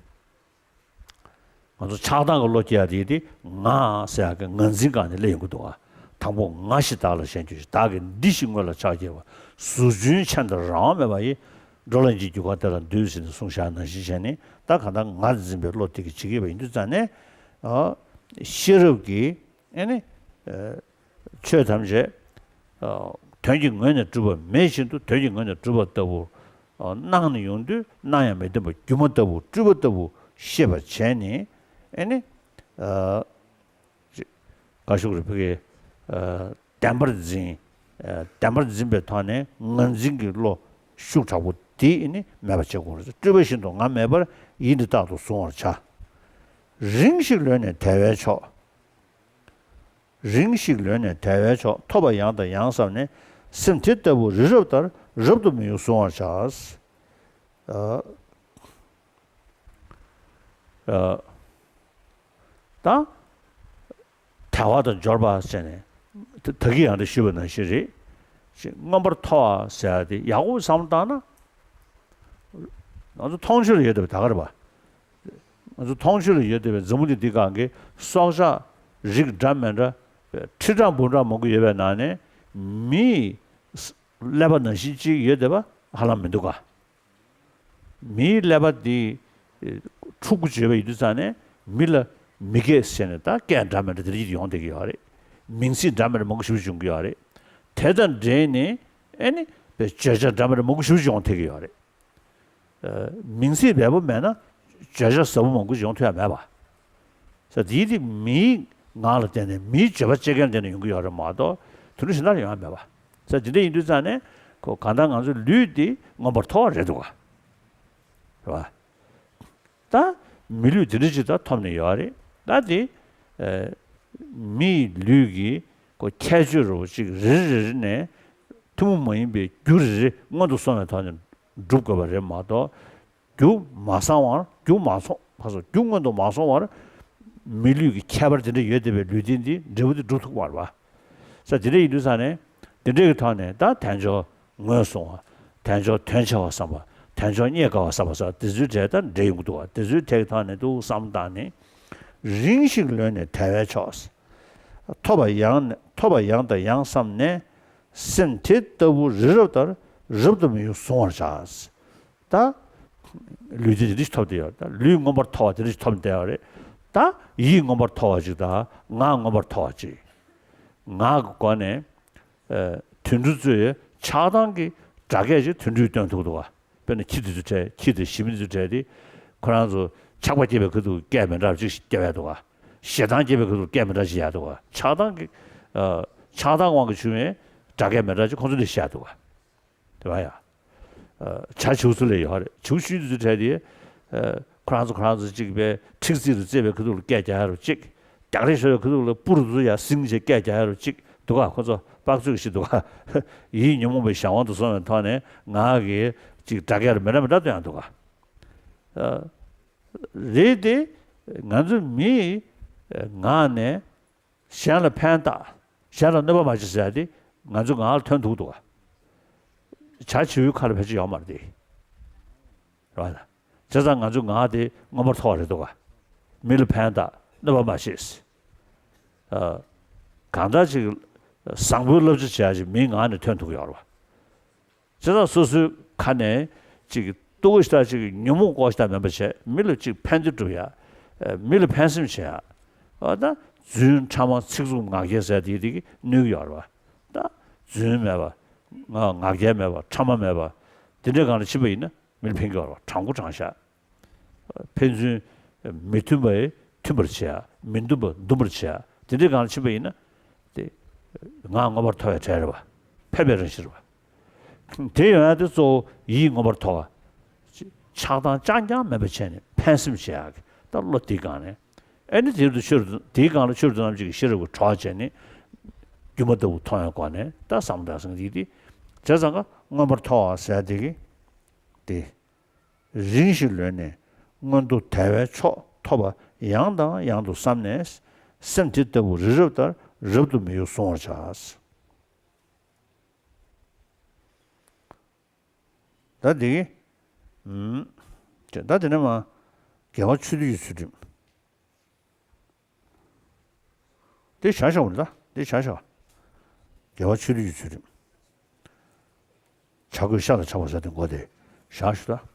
ང་ཚོ་ཆགས་སྡང་གི་བློ་སྐྱེ་ཡ་དེ་དེ་ང་ཟེར་ཡ་གི་ངར་འཛིན་སྒང་ནས་སླེབས་ཡོང་གི་འདུག་ག་དང་པོ་ང་ཞེས་བདག་ལ་ཞེན་གྱུར་ཅིང་། བདག་གི་འདི་ཞེས་སྔོན་ལ་ཕྱག་བགྱི་བ། གཟུགས་ཅན་མཆན་དང་རང་དབང་མེད་པ་ཡི། འགྲོ་ལ་ཡིན་གྱི་རྒྱུ་སྐར་དེ་ལ་འདུད་ཟེར་ནས་གསུངས་བཞག་ནང་བཞིན་བྱས་ནས། ད་གང་ལྟར་ངར་འཛིན་པའི་བློ་དེ་གིས་བྱེད་ཀྱི་ཡོད་པ་ཡིན་དུས་ཙང་ནས། ཤེས་རབ་ཀྱིས། ཨེ་ནི། ཆོས་ཐམས་ཅད། དོན་གྱི་ངོས་ནས་གྲུབ་པ་མེད་བཞིན་དུ། དོན་གྱི་ངོས་ནས་གྲུབ་པ་ལྟ་བུར། སྣང་ནས་ཡོང་དུས་སྣང་ཡང་མི་བདེན་པ་སྒྱུ་མ་ལྟ་བུ། སྤྲུལ་པ་ལྟ་བུ་ཤེས་པར་བྱས་ནས། ཨེ་ནི། ག་ཞུགས་རེ་ཕུ་གེ། བདེན་པར་འཛིན། བདེན་པར་འཛིན་པའི་ཐོག་ནས་ངར་འཛིན་གྱི་བློ་ཤུགས་དྲག་པོ་དེ་ཨེ་ནི་མེད་པ་བྱེད་དགོས་རེད། སྤྲུལ་པ་བཞིན་དུ་ང་མེད་པར། ཡིད་འདི་རྟག་ཏུ་གཟུང་བར་བྱ། རིང་ཞིག་ལོན་ནས་དལ་བའི་མཆོག་རིང་ཞིག་ལོན་ནས་དལ་བའི་མཆོག་ཐོབ་པ་ཡང་དང་ཡང་བསམས་ནས། སེམས་དེ་ལྟ་བུ་རི་རབ་ལྟར། རབ་ཏུ་མི་གཡོ་གཟུང་བར་བྱ། ཨ། ཨ། ད། དལ་བ་དང་འབྱོར་པ་ཟེར་ནས་ད་ད་གིན་ཡང་འདྲ་ཞུས་པ་ནང་བཞིན་རེད། ཅིག་མངོན་པར་མཐོ་བ་ཟེར་ཡ་དེ་ཡག་པོ་བསམ་བློ་བཏང་ན། ང་ཚོ་མཐོང་ཆོས་ལ་ཡོད་བསྡད་པ་ད་ག་རེད་པ། ང་ཚོ་མཐོང་ཆོས་ལ་ཡོད་བསྡད་པའི་འཛམ་བུ་གླིང་འདི་སྒང་གི་སྲོག་ཆགས་རིགས་འདྲ་མི་འདྲ་ཁྲི་ཕྲག་འབུམ་ཕྲག་མང་པོ་ཡོད་པའི་ནང་ནས་མིའི་ཀླད་པ་ནང་བཞིན་གཅིག་ཡོད་བསྡད་པ་ཧ་ལམ་མི་འདུག་ག། མིའི་ཀླད་པ་འདི་ཕྲུ་གུ་བྱས་པ་ཡིན་དུས་ཙང་ནས་མི་ལ་མི་སྐད་ཟེར་ནས་ད་སྐད་འདྲ་མི་འདྲ་དེ་འདྲ་ཡོང་བསྡད་ཀྱི་ཡོད་རེད། མིང་ཚིག་འདྲ་མི་འདྲ་མང་པོ་ཞེ་པོ་ཅིག་ཡོང་གི་ཡོད་རེད། དེ་དང་འབྲེལ་ནས་ཨེ་ནི་བརྗོད་བྱ་འདྲ་མི་འདྲ་མང་པོ་ཞེ་པོ་ཅིག་ཡོང་བསྡད་ཀྱི་ཡོད་རེད། མིང་ཚིག་འབེལ་པོ་མེད་ན་བརྗོད་བྱ་ཟབ་པོ་མང་པོ་ཞིག་ཡོང་ཐུབ་ཡ་མེད་པ། ས་དེའི་དེ་མིའི་ངག་ལ་བརྟེན་ནས་མིའི་བརྗོད་པ་བཅད་མཁན་ལ་བརྟེན་ནས་ཡོང་གི་ཡོད་རེད་མ་གཏོགས་དེ་འདྲ་གཞན་དག་ལ་ཡོང་ཡ་མེད་པ། ས་དེ་འདྲ་ཡིན་དུས་ཙང་ནས་ཁོ་གང་ལྟར་ང་ཚོའི་ལུས་འདི་མངོན་པར་མཐོ་བ་རེད་འདུག་ག། རེད་བ། ད་མི་ལུས་འདི་འདྲ་ཅིག་ད་ཐོབ་ནས་ཡོད་རེད། ད་དེ་ཨ་མིའི་ལུས་ཀྱི་ཁོ་ཁྱད་ཆོས་རུ་ཅིག་རེ་རེ་རེ་ནས་ཐུན་མོང་མ་ཡིན་པའི་རྒྱུ་རེ་རེ་སྔོན་དུ་སོང་བའི་ཐོག་ནས་སྒྲུབ་དགོས་པ་རེད་མ་གཏོགས། རྒྱུ་མ་ཚང་བར་རྒྱུ་མ་ཚང་ཕ་སོ་རྒྱུ་སྔོན་དུ་མ་སོང་བར་མི་ལུས་ཀྱི་ཁྱད་པར་དེ་འདྲ་ཡོད་བསྡད་པའི་ལུས་རྟེན་འདི་འབྲས་བུ་འདི་སྒྲུབ་ཐུབ་པ་རེད་བ། ས་དེ་འདྲ་ཡིན་དུས་ཙང་ནས་དེ་འདྲ་གི་ཐོག་ནས་ད་དལ་འབྱོར་ངོས་བཟུང་བ། དལ་འབྱོར་དོན་ཆེ་བ་བསམ་པ། དལ་འབྱོར་རྙེད་དཀའ་བ་བསམ་པ་ས་དེ་ཚོའི་གྲས་དང་འབྲེལ་ཡོང་གི་འདུག་བ། དེ་ཚོའི་གྲས་ཀྱི་ཐོག་ནས་འདུག་བསམ་བཏང་ནས་རིང་ཞིག་ལོན་ནས་དལ་བའི་མཆོག་ཐོབ་པ་ཡང་ནས་ཐོབ་པ་ཡང་དང་ཡང་བསམས་ནས། སེམས་དེ་ལྟ་བུ་རི་རབ་ལྟར་རབ་ཏུ་མི་གཡོ་གཟུང་བར་བྱ། ད། ལུས་འདི་འདི་ཐོབ་བསྡད་ཡོད། ད་ལུས་མངོན་པར་མཐོ་བ་འདི་འདི་ཐོབ་བསྡད་ཡོད་རེད། ད་ཡིད་མངོན་པར་མཐོ་བ་ཅིག་དང་ངག་མངོན་པར་མཐོ་བ་ཅིག་ངག་གི་སྒོ་ནས་ཨ་དུད་འགྲོ་ཚོས་ཆགས་སྡང་གི་སྒྲ་སྐད་ཅིག་དུད་འགྲོས་སྟོན་ཐུབ་འདུག་ག། དཔེར་ན་ཁྱི་འདི་ཚོ་བྲལ་ཁྱི་དང་ཞི་མི་འདི་ཚོ་བྲལ་ཏེ་ཁོ་རང་ཚོ་ཆགས་པ་སྐྱེས་པའི་ཁ་ཐུག་སྐད་མི་འདྲ་བ་ཅིག་སྐྱེ་བས་འདུག་ག། ཞེ་སྡང་སྐྱེས་པའི་ཁ་ཐུག་སྐད་མི་འདྲ་ཅིག་ཡར་འདུག་ག། ཆགས་སྡང་གི་ཨ་ཆགས་སྡང་དབང་གིས་བྱུང་བའི་སྒྲ་སྐད་མི་འདྲ་ཅིག་ཁོང་ཚོ་ལ་བཤད་འདུག་ག། དེ་བ་ཡ། བྱ་བྱིའུ་ཚོ་ལས་ཡོད་རེད། བྱིའུ་ཤུལ་དུ་བྲལ་ཏེ། ཁོ་རང་ཚོ་ཁོ་རང་ཚོ་གཅིག་པའི་ཁྲིག་རྩིས་རུ་རྩེ་བའི་ཁ་ཐུག་ལ་སྐད་རྒྱག་ཡ་རུ་གཅིག་རྒྱག་རེས་ཤོར་བའི་ཁ་ཐུག་ལ་སྤུ་རུ་ཚོ་ཡ་སིང་བྱས་སྐད་རྒྱག་ཡ་རུ་གཅིག་འདུག་ག། ཁོ་ཚོ་དཔག་ཚོད་ཞིག་འདུག་ག། ཡིད་ཉོན་མོངས་པའི་གཞན་དབང་དུ་སོང་བའི་ཐོག་ནས་ངག་གིས་གཅིག་སྒྲ་སྐད་རུ་མི་འདྲ་མི་འདྲ་སྟོན་ཡ་འདུག་ག། རེད་དེ། ང་ཚོ་མིའི་ངག་ནས། གཞན་ལ་ཕན་བཏགས། གཞན་ལ་གནོད་པ་མ་བྱེད་ཟེར་ཡ་དེ་ང་ཚོའི་ངག་ལ་ཐོན་ཐུབ་འདུག་ག། བྱ་བྱིའུའི་ཁ་ལ་ཕལ་ཆེར་ཡོད་མ་རེད་དེ། རེད་བ། བྱས་ཙང་ང་ཚོའི་ངག་དེ་མངོན་པར་མཐོ་བ་རེད་འདུག་ག། མི་ལ་ཕན་བཏགས་གནོད་པ་མ་བྱེད། ཨ། གང་ལྟར་ཅིག་བཟང་པོའི་བསླབ་བྱ་བྱེད་ཡ་ཅིག་མིའི་ངག་ནས་ཐོན་ཐུབ་ཀྱི་ཡོད་རེད་བ། བྱས་ཙང་སོ་སོའི་ཁ་ནས་ཅིག་ལྟོ་གོས་ཤ་སྟག་ཅིག་ཉོན་མོངས་ལྐོག་ཤ་སྟག་མིན་པ་བྱས་མི་ལ་ཅིག་ཕན་བདེ་སྒྲུབ་ཡ། ཨ་མི་ལ་ཕན་སེམས་བྱེད་ཡ། ཨ་ད་རྫུན་ཕྲ་མ་ཚིག་རྩུབ་ངག་འཁྱལ་ཟེར་དེ་དེ་གིས་གནོད་ཀྱི་ཡོད་རེད་བ། ད་རྫུན་མེད་པ། ང་ངག་འཁྱལ་མེད་པ་ཕྲ་མ་མེད་པ། དེ་འདྲའི་སྒང་ལ་ཕྱིན་པ་ཡིན་ན་མི་ལ་ཕན་གྱི་ཡོད་རེད་བ། དྲང་པོ་དྲང་བཞག། ཕན་ཚུན་མི་མཐུན་པ་མཐུན་པར་བྱེད་ཡ། མི་འདུན་པ་འདུན་པར་བྱེད་ཡ། དེ་འདྲའི་སྒང་ལ་ཕྱིན་པ་ཡིན་ན། དེ་ངག་མངོན་པར་མཐོ་བའི་གྲས་རེད་བ། ཕན་པའི་རང་བཞིན་རེད་བ། དེ་ཡོང་ཡ་དེ་གཙོ་བོ་ཡིད་མངོན་པར་མཐོ་བ། ཆགས་སྡང་རྐྱང་རྐྱང་མེད་པ་བྱས་ནས་ཕན་སེམས་བྱེད་ཡག་གི་ད་བློ་དེའི་སྒང་ནས། ཨེ་ནི་དེ་རུ་ཆོས་རུ་དེའི་སྒང་ལ་ཆོས་རུ་རྣམ་གཅིག་གི་ཤེས་རབ་ཀྱི་གྲོགས་བྱས་ནས། སྒྱུ་མ་ལྟ་བུ་མཐོང་བའི་སྒོ་ནས་ད་བསམ་བློ་བཏང་སོང་དེ་དེ། བྱས་ཙང་ཀ་མངོན་པར་མཐོ་བ་ཟེར་དེ་གི། དེ། རིང་ཞིག་ལོན་ནས་མངོན་མཐོ་དལ་བའི་མཆོག་ཐོབ་པ་ཡང་དང་ཡང་དུ་བསམས་ནས། སེམས་དེ་ལྟ་བུ་རི་རབ་ལྟར་རབ་ཏུ་མི་གཡོ་གཟུང་བར་བྱ། ད་འདི། ད་དེ་ནས་མ། དགེ་བ་ཆོས་སྡུད་ཀྱི་ཚུལ་ཁྲིམས། དེ་བཞག་ཤོག་ད། དེ་བཞག་ཤོག་དགེ་བ་ཆོས་སྡུད་ཀྱི་ཚུལ་ཁྲིམས། བྱ་རྒོད་ཤ་ལ་ཆགས་པ་ཟེར་དེ་མགོ་དེ་བཞག་ཤོག་ད།